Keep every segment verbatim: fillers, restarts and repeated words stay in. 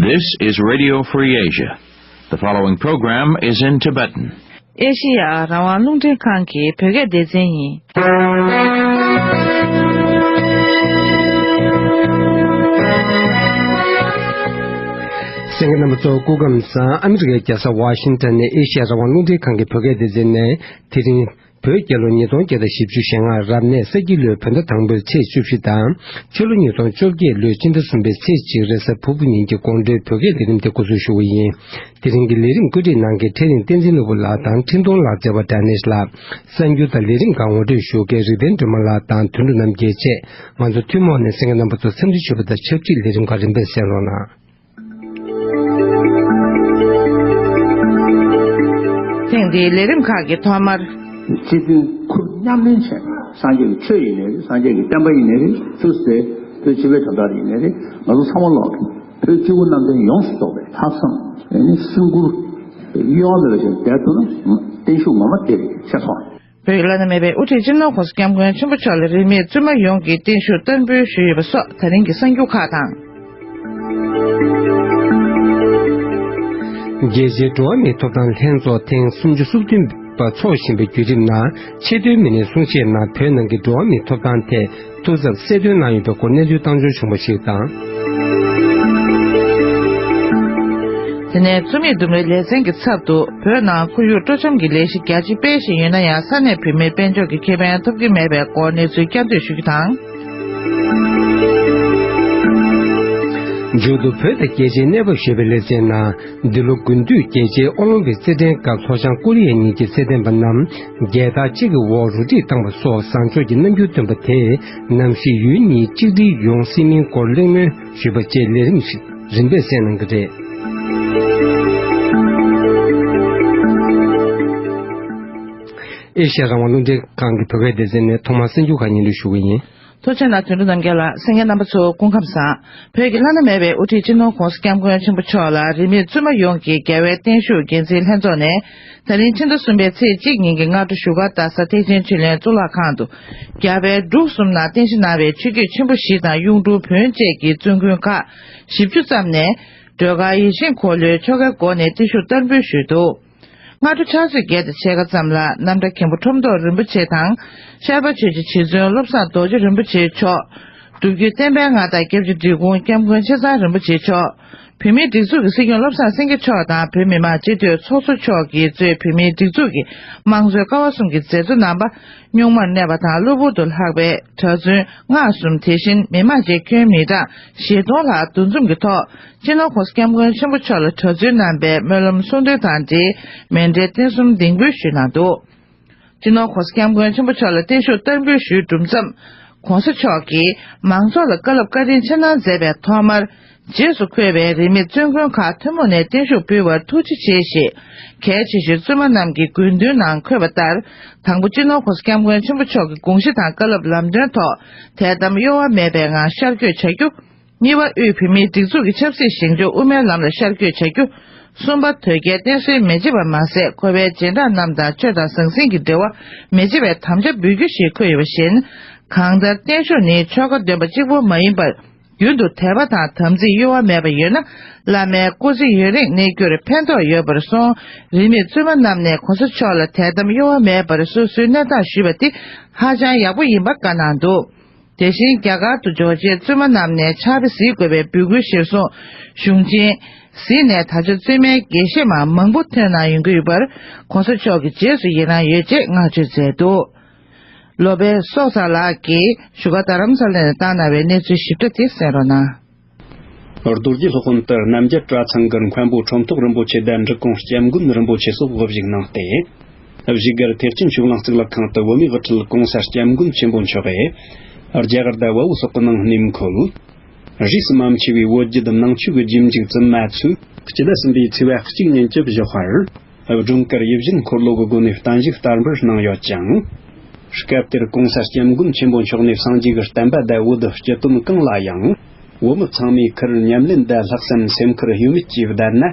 This is Radio Free Asia. The following program is in Tibetan. ཨེ་ཤེ་ཡ་རང་དབང་རླུང་འཕྲིན་ཁང་གི་བོད་སྐད་སྡེ་ཚན་ཡིན། གསན་མཁན་རྣམ་པ་ཚོ་སྐུ་ཁམས་བཟང་། ཨ་མི་རི་ཀའི་རྒྱལ་ས་ཝ་ཤིང་ཊོན་ནས་ཨེ་ཤེ་ཡ་རང་དབང་རླུང་འཕྲིན་ཁང་གི་བོད་སྐད་སྡེ་ཚན་ནས་དེ་རིང་། བོད་རྒྱལ་ལོ་ཉིས་སྟོང་བརྒྱ་དང་བཞི་བཅུ་ཞེ་ལྔ་རབ་གནས་ས་ཁྱི་ལོའི་བོད་ཟླ་དང་པོའི་ཚེས་བཅུ་བཞི་དང་། ཕྱི་ལོ་ཉིས་སྟོང་བཅོ་བརྒྱད་ལོའི་སྤྱི་ཟླ་གསུམ་པའི་ཚེས་གཅིག་རེས་གཟའ་ཕུར་བུ་ཉིན་གྱི་དགོང་དྲོའི་བོད་སྐད་ལས་རིམ་དེ་འགོ་འཛུགས་ཞུ་བ་ཡིན། དེ་རིང་གི་ལས་རིམ་བཀོད་སྒྲིག་གནང་མཁན་ཕྲེང་རིང་བསྟན་འཛིན་ནོར་བུ་ལགས་དང་འཕྲིན་གཏོང་ལག་རྩལ་བ་དྲ་ནེ་ལགས། གསར་འགྱུར་དང་ལས་རིམ་ཁག་ངོ་སྤྲོད་ཞུ་མཁན་རིག་ལྡན་སྒྲོལ་མ་ལགས་དང་དོན་གྲུབ་རྣམ་རྒྱལ་བཅས། ང་ཚོ་ཐུན་མོང་ནས་གསན་མཁན་རྣམ་པ་ཚོ་འཚམས་འདྲི་ཞུ་བ་དང་ཆབས་ཅིག་ལས་རིམ་ཁག་རིམ་པས་གསན་རོགས་གནང་། ཐེངས་འདིའི་ལས་རིམ་ཁག་གི་ཐོག་མར། སྤྱི་མཐུན་ཁུར་མཉམ་ལེན་བྱས། སངས་རྒྱས་ཀྱི་ཆོས་ཡིན་ནའི་རེད། སངས་རྒྱས་ཀྱི་བསྟན་པ་ཡིན་ནའི་རེད། ཚུར་ཟེར་བོད་སྤྱི་པའི་དོན་དག་ཡིན་ནའི་རེད། ང་ཚོ་ཚང་མ་ལོག་གི་བོད་སྤྱི་བོ་གནམ་བསྟན་ཡོངས་སུ་རྫོགས་པའི་ལྷག་བསམ་ཨེ་ནི་སེམས་ཁུར་གཡོ་བ་མེད་པ་ཞིག་བསྡད་ཐུབ་ན་བརྟན་བཞུགས་ངོ་མ་དེ་རེད་ཤེས་སོང་། བོད་ཀྱི་བླ་ན་མེད་པའི་དབུ་ཁྲིད་སྤྱི་ནོར་༸གོང་ས་༸སྐྱབས་མགོན་ཆེན་པོ་མཆོག་ལ་རིས་མེད་བཙུན་མ་ཡོངས་ཀྱིས་བརྟན་བཞུགས་བསྟར་འབུལ་ཞུས་ཡོད་པ་སོགས་ད་རིང་གི་གསར་འགྱུར་ཁག་དང་། རྒྱལ་སྤྱིའི་འགྲོ་བ་མིའི་ཐོབ་ཐང་ལྷན་ཚོགས་ཐེངས་སུམ་ཅུ་སོ་བདུན་པ་འཚོགས་བཞིན་པའི་བརྒྱུད་རིམ་ནང་ཆེས་མཐོའི་མི་སྣའི་གསུང་བཤད་ནང་བོད་ནང་གི་འགྲོ་བ་མིའི་ཐོབ་ཐང་ཐད་ཐུགས་འཚབ་གསལ་སྟོན་གནང་ཡོད་པའི་སྐོར་གནས་ཚུལ་བཏང་འབྱོར་བྱུང་བ་ཞིག་དང་། དེ་ནས་བཙུན་མའི་ལྡུམ་རའི་ལེ་ཚན་གྱི་ཚབ་ཏུ་བོད་ནང་ཁོར་ཡུག་སྤྲོ་འཆམ་གྱི་ལས་གཞི་རྒྱ་ཆེ་སྤེལ་བཞིན་ཡོད་ན་ཡང་ས་གནས་བོད་མིར་དཔལ་འབྱོར་གྱི་ཁེ་ཕན་ཐོབ་ཀྱི་མེད་པའི་སྐོར་གནས་ཚུལ་བསྐྱར་ཟློས་ཞུ་རྒྱུ་དང་། མཇུག་ཏུ་བོད་དང་རྒྱལ་སྤྱིའི་གནས་བབ་ཞེས་པའི་ལེ་ཚན་ནང་། འདི་ལོ་དགུན་དུས་རྒྱལ་སྤྱིའི་ཨོ་ལིམ་པིག་རྩེད་འགྲན་སྐབས་ལྷོ་བྱང་ཀོ་རི་ཡ་གཉིས་ཀྱི་རྩེད་འགྲན་པ་རྣམས་རྒྱལ་དར་གཅིག་གི་འོག་རུ་སྒྲིག་བཏང་བ་སོགས་བཟང་ཕྱོགས་ཀྱི་རྣམ་འགྱུར་སྟོན་པ་དེས་གནམ་གཤིས་ཡུལ་གཉིས་གཅིག་སྒྲིལ་ཡོང་སྲིད་མིན་སྐོར་གླེང་མོལ་ཞུས་པ་བཅས་ལས་རིམ་ཞིག་རིམ་པས་གསན་གནང་གི་རེད། ཨེ་ཤ་ཡ་རང་དབང་རླུང་འཕྲིན་ཁང་གི་བོད་སྐད་སྡེ་ཚན་ནས་ཐོག་མར་གསར་འགྱུར་ཁག་སྙན་སྒྲོན་ཞུ་གི་ཡིན། ཐུགས་རྗེ་གནང་། དོན་གྲུབ་རྣམ་རྒྱལ་ལགས། གསན་མཁན་རྣམ་པ་ཚོ་སྐུ་ཁམས་བཟང་། བོད་ཀྱི་བླ་ན་མེད་པའི་དབུ་ཁྲིད་སྤྱི་ནོར་༸གོང་ས་༸སྐྱབས་མགོན་ཆེན་པོ་མཆོག་ལ་རིས་མེད་བཙུན་མ་ཡོངས་ཀྱི་རྒྱལ་བའི་བརྟན་བཞུགས་འགན་འཛིན་ལྷན་ཚོགས་ནས་ད་རིང་ཕྱི་ཟླ་གསུམ་པའི་ཚེས་གཅིག་ཉིན་གྱི་སྔ་དྲོ་བཞུགས་སྒར་རྡ་ས་ཐེག་ཆེན་ཆོས་གླིང་གཙུག་ལག་ཁང་དུ་རྒྱ་བལ་འབྲུག་གསུམ་ནང་རྟེན་གཞི་གནང་བའི་ཆོས་བརྒྱུད་ཆེན་པོ་བཞི་དང་གཡུང་དྲུང་བོན་བཅས་ཀྱི་བཙུན་དགོན་ཁག་བཞི་བཅུ་ཙམ་ནས་སྒྲོལ་དཀར་ཡིད་བཞིན་འཁོར་ལོའི་ཆོ་གའི་སྒོ་ནས་བརྟན་བཞུགས་བསྟར་འབུལ་ཞུས་འདུག། སྔ་དྲོ་ཕྱག་ཚོད་བརྒྱད་དང་ཕྱེད་ཀ་ཙམ་ལ་རྣམ་གྲྭ་མཁན་པོ་ཁྲོམ་ཐོག་རིན་པོ་ཆེ་དང་། ཤར་པ་ཆོས་རྗེ་རྗེ་བཙུན་བློ་བཟང་རྡོ་རྗེ་རིན་པོ་ཆེ་མཆོག། སྒྲུབ་བརྒྱུད་བསྟན་པའི་མངའ་བདག་སྐྱབས་རྗེ་འབྲི་གུང་སྐྱབས་མགོན་ཆེ་ཚང་རིན་པོ་ཆེ་མཆོག། བོད་མིའི་སྒྲིག་འཛུགས་ཀྱི་སྲིད་སྐྱོང་བློ་བཟང་སེང་གེ་མཆོག་དང་བོད་མི་མང་སྤྱི་འཐུས་ཚོགས་གཙོ་མཆོག་གིས་གཙོས་བོད་མིའི་སྒྲིག་འཛུགས་ཀྱི་དམངས་གཙོའི་ཀ་བ་གསུམ་གྱི་མཛད་གཙོ་རྣམ་པ། སྨྱུག་མར་གནས་པ་དང་གློ་བུར་དུ་ལྷག་པའི་གྲྭ་བཙུན་ལྔ་གསུམ། དེ་བཞིན་མི་མང་བཅས་ཁྱོན་མི་གྲངས་བཞི་སྟོང་ལྷག་འདུ་འཛོམས་ཀྱི་ཐོག་སྤྱི་ནོར་༸གོང་ས་༸སྐྱབས་མགོན་ཆེན་པོ་མཆོག་ལ་གྲྭ་བཙུན་རྣམ་པས་སྨོན་ལམ་གསུང་འདོན་དང་འབྲེལ་མཎྜལ་རྟེན་གསུམ་གདིང་འབུལ་ཞུས་གནང་འདུག། སྤྱི་ནོར་༸གོང་ས་༸སྐྱབས་མགོན་ཆེན་པོ་མཆོག་ལ་བརྟན་བཞུགས་བསྟར་འབུལ་ཞུས་གྲུབ་མཚམས།༸གོང་ས་མཆོག་གིས་མང་ཚོགས་ལ་བཀའ་སློབ་བཀའ་དྲིན་ཆེ་གནང་མཛད་པའི་ཐོག་མར། རྗེས་སུ་འཁོད་པའི་རིས་མེད་བཙུན་དགོན་ཁག་ཐུན་མོང་ནས་བརྟན་བཞུགས་ཕུལ་བར་ཐུགས་རྗེ་ཆེ་ཞེས། གལ་ཆེ་ཤོས་བཙུན་མ་རྣམས་ཀྱི་དགོས་འདུན་ནང་འཁོད་པ་ལྟར། དང་པོ་སྤྱི་ནོར་༸གོང་ས་༸སྐྱབས་མགོན་ཆེན་པོ་མཆོག་གི་དགོངས་གཞི་དང་བཀའ་སློབ་ལམ་སྟོན་ཐོག་དད་དམ་གཡོ་བ་མེད་པའི་ངང་ཤར་བསྐྱོད་བྱ་རྒྱུ། གཉིས་པ། དབུས་བོད་མིའི་སྒྲིག་འཛུགས་ཀྱི་ཆབ་སྲིད་ཞིང་ཆ་དབུ་མའི་ལམ་ལ་ཤར་བསྐྱོད་བྱ་རྒྱུ། གསུམ་པ། དོལ་རྒྱལ་བསྟེན་གསོལ་མི་བྱེད་པར་མ་ཟད་འཁོར་བའི་རྗེས་འབྲང་རྣམས་དང་ཆོས་དང་ཟང་ཟིང་གི་འབྲེལ་བ་མི་བྱེད་པའི་དམ་བཅའ་འབུལ་རྒྱུ་ཞེས་འཁོད་ཡོད་པ་བཞིན། གང་ལྟར་བརྟན་བཞུགས་ནི་ཆོ་ག་འདོན་པ་གཅིག་པུ་མ་ཡིན་པར། རྒྱུན་དུ་དད་པ་དང་དམ་ཚིག་གཡོ་བ་མེད་པ་ཡོད་ན། བླ་མའི་སྐུ་ཚེ་ཡུན་རིང་གནས་རྒྱུར་ཕན་ཐོགས་ཡོད་པར་སོང་། རིས་མེད་བཙུན་མ་རྣམས་ནས་༸གོང་ས་མཆོག་ལ་དད་དམ་གཡོ་བ་མེད་པར་སོ་སོའི་གནས་སྟངས་ཞུས་པ་དེ་ཧ་ཅང་ཡག་པོ་ཡིན་པ་བཀའ་གནང་འདུག། དེ་བཞིན་རྒྱ་གར་དུ་འབྱོར་རྗེས་བཙུན་མ་རྣམས་ནས་ཕྱག་དཔེ་གཟིགས་དགོས་པའི་འབོད་སྐུལ་གཞིར་བཟུང་། གཞུང་ཆེན་གཟིགས་ནས་ད་ཆ་བཙུན་མའི་དགེ་བཤེས་མ་མང་པོ་ཐོན་གནང་ཡོང་གི་ཡོད་པར་༸གོང་ས་མཆོག་གི་རྗེས་སུ་ཡི་རང་ཡོད་ཅེས་བསྔགས་བརྗོད་མཛད་འདུག། ལོ་པཎ་སོག་ཚང་ལགས་ཀྱིས་བཞུགས་སྒར་རྡ་རམ་ས་ལ་ནས་བཏང་གནང་བའི་གནས་ཚུལ་ཞིབ་ཕྲ་དེ་གསན་རོགས་གནང་། རྡོ་རྗེ་སློབ་དཔོན་ཏི་རྣམ་རྒྱལ་གྲྭ་ཚང་གི་མཁན་པོ་ཁྲོམ་ཐོག་རིན་པོ་ཆེ་དང་འབྲི་གུང་སྐྱབས་མགོན་རིན་པོ་ཆེ་སོགས་དབུ་བཞུགས་གནང་སྟེ། བཞུགས་སྒར་ཐེག་ཆེན་ཆོས་གླིང་གཙུག་ལག་ཁང་དུ་བོད་མིའི་དབུ་ཁྲིད་༸གོང་ས་༸སྐྱབས་མགོན་ཆེན་པོ་མཆོག་གིས་རྒྱ་གར་དང་བལ་པོ་སོག་པོའི་ནང་གནས་འཁོད། རིས་སུ་མ་ཆད་པའི་བོད་བརྒྱུད་ནང་ཆོས་ཀྱི་རྗེས་འཇུག་བཙུན་མ་ཚོས་སྤྱི་ཟླ་གསུམ་པའི་ཚེས་པ་གཅིག་ཉིན་གྱི་བཞག་པར། སྒྲོལ་དཀར་ཡིད་བཞིན་འཁོར་ལོ་གི་སྒོ་ནས་བརྟན་བཞུགས་བསྟར་འབུལ་གནང་ཡོད་ཅིང་། སྐབས་དེར་༸གོང་ས་༸སྐྱབས་མགོན་ཆེན་པོ་མཆོག་ནས་སངས་རྒྱས་ཀྱི་བསྟན་པ་དང་བོད་སྤྱི་དོན་གང་ལ་ཡང་བོད་མི་ཚང་མས་ཁུར་ཉམས་ལེན་དང་ལྷག་བསམ་སེམས་ཁུར་གཡོ་མེད་ཀྱིས་བསྡད་ན།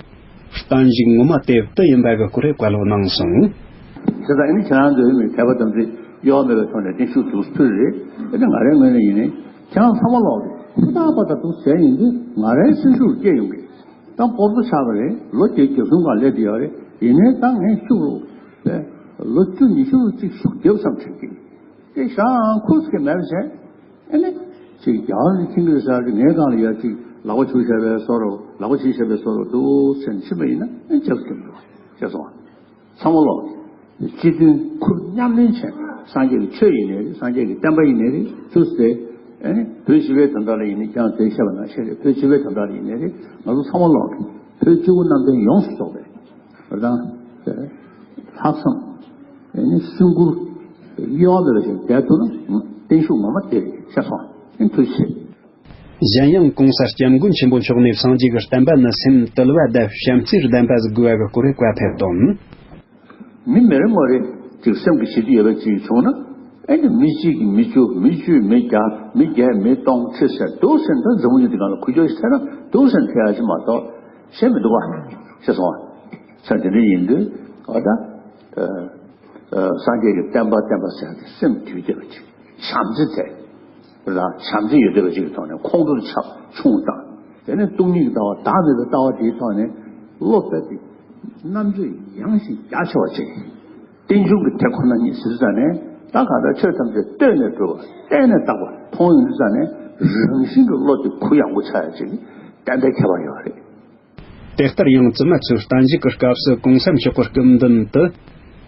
བརྟན་བཞུགས་ངོ་མ་དེ་དུ་ཡིན་པ་གི་སྐོར་བཀའ་སློབ་གནང་སོང་། བྱས་ཙང་ཨ་ནི་ཁྱེད་རང་ཚོའི་མི་དད་པ་དམ་ཚིག་གཡོ་བ་མེད་པའི་ཐོག་ནས་བརྟན་བཞུགས་འདུག་ཕུལ་རེད། ཨ་ནི་ང་རའི་ངོས་ནས་ཡིན་ནའི་ཁྱེད་རང་ཚང་མ་ལོག་གི་ཧུར་ཐག་པ་དང་འདུག་བྱས་ཡིན་དུས་ང་རའི་སེམས་ཤུགས་སྐྱེ་ཡོང་གི། ད་སྤོབས་པ་ཆགས་པ་རེད། ལོ་བརྒྱད་ཅུ་གསུམ་གང་སླེབས་བསྡད་ཡོད་རེད། ཡིན་ནའི་ད་ངས་ཤུགས་རུ་པས་ལོ་བཅུ་ཉི་ཤུ་རུ་གཅིག་ཤུགས་རྒྱབ་བསམ་དྲན་གྱི་རེད། དེ་ཞང་ཁུ་སི་ཀེ་མེད་པ་བྱས། ཨ་ནི་ཅིག་རྒྱ་གར་ནས་ཁྱིམ་གྱི་ས་གི་ངའི་སྒང་ལ་ཡ་ཅིག་ལག་པ་ཆུ་བྱས་པའི་བཟོ་རུ་ལག་པ་ཆུ་བྱས་པའི་བཟོ་རུ་འདུག་ཟེར་ནས་ཕྱིན་པ་ཡིན་ན་ཨ་ནི་རྒྱབ་ཀྱི་མི་འདུག་བ། ཤེས་སོང་བ། ཚང་མ་ལོག་སྤྱི་མཐུན་ཁུར་མཉམ་ལེན་བྱས། སངས་རྒྱས་ཀྱི་ཆོས་ཡིན་ནའི་རེད། སངས་རྒྱས་ཀྱི་བསྟན་པ་ཡིན་ནའི་རེད། ཚུར་ཟེར། ཨེ་ནི་བོད་སྤྱི་པའི་དོན་དག་ལ་ཡིན་ནའི་ཀྱང་དེ་བཤད་པ་ནང་བཞིན་རེད། བོད་སྤྱི་པའི་དོན་དག་ལ་ཡིན་ནའི་རེད། ང་ཚོ་ཚང་མ་ལོག་གི་བོད་སྤྱི་བོ་གནམ་བསྟན་ཡོངས་སུ་རྫོགས་པའི་བོད་དང་ལྷག་བསམ། ཨེ་ནི་སེམས་ཁུར་གཡོ་བ་མེད་པ་ཞིག་བསྡད་ཐུབ་ན་བརྟན་བཞུགས་ངོ་མ་དེ་རེད། ཤེས་སོང་། ཨེ་ནི་ཐུགས་རྗེ་ཆེ། གཞན་ཡང་གོང་ས་སྐྱབས་མགོན་ཆེན་པོ་མཆོག་ནས་སངས་རྒྱས་ཀྱི་བསྟན་པ་ནི་སེམས་དུལ་བ་དང་བྱམས་བརྩེའི་ལྡན་པ་ཟིག་དགོས་པ་གི་སྐོར་བཀའ་ཕེབས་དོན། མི་མི་རེ་ངོ་རེ་ཅིག་སེམས་ཀྱི་ཞི་བདེ་ཡོད་པ་ཅིག་བྱུང་ན། ཨེ་ནི་མི་གཅིག་གིས་མི་བཅུ། མི་བཅུས་མི་བརྒྱ། མི་བརྒྱས་མི་སྟོང་། ཁྲི་ཟེར་འདུག་ཟེར་ད་འཛམ་བུ་གླིང་འདི་སྒང་ལ་ཁུ་བྱུག་ཞིག་ཐེབས་ན་འདུག་ཟེར་ཐེབས་ཡ་ཅིག་མ་གཏོགས་ཤེས་མི་འདུག་བ། ཤེས་སོང་བ། ས་དེ་འདྲ་ཡིན་དུས་ཨ་ད། སངས་རྒྱས་ཀྱི་བསྟན་པ་བསྟན་པ་ཟེར་ཏེ་སེམས་དུལ་བསྡད་པ་ཅིག་བྱམས་བརྩེ་དེ་ལ་བྱམས་བརྩེ་ཡོད་བསྡད་པ་ཅིག་གི་ཐོག་ནས་ཁོང་ཁྲོ་ཆགས་ཆུང་བཏང་། དེ་ནས་སྟོང་ཉིད་ཀྱི་ལྟ་བ་བདག་མེད་པའི་ལྟ་བ་དེའི་ཐོག་ནས་བློ་རྦད་དེ་རྣམ་དཔྱོད་ཡངས་ཤིང་རྒྱ་ཆེ་བ་ཅིག་རྟེན་འབྱུང་གི་དེ་ཁོ་ན་ཉིད་ཟེར་ཙ་ནས་ད་ག་ད་ཆོས་ཐམས་ཅད་ལྟོས་ནས་གྲུབ་པ་བལྟས་ནས་དག་པ་མཐོང་ཡོང་དུས་ཙ་ནས་རང་བཞིན་གྱི་བློ་དེ་གུ་ཡངས་པོ་ཆགས་ཡ་ཅིག་གཏན་གཏན་ཁྱད་པར་ཡོད་རེད། དེ་ལྟར་ཡང་བཙུན་མ་ཚོས་བརྟན་བཞུགས་ཀྱི་སྐབས་སུ་གོང་ས་མཆོག་གི་སྐུ་མདུན་དུ་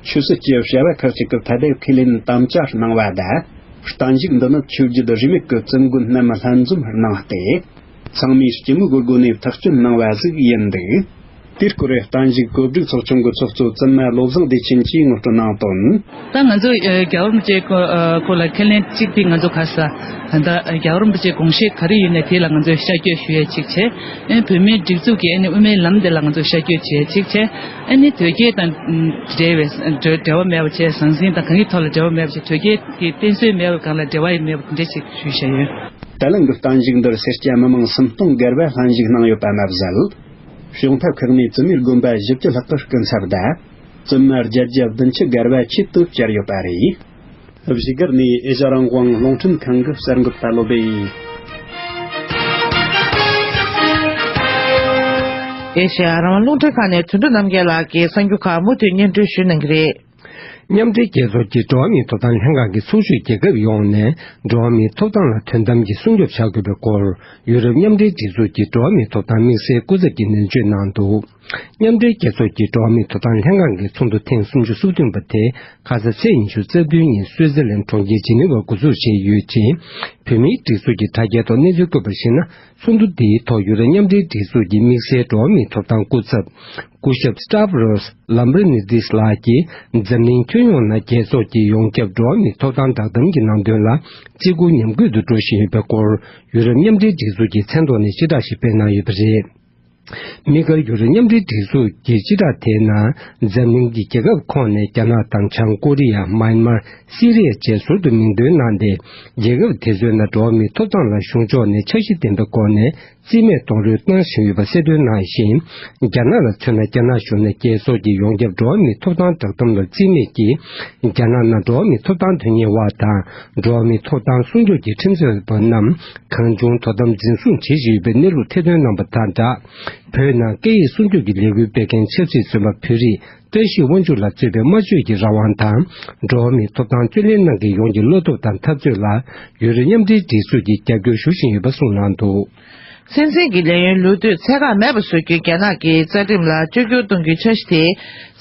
ཆོས་སྲིད་ཀྱི་བྱ་བ་ཁག་ཅིག་གི་ཐད་དུ་ཁས་ལེན་དམ་བཅའ་གནང་བ་དང་། བརྟན་བཞུགས་འདི་ནི་ཆོས་བརྒྱུད་རིས་མེད་ཀྱི་བཙུན་དགོན་རྣམས་ལྷན་འཛོམས་གནང་སྟེ། ཚང་མས་སྐྱི་མོས་གུས་སྒོ་ནས་ཐག་གཅོད་གནང་བ་ཟིག་ཡིན་འདུག་དེའི་སྐོར་བརྟན་བཞུགས་གོ་སྒྲིག་ཚོགས་ཆུང་གི་ཚོགས་གཙོ་བཙུན་མ་བློ་བཟང་བདེ་ཆེན་གྱིས་ངོ་སྤྲོད་གནང་དོན། ད་ང་ཚོ་ཨ་རྒྱལ་བ་རིན་པོ་ཆེའི་སྐོར་ཨ་སྐོར་ལ་ཁས་ལེན་གཅིག་དེ་ང་ཚོ་ག་ས་ད་རྒྱལ་བ་རིན་པོ་ཆེའི་དགོངས་བཞེད་ག་རེ་ཡོད་ནའི་དེ་ལ་ང་ཚོས་ཤར་བསྐྱོད་ཞུ་ཡས་གཅིག་བྱས། ཨེ་བོད་མིའི་སྒྲིག་འཛུགས་ཀྱི་ཨ་ནི་དབུ་མའི་ལམ་དེ་ལ་ང་ཚོས་ཤར་བསྐྱོད་བྱས་གཅིག་བྱས། ཨ་ནི་དོལ་རྒྱལ་དང་འབྲེལ་བའི་འབྲེལ་བ་མེད་པ་བྱས། ཟང་ཟིང་དང་གང་གི་ཐོག་ལ་འབྲེལ་བ་མེད་པ་བྱས། དོལ་རྒྱལ་གྱི་བསྟེན་གསོལ་མེད་པ་སྒང་ལ་འབྲེལ་བ་ཡང་མེད་པ་དེ་འདྲ་ཞིག་ཞུས་བཞག་ཡོད། ད་ལན་གྱི་བརྟན་བཞུགས་འདིར་སེར་སྐྱ་མི་མང་སུམ་སྟོང་བརྒལ་བ་ལྷན་ཞུགས་གནང་ཡོད་པ་མ་ཟད། གཞུང་ཐབ་ཁག་ནས་བཙུན་མའི་དགོན་པ་བཞི་བཅུ་ལྷག་གི་སྐུ་ཚབ་དང་། བཙུན་མ་བརྒྱད་བརྒྱ་བདུན་ཅུ་བརྒལ་བ་ཆེད་དུ་བཅར་ཡོད་པ་རེད། བཞུགས་སྒར་ནས་ཨེ་ཤ་རང་དབང་རླུང་འཕྲིན་ཁང་གི་གསར་འགོད་པ་བློ་བྷེ་ཡིན། ཨེ་ཤ་རང་དབང་རླུང་འཕྲིན་ཁང་ནས་དོན་གྲུབ་རྣམ་རྒྱལ་ལགས་ཀྱིས་གསར་འགྱུར་ཁག་མུ་མཐུད་སྙན་སྒྲོན་ཞུ་གནང་གི་རེད། མཉམ་འབྲེལ་རྒྱལ་ཚོགས་ཀྱི་འགྲོ་བ་མིའི་ཐོབ་ཐང་ལྷན་ཁང་གིས་ཚོགས་ཞུགས་རྒྱལ་ཁབ་ཡོངས་ནས་འགྲོ་བ་མིའི་ཐོབ་ཐང་ལ་དོན་དམ་གྱི་སྲུང་སྐྱོབ་བྱ་དགོས་པའི་སྐོར་ཡུ་རོབ་མཉམ་འབྲེལ་སྒྲིག་འཛུགས་ཀྱི་འགྲོ་བ་མིའི་ཐོབ་ཐང་དམིགས་བསལ་སྐུ་ཚབ་ཀྱིས་ནན་བརྗོད་གནང་འདུག་མཉམ་འབྲེལ་རྒྱལ་ཚོགས་ཀྱི་འགྲོ་བ་མིའི་ཐོབ་ཐང་ལྷན་ཁང་གི་ཚོགས་འདུ་ཐེངས་སུམ་ཅུ་སོ་བདུན་པ་དེ་ཁ་ས་ཚེས་ཉི་ཤུ་རྩ་བདུན་ཉིན་སུའེ་ཛེར་ལན་གྲོང་ཁྱེར་ཇི་ནི་ཝར་འགོ་འཛུགས་བྱས་ཡོད་ཅིང་། བོད་མིའི་སྒྲིག་འཛུགས་ཀྱི་དྲ་རྒྱའི་ཐོག་གནས་ཚུལ་བཀོད་པར་གཞིགས་ན། ཚོགས་འདུ་འདིའི་ཐོག་ཡུ་རོབ་མཉམ་འབྲེལ་སྒྲིག་འཛུགས་ཀྱི་དམིགས་བསལ་འགྲོ་བ་མིའི་ཐོབ་ཐང་སྐུ་ཚབ། སྐུ་ཞབས་སི་ཏཱབ་རོས་ལམ་བྷྲི་ནི་ཏིས་ལགས་ཀྱིས་འཛམ་གླིང་ཁྱོན་ཡོངས་ན་རྒྱལ་ཚོགས་ཀྱི་ཡོངས་ཁྱབ་འགྲོ་བ་མིའི་ཐོབ་ཐང་བསྒྲགས་གཏམ་གྱི་ནང་དོན་ལ་བརྩི་བཀུར་ཉམས་རྒུད་དུ་འགྲོ་བཞིན་ཡོད་པའི་སྐོར་ཡུ་རོབ་མཉམ་འབྲེལ་སྒྲིག་འཛུགས་ཀྱི་མཚན་ཐོག་ནས་སྤྱི་བསྒྲགས་ཤིག་སྤེལ་གནང་ཡོད་པ་རེད། དམིགས་བཀར་ཡུ་རོབ་མཉམ་འབྲེལ་སྒྲིག་འཛུགས་ཀྱི་སྤྱི་བསྒྲགས་དེའི་ནང་འཛམ་གླིང་གི་རྒྱལ་ཁབ་ཁོངས་ནས་རྒྱ་ནག་དང་བྱང་ཀོ་རི་ཡ། མཱན་མར། སི་རི་ཡ་བཅས་ཟུར་དུ་མིང་འདོན་གནང་སྟེ། རྒྱལ་ཁབ་དེ་ཚོའི་ནང་འགྲོ་བ་མིའི་ཐོབ་ཐང་ལ་གཞུང་ཕྱོགས་ནས་འཆར་གཞི་ལྡན་པའི་སྒོ་ནས་རྩིས་མེད་རྡོག་རོལ་གཏོང་བཞིན་ཡོད་པ་གསལ་སྟོན་གནང་ཞིང་། རྒྱ་ནག་ལ་མཚོན་ན། རྒྱ་ནག་གཞུང་ནས་རྒྱལ་ཚོགས་ཀྱི་ཡོངས་ཁྱབ་འགྲོ་བ་མིའི་ཐོབ་ཐང་བསྒྲགས་གཏམ་ལ་རྩིས་མེད་ཀྱིས། རྒྱ་ནག་ནང་འགྲོ་བ་མིའི་ཐོབ་ཐང་དོན་གཉེར་བ་དང་། འགྲོ་བ་མིའི་ཐོབ་ཐང་སྲུང་སྐྱོབ་ཀྱི་ཁྲིམས་རྩོད་པ་རྣམས་གང་བྱུང་དོ་དམ་འཛིན་བཟུང་བྱེད་བཞིན་ཡོད་པའི་གནས་ལུགས་ཐེར་འདོན་གནང་པ་དང་སྦྲགས། བོད་ནང་སྐད་ཡིག་སྲུང་སྐྱོབ་ཀྱི་ལས་འགུལ་སྤེལ་མཁན་ཆབ་སྲིད་བཙོན་པ་བོད་རིགས་བཀྲ་ཤིས་དབང་ཕྱུག་ལ་གཙོས་པའི་སྨྲ་བརྗོད་ཀྱི་རང་དབང་དང་། འགྲོ་བ་མིའི་ཐོབ་ཐང་རྩོད་ལེན་གནང་མཁན་ཡོངས་ཀྱི་བློ་སྟོབས་དང་འཐབ་རྩོད་ལ་ཡུ་རོབ་མཉམ་འབྲེལ་སྒྲིག་འཛུགས་ཀྱིས་རྒྱབ་སྐྱོར་ཞུ་བཞིན་ཡོད་པ་གསུངས་གནང་འདུག། སྲིད་འཛིན་གྱི་ལས་ཡུན་ལོ་དུས་ཚད་བཀག་མེད་པར་བཟོ་རྒྱུའི་རྒྱ་ནག་གི་རྩ་ཁྲིམས་ལ་བཅོས་བསྒྱུར་གཏོང་རྒྱུའི་འཆར་གཞི་དེས།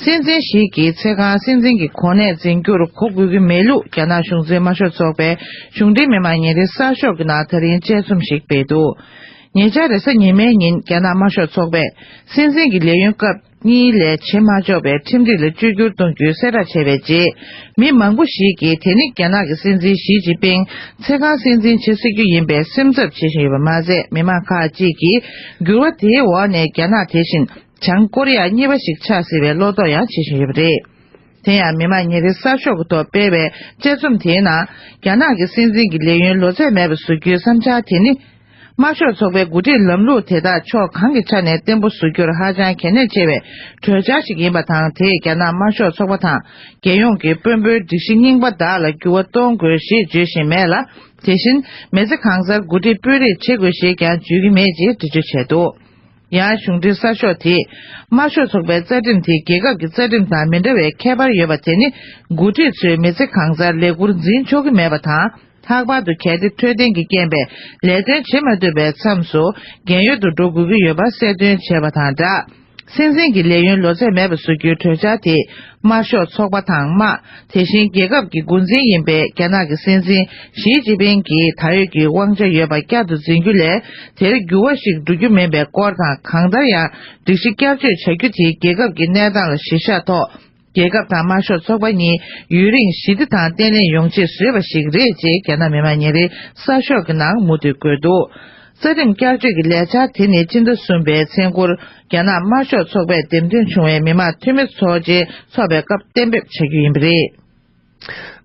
སྲིད་འཛིན་ཞིག་གིས་ཚེ་གང་སྲིད་འཛིན་གྱི་གོ་གནས་འཛིན་རྒྱུར་གོ་དགོས་ཀྱི་མེད་ལུགས་རྒྱ་ནག་གཞུང་འཛིན་དམར་ཤོག་ཚོགས་པའི་གཞུང་འབྲེལ་མི་མང་ཉིན་རེའི་གསར་ཤོག་གི་ནང་ད་རིང་དཔྱད་རྩོམ་ཞིག་སྤེལ་འདུག། ཉེ་ཆར་རེས་གཟའ་ཉི་མའི་ཉིན་རྒྱ་ནག་དམར་ཤོག་ཚོགས་པས་སྲིད་འཛིན་གྱི་ལས་ཡུན་སྐབས་གཉིས་ལས་བྱེད་མ་ཆོག་པའི་ཁྲིམས་སྒྲིག་ལ་བཅོས་བསྒྱུར་གཏོང་རྒྱུའི་གསལ་བསྒྲགས་བྱས་པའི་རྗེས། མི་མང་པོ་ཞིག་གིས་དེ་ནི་རྒྱ་ནག་གི་སྲིད་འཛིན་ཞི་ཅིན་ཕིང་ཚེ་གང་སྲིད་འཛིན་བྱེད་སྲིད་རྒྱུ་ཡིན་པའི་སེམས་འཚབ་བྱེད་བཞིན་ཡོད་པ་མ་ཟད། མི་མང་ཁག་ཅིག་གིས་འགྱུར་བ་དེའི་འོག་ནས་རྒྱ་ནག་དེ་བཞིན་བྱང་ཀོ་རི་ཡ་གཉིས་པ་ཞིག་ཆགས་སྲིད་པའི་བློ་དོགས་ཡང་བྱེད་བཞིན་ཡོད་པ་རེད། དེ་ཡང་མི་མང་ཉིན་རེའི་གསར་ཤོག་གི་ཐོག་སྤེལ་བའི་དཔྱད་རྩོམ་དེའི་ནང་། རྒྱ་ནག་གི་སྲིད་འཛིན་གྱི་ལས་ཡུན་ལོ་ཚད་མེད་པར་བཟོ་རྒྱུའི་བསམ་འཆར་དེ་ནི། དམར་ཤོག་ཚོགས་པའི་འགོ་ཁྲིད་ལམ་ལུགས་དེ་དག་ཕྱོགས་གང་གི་ཆ་ནས་བརྟན་པོ་བཟོ་རྒྱུར་ཧ་ཅང་གལ་གནད་ཆེ་བའི་གྲོས་འཆར་ཞིག་ཡིན་པ་དང་། དེས་རྒྱ་ནག་དམར་ཤོག་ཚོགས་པ་དང་། རྒྱལ་ཡོངས་ཀྱི་དཔོན་པོའི་སྒྲིག་གཞི་རྙིང་པ་དག་ལ་འགྱུར་བ་གཏོང་དགོས་ཞེས་བརྗོད་བཞིན་མེད་ལ། དེ་བཞིན་མི་ཚེ་གང་གསར་འགོ་ཁྲིད་དཔོན་རིགས་བྱེད་དགོས་ཞེས་ཀྱང་བརྗོད་ཀྱི་མེད་ཅེས་འགྲེལ་བརྗོད་བྱས་འདུག། ཡང་གཞུང་འབྲེལ་གསར་ཤོག་དེས་དམར་ཤོག་ཚོགས་པའི་རྩ་ཁྲིམས་དེ་རྒྱལ་ཁབ་ཀྱི་རྩ་ཁྲིམས་དང་མི་འདྲ་བའི་ཁྱད་པར་ཡོད་པ་དེ་ནི། འགོ་ཁྲིད་ཚོས་མི་ཚེ་གང་ཚར་ལས་འཁུར་འཛིན་ཆོག་གི་མེད་པ་དང་། ལྷག་པར་དུ་གལ་ཏེ་འཕྲོད་བསྟེན་གྱི་རྐྱེན་པས་ལས་དོན་བྱེད་མ་ཐུབ་པའི་མཚམས་སུ། རྒན་ཡོལ་དུ་འགྲོ་དགོས་ཀྱི་ཡོད་པ་གསལ་སྟོན་བྱས་པ་དང་སྦྲགས། སྲིད་འཛིན་གྱི་ལས་ཡུན་ལོ་ཚད་མེད་པ་བཟོ་རྒྱུའི་གྲོས་འཆར་དེ། དམར་ཤོག་ཚོགས་པ་དང་། དམག་དེ་བཞིན་རྒྱལ་ཁབ་ཀྱི་འགོ་འཛིན་ཡིན་པའི་རྒྱ་ནག་གི་སྲིད་འཛིན་ཞི་ཅིན་ཕིང་གིས་ད་ཡོད་ཀྱི་དབང་ཆ་ཡོད་པ་བསྐྱར་དུ་འཛིན་རྒྱུ་ལས། དེར་འགྱུར་བ་ཞིག་འགྲོ་རྒྱུ་མིན་པའི་སྐོར་དང་། གང་ལྟར་ཡང་། སྒྲིག་གཞི་བསྐྱར་བཅོས་བྱ་རྒྱུ་དེ་རྒྱལ་ཁབ་ཀྱི་གནས་སྟངས་ལ་གཞི་བཞག་ཐོག་རྒྱལ་ཁབ་དང་དམར་ཤོག་ཚོགས་པ་གཉིས་ཡུན་རིང་ཞི་བདེ་དང་བརྟན་ལྷིང་ཡོང་ཆེད་བཟོས་པ་ཞིག་རེད་ཅེས། རྒྱ་ནག་མི་དམངས་ཉིན་རེའི་གསར་ཤོག་གི་ནང་མུ་མཐུད་བཀོད་འདུག་རྩ་ཁྲིམས་བསྐྱར་བཅོས་ཀྱི་ལས་འཆར་དེ་ནི་སྤྱི་ཟླ་གསུམ་པའི་མཚན་འཁོར། རྒྱ་ནག་དམར་ཤོག་ཚོགས་པས་འདེམས་ཐོན་བྱུང་བའི་མི་དམངས་འཐུས་མི་ཚོགས་ཆེན་འཚོགས་པའི་སྐབས་གཏན་འབེབས་བྱ་རྒྱུ་ཡིན་པ་རེད།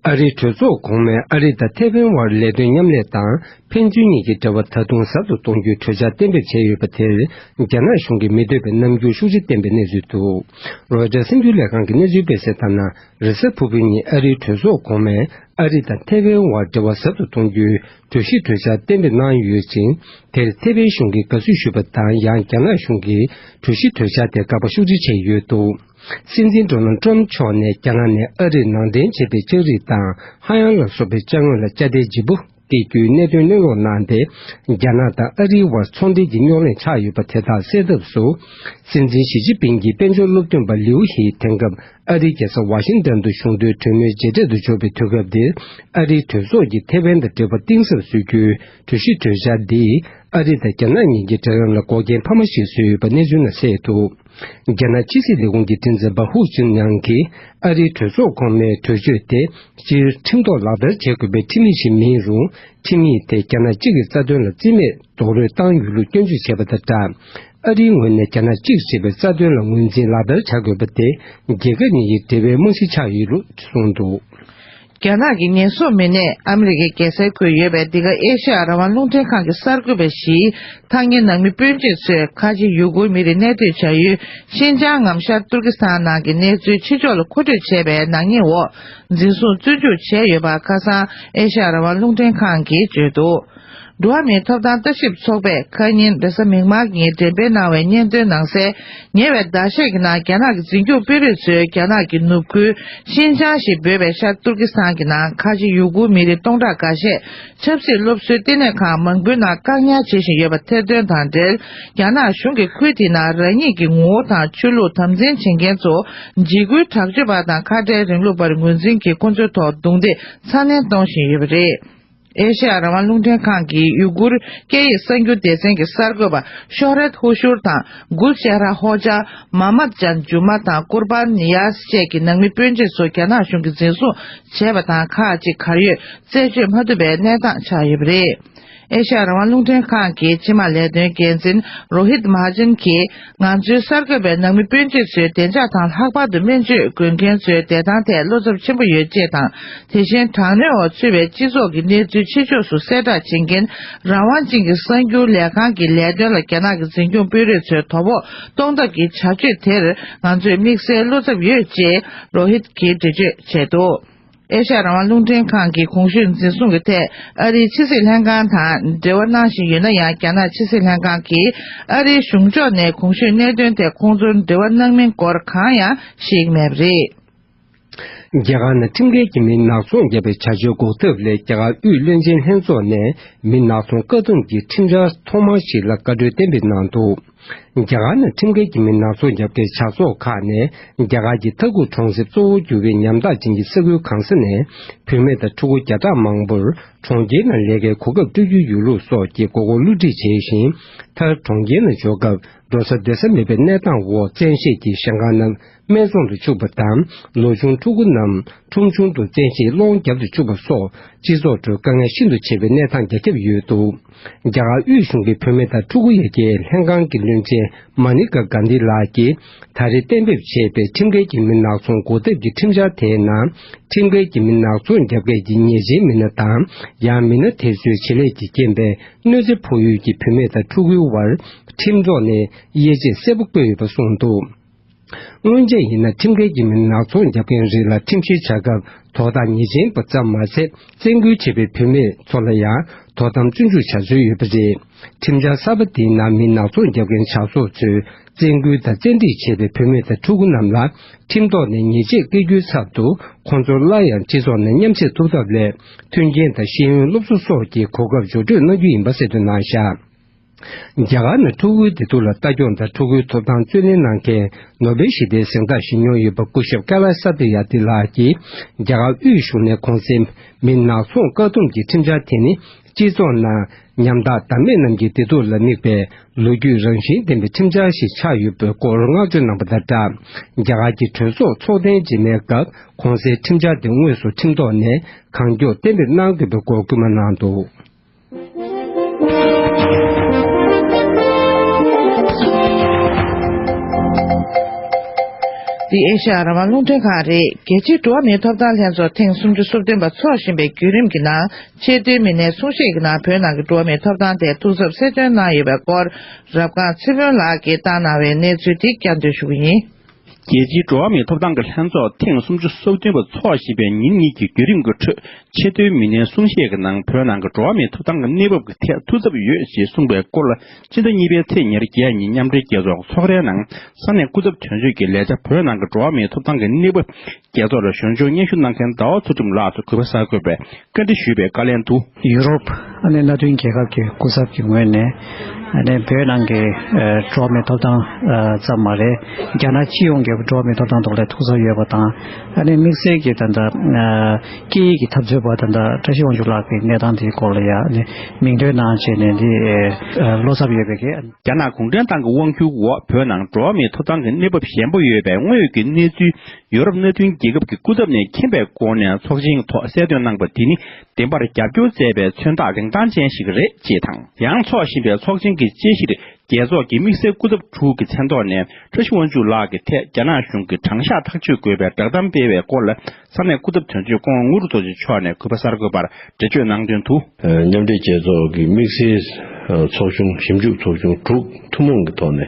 ཨ་རིའི་གྲོས་ཚོགས་གོང་མས་ཨ་རི་དང་ཐེ་ཝན་དབར་ལས་དོན་མཉམ་ལས་དང་ཕན་ཚུན་གཉིས་ཀྱི་འབྲེལ་བ་ད་དུང་ཟབ་ཏུ་གཏོང་རྒྱུའི་གྲོས་འཆར་གཏན་འབེབས་བྱས་ཡོད་པ་དེར། རྒྱ་ནག་གཞུང་གིས་མི་འདོད་པའི་རྣམ་འགྱུར་ཤུགས་ཆེ་བསྟན་པའི་གནས་ཚུལ་འདུག་རོའི་ཊར་གསར་འགྱུར་ལས་ཁང་གིས་གནས་ཚུལ་སྤེལ་གསལ་ལྟར་ན། རེས་གཟའ་ཕུར་བུའི་ཉིན་ཨ་རིའི་གྲོས་ཚོགས་གོང་མས་ཨ་རི་དང་ཐེ་ཝན་དབར་འབྲེལ་བ་ཟབ་ཏུ་གཏོང་རྒྱུའི་གྲོས་གཞི་གྲོས་འཆར་གཏན་འབེབས་གནང་ཡོད་ཅིང་། དེར་ཐེ་ཝན་གཞུང་གིས་དགའ་བསུ་ཞུས་པ་དང་། ཡང་རྒྱ་ནག་གཞུང་གིས་གྲོས་གཞི་གྲོས་འཆར་དེར་དགག་པ་ཤུགས་ཆེ་བྱས་ཡོད་འདུག་སྲིད་འཛིན་ཌོ་ནལ་ཊམ་མཆོག་ནས་རྒྱ་ནག་ནས་ཨ་རིར་ནང་འདྲེན་བྱས་པའི་ལྕགས་རིགས་དང་ཧ་ཡང་ལ་སོགས་པའི་ཅ་དངོས་ལ་དཔྱ་ཁྲལ་ལྗིད་པོ་སྤྲད་རྒྱུའི་གནད་དོན་གནས་ལུགས་གནང་སྟེ། རྒྱ་ནག་དང་ཨ་རིའི་དབར་ཚོང་འབྲེལ་གྱི་རྙོག་གླེང་ཆགས་ཡོད་པ་དེ་དག་སེལ་ཐབས་སུ། སྲིད་འཛིན་ཞི་ཅིན་ཕིང་གིས་དཔལ་འབྱོར་སློབ་སྟོན་པ་ལིའུ་ཧེ་དེང་སྐབས་ཨ་རིའི་རྒྱལ་ས་ཝ་ཤིང་ཏན་དུ་གཞུང་འབྲེལ་གྲོས་མོལ་མཇལ་འཕྲད་དུ་འབྱོར་བའི་དུས་སྐབས་འདིར། ཨ་རིའི་གྲོས་ཚོགས་ཀྱིས་ཐེ་ཝན་དང་འབྲེལ་བ་གཏིང་ཟབ་བཟོ་རྒྱུའི་གྲོས་གཞི་གྲོས་འཆར་འདིས། ཨ་རི་དང་རྒྱ་ནག་གཉིས་ཀྱི་འབྲེལ་ལམ་ལ་འགོག་རྐྱེན་འཕར་མ་ཞིག་བཟོས་ཡོད་པ་གནས་ཚུལ་ནང་གསལ་འདུག་རྒྱ་ནག་ཕྱི་སྲིད་ལས་ཁུངས་ཀྱི་མགྲིན་ཚབ་པ་ཧུའུ་ཅུན་ཉང་གིས། ཨ་རིའི་གྲོས་ཚོགས་གོང་མའི་གྲོས་ཆོད་དེ། སྤྱིར་ཁྲིམས་ཐོག་ལག་བསྟར་བྱེད་དགོས་པའི་ཁྲིམས་ཡིག་ཞིག་མིན་རུང་། ཁྲིམས་ཡིག་དེ་རྒྱ་ནག་གཅིག་གི་རྩ་དོན་ལ་རྩིས་མེད་རྡོག་རོལ་བཏང་ཡོད་ལུགས་སྐྱོན་བརྗོད་བྱས་པ་དང་སྦྲགས། ཨ་རིའི་ངོས་ནས་རྒྱ་ནག་གཅིག་ཅེས་པའི་རྩ་དོན་ལ་ངོས་འཛིན་ལག་བསྟར་བྱ་དགོས་པ་དེ། རྒྱལ་ཁབ་གཉིས་ཀྱི་འབྲེལ་བའི་རྨང་གཞི་ཆགས་ཡོད་ལུགས་གསུངས་འདུག་རྒྱ་ནག་གི་ཉེན་སྲུང་མི་སྣས་ཨ་མི་རི་ཀའི་རྒྱལ་སའི་ཁུལ་ཡོད་པའི་འདི་ག་ཨེ་ཤ་ཡ་རང་དབང་རླུང་འཕྲིན་ཁང་གི་གསར་འགོད་པ་ཞིག་ཐག་ཉེ་ནང་མི་སྤུན་མཆེད་ཚོས་ཁ་ཆེ་ཡུ་གུར་མི་རིགས་གནས་སྡོད་བྱ་ཡུལ་ཤིན་ཅང་ངམ་ཤར་ཏུར་ཀི་སི་ཐན་ནང་གི་གནས་ཚུལ་ཕྱི་ཕྱོགས་ལ་མཁོ་སྤྲོད་བྱས་པའི་ནག་ཉེས་འོག་འཛིན་བཟུང་བཙོན་འཇུག་བྱས་ཡོད་པ་ཁ་སང་ཨེ་ཤ་ཡ་རང་དབང་རླུང་འཕྲིན་ཁང་གིས་བརྗོད་འདུག་འགྲོ་བ་མིའི་ཐོབ་ཐང་ལྟ་ཞིབ་ཚོགས་པས་ཁ་ཉིན་རེས་གཟའ་མིག་དམར་ཉིན་འགྲེམས་སྤེལ་གནང་བའི་སྙན་ཐོའི་ནང་གསལ། ཉེ་བའི་ཟླ་ཤས་ཀྱི་ནང་རྒྱ་ནག་གི་འཛིན་སྐྱོང་དཔོན་རིགས་ཚོས་རྒྱ་ནག་གི་ནུབ་ཁུལ་ཤིན་ཅང་ཞེས་འབོད་པའི་ཤར་ཏུར་ཀི་སི་ཐན་གྱི་ནང་ཁ་ཆེ་ཡུ་གུར་མི་རིགས་སྟོང་ཕྲག་འགའ་ཤས་ཆབ་སྲིད་སློབ་གསོའི་ལྟེ་གནས་ཁང་མང་པོའི་ནང་བཀག་ཉར་བྱེད་བཞིན་ཡོད་པ་ཐེར་འདོན་དང་འབྲེལ། རྒྱ་ནག་གཞུང་གིས་ཁུལ་དེའི་ནང་རང་ཉིད་ཀྱི་ངོ་བོ་དང་ཆོས་ལུགས་དམ་འཛིན་བྱེད་མཁན་ཚོ་འཇིགས་སྐུལ་དྲག་སྤྱོད་པ་དང་ཁ་བྲལ་རིང་ལུགས་པར་ངོས་འཛིན་གྱིས་ཁོ་ཚོའི་ཐོག་རྡུང་རྡེག་ཚ་ནན་གཏོང་བཞིན་ཡོད་པ་རེད། ཨེ་ཤ་ཡ་རང་དབང་རླུང་འཕྲིན་ཁང་གིས་ཡུ་གུར་སྐད་ཡིག་གསར་འགྱུར་སྡེ་ཚན་གྱི་གསར་འགོད་པ་ཤོ་རད་ཧུ་ཤུར་དང་། གུལ་ཤེ་ཧྲ་ཧོ་ཇ། མ་མད་ཅན་ཇུ་མ་དང་ཀུར་པན་ནི་ཡཱས་བཅས་ཀྱི་ནང་མི་སྤུན་མཆེད་ཚོ་རྒྱ་ནག་གཞུང་གིས་འཛིན་བཟུང་བྱས་པ་དང་། ཁག་ཅིག་གར་ཡོད་རྩད་གཅོད་མ་ཐུབ་པའི་གནས་སྟངས་ཆགས་ཡོད་པ་རེད། ཨེ་ཤ་ཡ་རང་དབང་རླུང་འཕྲིན་ཁང་གི་ཕྱི་དམག་ལས་དོན་འགན་འཛིན་རོ་ཧིད་མ་ཧཱ་ཇན་གྱིས། ང་ཚོའི་གསར་འགོད་པའི་ནང་མི་སྤུན་མཆེད་ཚོའི་བདེ་འཇགས་དང་། ལྷག་པར་དུ་སྨན་བཅོས་དགོས་མཁན་ཚོའི་བདེ་ཐང་ཐད་བློ་འཚབ་ཆེན་པོ་ཡོད་ཅེས་དང་། དེ་བཞིན་དྲག་གནོན་འོག་ཚུད་པའི་སྤྱི་ཚོགས་ཀྱི་གནས་ཚུལ་ཕྱི་ཕྱོགས་སུ་གསལ་བསྒྲགས་བྱེད་མཁན་རང་དབང་ཅན་གྱི་གསར་འགྱུར་ལས་ཁང་གི་ལས་དོན་ལ་རྒྱ་ནག་གི་འཛིན་སྐྱོང་དཔོན་རིགས་ཚོའི་དོ་ཕོག་གཏོང་ཐབས་ཀྱི་བྱ་སྤྱོད་དེར་ང་ཚོས་དམིགས་བསལ་བློ་འཚབ་ཡོད་ཅེས་རོ་ཧིད་ཀྱིས་འགྲེལ་བརྗོད་བྱས་འདུག་ཨེ་ཤ་ཡ་རང་དབང་རླུང་འཕྲིན་ཁང་གིས་གོང་ཞུས་འཛིན་བཟུང་གི་ཐད་ཨ་རིའི་ཕྱི་སྲིད་ལྷན་ཁང་དང་འབྲེལ་བ་གནང་བཞིན་ཡོད་ན་ཡང་། རྒྱ་ནག་ཕྱི་སྲིད་ལྷན་ཁང་གིས་ཨ་རིའི་གཞུང་ཕྱོགས་ནས་གོང་ཞུས་གནད་དོན་ཐད་ཁོང་ཚོར་འབྲེལ་བ་གནང་མིན་སྐོར་གང་ཡང་བཤད་ཀྱི་མེད་པ་རེད། རྒྱ་གར་ནང་ཁྲིམས་འགལ་གྱི་མི་ནག་ཚོང་བརྒྱབ་པའི་བྱ་སྤྱོད་འགོག་ཐབས་སླད། རྒྱ་གར་དབུས་བློན་ཆེན་ལྷན་ཚོགས་ནས་མི་ནག་ཚོང་བཀག་སྡོམ་གྱི་ཁྲིམས་འཆར་ཐོག་མ་ཞིག་ལ་བཀའ་འཁྲོལ་གཏན་འབེབས་གནང་འདུག་རྒྱ་གར་ནང་ཁྲིམས་འགལ་གྱི་མི་ནག་ཚོང་རྒྱབ་མཁན་ཇག་ཚོགས་ཁག་ནས། རྒྱ་གར་གྱི་མཐའ་འཁོབ་གྲོང་གསེབ་གཙོ་བོར་གྱུར་པའི་ཉམ་ཐག་ཅན་གྱི་ས་ཁུལ་གང་ས་ནས། བུད་མེད་དང་ཕྲུ་གུ་བརྒྱ་ཕྲག་མང་པོར་གྲོང་ཁྱེར་ནང་ལས་ཀའི་གོ་སྐབས་སྤྲོད་རྒྱུ་ཡོད་ལུགས་སོགས་ཀྱི་མགོ་སྐོར་བསླུ་བྲིད་བྱས་ཤིང་། མཐར་གྲོང་ཁྱེར་ནང་འབྱོར་སྐབས་འགྲོ་ས་སྡོད་ས་མེད་པའི་གནས་སྟངས་འོག་བཙན་ཤེད་ཀྱིས་ཞིང་ཁ་རྣམས་སྨད་འཚོང་དུ་བཅུག་པ་དང་། ལོ་ཆུང་ཕྲུ་གུ་རྣམས་ཁྲོམ་གཞུང་དུ་བཙན་ཤེད་སློང་རྒྱབ་ཏུ་བཅུག་པ་སོགས། སྤྱི་ཚོགས་ཁྲོད་དཀའ་ངལ་ཤིན་ཏུ་ཆེ་བའི་གནས་སྟངས་རྒྱ་ཁྱབ་ཡོད་འདུག་རྒྱ་གར་དབུས་གཞུང་གི་བུད་མེད་དང་ཕྲུ་གུ་ཡར་རྒྱས་ལྷན་ཁང་གི་བློན་ཆེན་མ་ནི་ཀ་གྷན་དྷི་ལགས་ཀྱིས། ད་རེས་གཏན་འབེབས་བྱས་པའི་ཁྲིམས་འགལ་གྱི་མི་ནག་ཚོང་འགོག་ཐབས་ཀྱི་ཁྲིམས་འཆར་དེའི་ནང་། ཁྲིམས་འགལ་གྱི་མི་ནག་ཚོང་རྒྱབ་མཁན་གྱི་ཉེས་ཅན་མི་སྣ་དང་། ཡང་མི་སྣ་དེ་ཚོའི་བྱེད་ལས་ཀྱི་རྐྱེན་པས་གནོད་འཚེ་ཕོག་ཡུལ་གྱི་བུད་མེད་དང་ཕྲུ་གུའི་བར། ཁྲིམས་ཐོག་ནས་དབྱེ་དཔྱད་གསལ་པོ་བཀོད་ཡོད་པ་གསུངས་འདུག་སྔོན་ཆད་ཡིན་ན་ཁྲིམས་འགལ་གྱི་མི་ནག་ཚོང་རྒྱག་མཁན་རིགས་ལ་ཁྲིམས་བཤེར་བྱ་སྐབས་དོ་བདག་ཉེས་ཅན་པ་ཙམ་མ་ཟད། བཙན་སྐུལ་བྱས་པའི་བུད་མེད་ཚོ་ལ་ཡང་དོ་དམ་བཙོན་འཇུག་བྱ་སྲོལ་ཡོད་པ་རེད། ཁྲིམས་འཆར་གསར་པ་འདིའི་ནང་མི་ནག་ཚོང་རྒྱག་མཁན་ཇག་ཚོགས་ཚོས་བཙན་སྐུལ་དང་བཙན་ཁྲིད་བྱས་པའི་བུད་མེད་དང་ཕྲུ་གུ་རྣམས་ལ་ཁྲིམས་ཐོག་ནས་ཉེས་ཆད་བཀལ་རྒྱུའི་ཚབ་ཏུ། ཁོང་ཚོར་སླར་ཡང་སྤྱི་ཚོགས་ནང་མཉམ་བསྲེས་ཐུབ་ཐབས་སླད། མཐུན་རྐྱེན་དང་ཤེས་ཡོན་སློབ་གསོ་སོགས་ཀྱི་གོ་སྐབས་སྦྱོར་སྤྲོད་གནང་རྒྱུ་ཡིན་པ་གསལ་སྟོན་གནང་བཞག་རྒྱ་གར་ནང་ཕྲུ་གུའི་བདེ་སྡུག་ལ་ལྟ་སྐྱོང་དང་ཕྲུ་གུའི་ཐོབ་ཐང་རྩོད་ལེན་གནང་མཁན་ནོ་སྦེལ་ཞི་བདེའི་གཟེངས་རྟགས་བཞེས་མྱོང་ཡོད་པ་སྐུ་ཞབས་ཀ་ལ་ས་ཏི་ཡ་ཏི་ལགས་ཀྱིས། རྒྱ་གར་དབུས་གཞུང་ནས་གོང་གསལ་མི་ནག་ཚོང་བཀག་སྡོམ་གྱི་ཁྲིམས་འཆར་དེ་ནི། སྤྱི་ཚོགས་ནང་ཉམ་ཐག་བདག་མེད་རྣམས་ཀྱི་བདེ་སྡུག་ལ་དམིགས་པའི་ལོ་རྒྱུས་རང་བཞིན་ལྡན་པའི་ཁྲིམས་འཆར་ཞིག་ཆགས་ཡོད་པའི་སྐོར་བསྔགས་བརྗོད་གནང་པ་དང་སྦྲགས། རྒྱ་གར་གྱི་གྲོས་ཚོགས་ཚོགས་ཐེངས་རྗེས་མའི་སྐབས་གོང་གསལ་ཁྲིམས་འཆར་དེ་དངོས་སུ་ཁྲིམས་ཐོག་ནས་གང་མགྱོགས་གཏན་འབེབས་གནང་དགོས་པའི་སྐོར་སྐུལ་མ་གནང་འདུག་འདི་ཨེ་ཤ་ཡ་རང་དབང་རླུང་འཕྲིན་ཁང་རེད། རྒྱལ་སྤྱིའི་འགྲོ་བ་མིའི་ཐོབ་ཐང་ལྷན་ཚོགས་ཐེངས་སུམ་ཅུ་སོ་བདུན་པ་འཚོགས་བཞིན་པའི་བརྒྱུད་རིམ་གྱི་ནང་། ཆེས་མཐོའི་མི་སྣའི་གསུང་བཤད་ཀྱི་ནང་བོད་ནང་གི་འགྲོ་བ་མིའི་ཐོབ་ཐང་དེ་ཐུགས་འཚབ་གསལ་སྟོན་གནང་ཡོད་པའི་སྐོར། རབ་སྒང་ཚེ་ཕུན་ལགས་ཀྱིས་བཏང་གནང་བའི་གནས་ཚུལ་དེ་བསྐྱར་ཟློས་ཞུ་གི་ཡིན། རྒྱལ་སྤྱིའི་འགྲོ་བ་མིའི་ཐོབ་ཐང་གི་ལྷན་ཚོགས་ཐེངས་སུམ་ཅུ་སོ་བདུན་པ་འཚོགས་བཞིན་པའི་ཉིན་གཉིས་ཀྱི་བརྒྱུད་རིམ་གྱི་ཁྲོད། ཆེས་མཐོའི་མི་སྣའི་གསུང་བཤད་ཀྱི་ནང་བོད་ནང་གི་འགྲོ་བ་མིའི་ཐོབ་ཐང་གི་གནས་བབ་ཀྱི་ཐད་ཐུགས་འཚབ་ཡོད་ཅེས་གསུངས་པའི་སྐོར་ལ། ཕྱི་ཟླ་གཉིས་པའི་ཚེས་ཉེར་བརྒྱད་ཉིན་མཉམ་འབྲེལ་རྒྱལ་ཚོགས་ཚོགས་རའི་ནང་ས་གནས་སྐུ་ཚབ་དོན་གཅོད་ཀྱི་ལས་བྱ་བོད་ནང་གི་འགྲོ་བ་མིའི་ཐོབ་ཐང་གི་གནས་བབ། རྒྱལ་ཚོགས་ལ་ཞུ་སྦྱོར་སྙན་ཞུ་གནང་མཁན་ཟླ་བ་ཚུལ་ཁྲིམས་ལགས་སུ་གུས་པ་གསར་འགོད་པས་བཀའ་འདྲི་ཞུས་པའི་བཀའ་ལན་དུ། ཡུ་རོབ་ཨ་ནི་མནའ་མཐུན་རྒྱལ་ཁབ་ཀྱི་སྐུ་ཚབ་ཀྱི་ངོས་ནས་ཨ་ནི་བོད་ནང་གི་ཨ་འགྲོ་བ་མིའི་ཐོབ་ཐང་ཨ་ཙམ་མ་རེད། རྒྱ་ནག་སྤྱི་ཡོངས་ཀྱི་འགྲོ་བ་མིའི་ཐོབ་ཐང་ཐོག་ལ་ཐུགས་འཚབ་ཡོད་པ་དང་། ཨ་ནི་དམིགས་བསལ་གྱི་ད་ལྟ་ཨ་སྐད་ཡིག་གི་འཐབ་རྩོད་པ་ད་ལྟ་བཀྲ་ཤིས་དབང་ཕྱུག་ལགས་ཀྱི་གནས་སྟངས་དེའི་སྐོར་ལ་ཡང་ཨ་ནི་མིང་འདོན་གནང་བྱས་ནས་འདི་ཨ་བློ་འཚབ་ཡོད་པའི་གི། རྒྱ་ནག་གུང་ཁྲན་ཏང་གི་དབང་སྒྱུར་འོག་བོད་ནང་འགྲོ་བ་མིའི་ཐོབ་ཐང་གི་གནས་བབ་ཞན་པོ་ཡོད་པའི་དངོས་ཡོད་ཀྱི་གནས་ཚུལ། ཡོ་རོབ་མནའ་མཐུན་རྒྱལ་ཁབ་ཀྱི་སྐུ་ཚབ་ནས་མཁྱེན་པའི་སྒོ་ནས་ཚོགས་ཆེན་ཐོག་གསལ་སྟོན་གནང་པ་དེ་ནི་བདེན་པར་རྒྱབ་སྐྱོར་མཛད་པའི་མཚོན་རྟགས་རིན་ཐང་ཅན་ཞིག་རེད་ཅེས་དང་། ཡང་འཚོགས་བཞིན་པའི་ཚོགས་ཆེན་གྱི་དཔྱད་གཞིར་རྒྱལ་ཚོགས་ཀྱི་དམིགས་བསལ་སྐུ་ཚབ་དྲུག་གི་མཚན་ཐོག་ནས་བཀྲ་ཤིས་དབང་ཕྱུག་ལགས་ཀྱི་ཐད་རྒྱ་ནག་གཞུང་གིས་དྲང་གཞག་ཐག་གཅོད་དགོས་པའི་བསྒྲགས་གཏམ་སྤེལ་བའི་སྐོར་ལ་ས་གནས་སྐུ་ཚབ་དོན་གཅོད་སྐུ་ངོ་དངོས་གྲུབ་རྡོ་རྗེ་མཆོག་ནས་གུས་པ་གསར་འགོད་པར་འགྲེལ་བརྗོད་གནང་དོན་དུ། མཉམ་འབྲེལ་རྒྱལ་ཚོགས་ཀྱི་དམིགས་བསལ་ཚོགས་ཆུང་ཞིབ་འཇུག་ཚོགས་ཆུང་དྲུག་ཐུན་མོང་གི་ཐོག་ནས་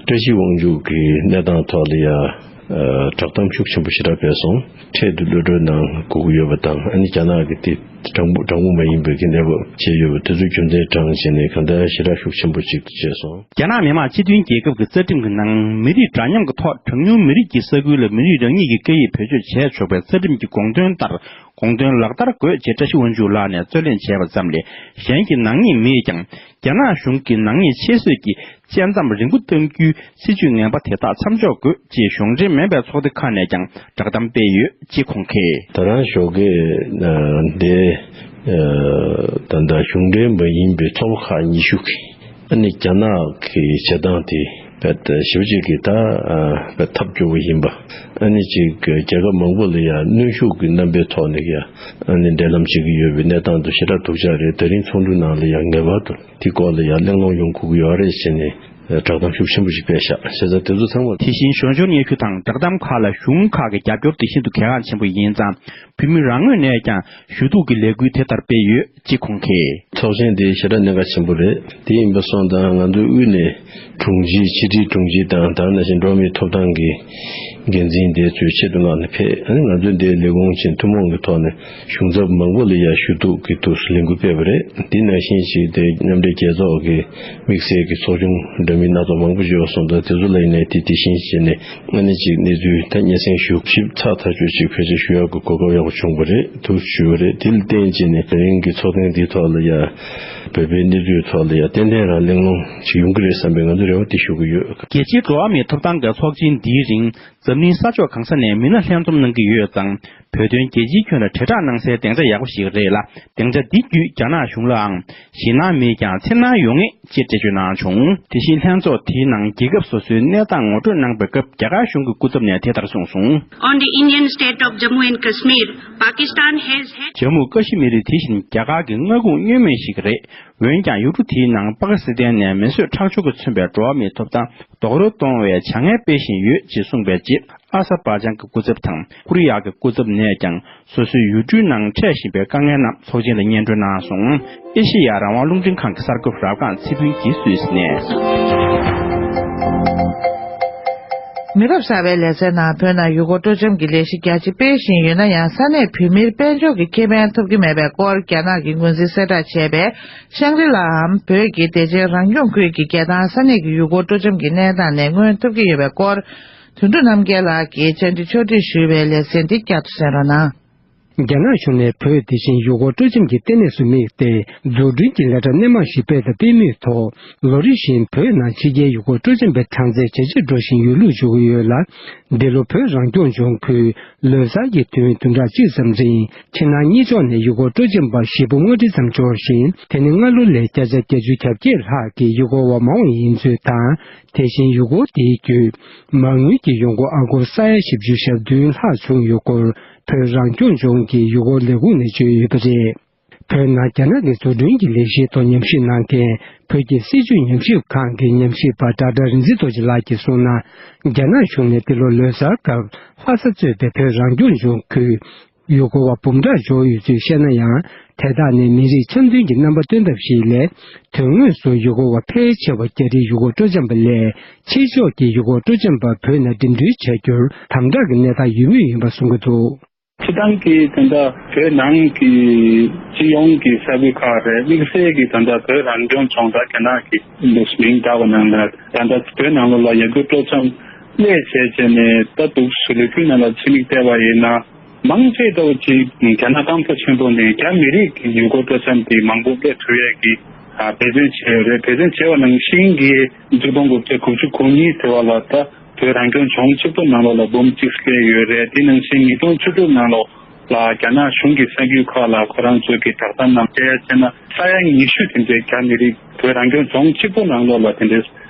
བཀྲ་ཤིས་དབང་ཕྱུག་གི་གནས་སྟངས་ཐོག་ལ་ཡང་བསྒྲགས་གཏམ་ཤུགས་ཆེན་པོ་ཞེ་དྲག་སྤེལ་སོང་། འཕྲལ་དུ་གློད་གྲོལ་གནང་དགོས་ཀྱི་ཡོད་པ་དང་། ཨ་ནི་རྒྱ་ནག་གི་དེ་དྲང་པོ་དྲང་པོ་མ་ཡིན་པའི་གི་གནས་བབ་བྱས་ཡོད་པ་དེ་ཚོའི་རྒྱུ་མཚན་དྲངས་བྱས་ནས་གང་ལྟར་ཞེ་དྲག་ཤུགས་ཆེན་པོ་ཅིག་བྱས་སོང་། རྒྱ་ནག་མི་དམངས་སྤྱི་མཐུན་རྒྱལ་ཁབ་ཀྱི་རྩ་ཁྲིམས་ཀྱི་ནང་མི་རིགས་འདྲ་མཉམ་གྱི་ཐོག་གྲངས་ཉུང་མི་རིགས་ཀྱི་ས་ཁུལ་ལ་མི་རིགས་རང་ཉིད་ཀྱི་སྐད་ཡིག་བེད་སྤྱོད་བྱས་ཆོག་པའི་རྩ་ཁྲིམས་ཀྱི་དགོངས་དོན་ལྟར། དགོངས་དོན་ལག་བསྟར་དགོས་ཅེས་བཀྲ་ཤིས་དབང་ཕྱུག་ལགས་ནས་རྩོད་ལེན་བྱས་པ་ཙམ་ལས་གཞན་གྱི་ནག་ཉེས་མེད་ཀྱང་། རྒྱ་ནག་གཞུང་གིས་ནག་ཉེས་ཆེད་བཟོས་ཀྱི་དཔྱད་མཚམས་རིང་པོ་གཏང་རྒྱུའི་སྲིད་ཇུས་ངན་པ་དེ་དག་མཚམས་འཇོག་དགོས་ཅེས་གཞུང་འབྲེལ་མིན་པའི་ཚོགས་སྡེ་ཁག་ནས་ཀྱང་བསྒྲགས་གཏམ་སྤེལ་ཡོད་ཅེས་ཁོང་གིས། ད་རང་ཞོགས་ཀས་འདི་ད་ལྟ་གཞུང་འབྲེལ་མ་ཡིན་པའི་ཚོགས་པ་ཁག་ཉི་ཤུ་གིས་ཨ་ནི་རྒྱ་ནག་གི་བྱེད་སྟངས་དེ་བས་ཞེ་པོ་ཅིག་གིས་ད་བས་ཐབས་སྐྱོ་བོ་ཡིན་པ། ཨ་ནི་ཅིག་རྒྱལ་ཁབ་མང་པོ་ལ་ཡང་གནོན་ཤུགས་ཀྱི་རྣམ་པའི་ཐོག་ནས་ཡང་ཨ་ནི་འབྲེལ་ལམ་བྱེད་ཀྱི་ཡོད་པའི་གནས་སྟངས་དེ་ཞེ་དྲག་སྡུག་ཅག་རེད། ད་རིང་ཚོགས་འདུའི་ནང་ལ་ཡང་ངེས་པར་དུ་དེའི་སྐོར་ལ་ཡང་གླེང་སློང་ཡོང་དགོས་ཀྱི་ཡོད་རེད་ཟེར་ནས་བསྒྲགས་གཏམ་ཤུགས་ཆེན་པོ་ཞིག་སྤེལ་བཞག་བྱས་ཙང་དེ་ཚོ་ཚང་མ། དེ་བཞིན་གཞོན་སྐྱོར་སྙན་ཞུ་དང་བསྒྲགས་གཏམ་ཁག་ལ་གཞུང་ཁག་གི་རྒྱབ་སྐྱོར་དེ་ཤིན་ཏུ་གལ་འགངས་ཆེན་པོ་ཡིན་ཙང་། བོད་མི་རང་ངོས་ནས་ཀྱང་ཞུ་གཏུག་གི་ལས་འགུལ་དེ་ལྟར་སྤེལ་ཡོད་ཅེས་ཁོང་གིས། ཚོགས་ཆེན་དེ་ཞེ་དྲག་གནད་འགག་ཆེན་པོ་རེད། དེ་ཡིན་པ་སོང་ཙང་ང་ཚོའི་དབུས་ནས་དྲུང་ཆེ་ཕྱི་དྲིལ་དྲུང་ཆེ་དང་ད་ག་ནང་བཞིན་འགྲོ་བ་མིའི་ཐོབ་ཐང་གི་འགན་འཛིན་དེ་ཚོས་ཆེད་དུ་མངགས་ནས་ཕེབས། ཨ་ནི་ང་ཚོས་འདིར་ལས་ཁུངས་ཆེན་ཐུན་མོང་གི་ཐོག་ནས་གཞུང་ཚབ་མང་པོ་ལ་ཡང་ཞུ་གཏུག་གི་ཐོག་ལས་འགུལ་སྤེལ་བ་རེད། འདི་ནང་བཞིན་ཞིག་དེ་མཉམ་འབྲེལ་རྒྱལ་ཚོགས་ཀྱི་དམིགས་བསལ་གྱི་ཚོགས་ཆུང་འདྲ་མིན་སྣ་ཚོགས་མང་པོ་ཞིག་ཡོད་སོང་ཙང་དེ་ཚོ་ལ་ཡིན་ནའི་དེ་དེ་བཞིན་བྱས་ནས་ཨ་ནི་ཅིག་གནས་ཚུལ་ད་སྙན་སེང་ཞུ་ཞིབ་ཚགས་ཐག་ཆོད་ཅིག་བེད་སྤྱོད་ཞུ་ཡག་གི་གོ་སྐབས་ཡག་པོ་བྱུང་བ་རེད། ཐུགས་ཞུ་བ་རེད། དེ་ལ་བརྟེན་བྱས་ནས་དེ་རིང་གི་ཚོགས་ཐེངས་འདིའི་ཐོག་ལ་ཡང་བོད་པའི་གནས་ཚུལ་ཐོག་ལ་ཡང་ཏན་ཏན་རང་གླེང་སློང་ཅིག་ཡོང་གི་རེད་བསམ་པའི་ང་ཚོས་རེ་བ་དེ་ཞུ་གི་ཡོད། རྒྱལ་སྤྱིའི་འགྲོ་བ་མིའི་ཐོབ་ཐང་གི་ཚོགས་ཆེན་འདིའི་རིང་། འཛམ་གླིང་ས་ཕྱོགས་གང་ས་ནས་མི་སྣ་ལྷན་འཛོམས་གནང་གི་ཡོད་ཙང་། བོད་དོན་རྒྱལ་སྤྱིའི་ཁྱོན་ལ་དྲིལ་བསྒྲགས་གནང་སའི་སྡིངས་ཆ་ཡག་པོ་ཞིག་རེད་ལ། སྡིངས་ཆ་འདི་བརྒྱུད་རྒྱ་ནག་གཞུང་ལའང་ཞེད་སྣང་མེད་ཀྱང་འཚེར་སྣང་ཡོང་ངེས་ཅེས་འགྲེལ་བརྗོད་གནང་བྱུང་། དེ་བཞིན་ལྷན་ཚོགས་དེའི་ནང་རྒྱལ་ཁབ་སོ་སོའི་གནས་སྟངས་ངོ་སྤྲོད་གནང་པའི་སྐབས། རྒྱ་གར་གཞུང་གི་སྐུ་ཚབ་ནས་དེ་ལྟར་གསུངས་སོང་། On the Indian state of Jammu and Kashmir, Pakistan has had ཇམ་མུ་ཀ་ཤི་མིར་དེ་བཞིན་རྒྱ་གར་གྱི་མངའ་ཁོངས་བསྙོན་མེད་ཞིག་རེད། འོན་ཀྱང་ཡུལ་གྲུ་དེའི་ནང་པ་ཀི་སི་ཐན་ནས་མི་གསོད་ཁྲག་སྦྱོར་གྱིས་མཚོན་པའི་འགྲོ་བ་མིའི་ཐོབ་ཐང་རྡོག་རོལ་གཏོང་བའི་བྱ་ངན་སྤེལ་བཞིན་ཡོད་ཅེས་གསུངས་པའི་རྗེས། ཨ་ས་བ་ཅང་གི་སྐུ་ཚབ་དང་ཀོ་རི་ཡ་གི་སྐུ་ཚབ་ནས་ཀྱང་སོ་སོའི་ཡུལ་གྲུའི་ནང་འཕྲད་བཞིན་པའི་དཀའ་ངལ་རྣམས་ཚོགས་ཆེན་ལ་སྙན་སྒྲོན་གནང་སོང་། ཨེ་ཤེ་ཡ་རང་དབང་རླུང་འཕྲིན་ཁང་གི་གསར་འགོད་པ་རབ་སྒང་ཚེ་ཕུན་གྱིས་སུད་སི་ནས། མི་རབས་གསར་པའི་ལེ་ཚན་ནང་བོད་ནང་ཡུལ་སྐོར་སྤྲོ་འཆམ་གྱི་ལས་གཞི་རྒྱ་ཆེ་སྤེལ་བཞིན་ཡོད་ན་ཡང་། ས་གནས་བོད་མིར་དཔལ་འབྱོར་གྱི་ཁེ་ཕན་ཐོབ་ཀྱི་མེད་པའི་སྐོར་རྒྱ་ནག་གི་འགོ་འཛིན་གསལ་བསྒྲགས་བྱས་པའི་ཤང་རི་ལའམ་བོད་ཀྱི་བདེ་ཆེན་རང་སྐྱོང་ཁུལ་གྱི་རྒྱལ་ཐང་ས་གནས་ཀྱི་ཡུལ་སྐོར་སྤྲོ་འཆམ་གྱི་གནས་སྟངས་ནས་མངོན་ཐུབ་ཀྱི་ཡོད་པའི་སྐོར། དོན་གྲུབ་རྣམ་རྒྱལ་ལགས་ཀྱིས་བཅར་འདྲི་ཕྱོགས་སྒྲིག་ཞུས་པའི་ལེ་ཚན་འདི་བསྐྱར་དུ་གསན་རོགས་གནང་། རྒྱ་ནག་གཞུང་ནས་བོད་དེ་བཞིན་ཡུལ་སྐོར་སྤྲོ་འཆམ་གྱི་ལྟེ་གནས་སུ་དམིགས་ཏེ། འཛུགས་སྐྲུན་གྱི་ལས་གྲྭ་སྣེ་མང་ཞིག་སྤེལ་དང་སྤེལ་མུས་ཐོག་ལོ་རེ་བཞིན་བོད་ནང་ཕྱི་རྒྱལ་ཡུལ་སྐོར་སྤྲོ་འཆམ་པའི་གྲངས་ཚད་ཇེ་ཆེར་འགྲོ་བཞིན་ཡོད་ལུགས་བརྗོད་ཀྱི་ཡོད་ལ། འདི་ལོ་བོད་རང་སྐྱོང་ལྗོངས་ཁུལ་ལོ་གསར་གྱི་དུས་ཡུན་བདུན་ཕྲག་གཅིག་ཙམ་རིང་ཕྱི་ནང་གཉིས་ཕྱོགས་ནས་ཡུལ་སྐོར་སྤྲོ་འཆམ་པ་བཞི་བཅུ་ལྔ་ཁྲི་ཙམ་འབྱོར་ཞིང་། དེ་ནི་སྔ་ལོ་ལས་བརྒྱ་ཆ་བརྒྱད་ཅུ་གྱ་བརྒྱད་ལྷག་གི་ཡུལ་སྐོར་བ་མང་བ་ཡིན་ཚུལ་དང་། དེ་བཞིན་ཡུལ་སྐོར་དེའི་བརྒྱུད་མ་དངུལ་གྱི་ཡོང་སྒོ་ཨ་སྒོར་ས་ཡ་བཞི་བཅུ་ཞེ་བདུན་ལྷག་བྱུང་ཡོད་སྐོར། བོད་རང་སྐྱོང་ལྗོངས་ཀྱི་ཡུལ་སྐོར་ལས་ཁུངས་ནས་བརྗོད་ཡོད་པ་རེད། བོད་ནང་རྒྱ་ནག་གི་འཛུགས་སྐྲུན་གྱི་ལས་གཞིའི་ཐོག་ཉམས་ཞིབ་གནང་མཁན་བོད་ཀྱི་སྲིད་བྱུས་ཉམས་ཞིབ་ཁང་གི་ཉམས་ཞིབ་པ་ཌོག་ཊར་རིག་འཛིན་རྡོ་རྗེ་ལགས་ཀྱིས་གསུངས་ན། རྒྱ་ནག་གཞུང་ནས་འདི་ལོ་ལོ་གསར་སྐབས་ལྷ་ས་གཙོས་པའི་བོད་རང་སྐྱོང་ལྗོངས་ཁུལ་ཡུལ་སྐོར་བ་འབུམ་ཕྲག་འབྱོར་ཡོད་ཚུལ་བཤད་ན་ཡང་། དེ་དག་ནི་མི་རིགས་འཆམ་མཐུན་གྱི་རྣམ་པ་སྟོན་ཐབས་ཤིག་ལས། དོན་དངོས་སུ་ཡུལ་སྐོར་བ་ཕལ་ཆེ་བ་རྒྱ་རིགས་ཡུལ་སྐོར་སྤྲོ་འཆམ་པ་ལས། ཕྱི་ཕྱོགས་ཀྱི་ཡུལ་སྐོར་སྤྲོ་འཆམ་པ་བོད་ནང་འགྲིམ་འགྲུལ་བྱ་རྒྱུར་དམ་དྲག་གི་གནས་སྟངས་ཡོད་མུས་ཡིན་པ་གསུང་གི་འདུག་སྤྱིར་བཏང་གི་ད་ལྟ་བོད་ནང་གི་སྤྱི་ཡོངས་ཀྱི་ས་ཁུལ་ཁག་རེད། དམིགས་བསལ་གྱི་ད་ལྟ་བོད་རང་སྐྱོང་ལྗོངས་དང་རྒྱ་ནག་གི་མིང་བཏགས་པ་ནང་ལ་ད་ལྟ་བོད་ནང་ལོགས་ལ་ཡུལ་སྐོར་སྤྲོ་འཆམ་སླེབས་བྱས་བྱས་ནས་ད་འདུག་སེ་ལོ་རྒྱུས་ནང་ལ་ཕྱི་མིག་བལྟས་པ་ཡིན་ན། མང་ཆེ་ལྟ་བུ་ཅིག་རྒྱ་ནག་སྐམ་ས་ཆེན་པོ་ནས་རྒྱ་མི་རིགས་ཀྱི་ཡུལ་སྐོར་སྤྲོ་འཆམ་དེ་མང་པོ་སླེབས་ཐུབ་ཡས་ཀྱི་ཨ་འབད་བརྩོན་བྱས་ཡོད་རེད། འབད་བརྩོན་བྱས་པ་ནང་བཞིན་གྱི་ཆིག་སྟོང་དགུ་བརྒྱ་དགུ་བཅུ་གོ་གཉིས་ཟེར་བ་ལ་ད་བོད་རང་སྐྱོང་ལྗོངས་གཅིག་པོ་ནང་ལོགས་ལ་འབུམ་གཅིག་སླེབས་ཡོད་རེད། དེ་ནང་བཞིན་ཉིས་སྟོང་བཅུ་དྲུག་ནང་ལོགས་ལ་རྒྱ་ནག་གཞུང་གི་ས་ཁུལ་ཁག་ལ་ཁོ་རང་ཚོའི་གི་བསྒྲགས་གཏམ་ནང་བལྟས་ཡ་བྱས་ན་ས་ཡ་ཉི་ཤུ་དེ་འདྲའི་རྒྱ་མི་རིགས་བོད་རང་སྐྱོང་ལྗོངས་གཅིག་པོ་ནང་ལོགས་ལ་དེ་འདྲའི་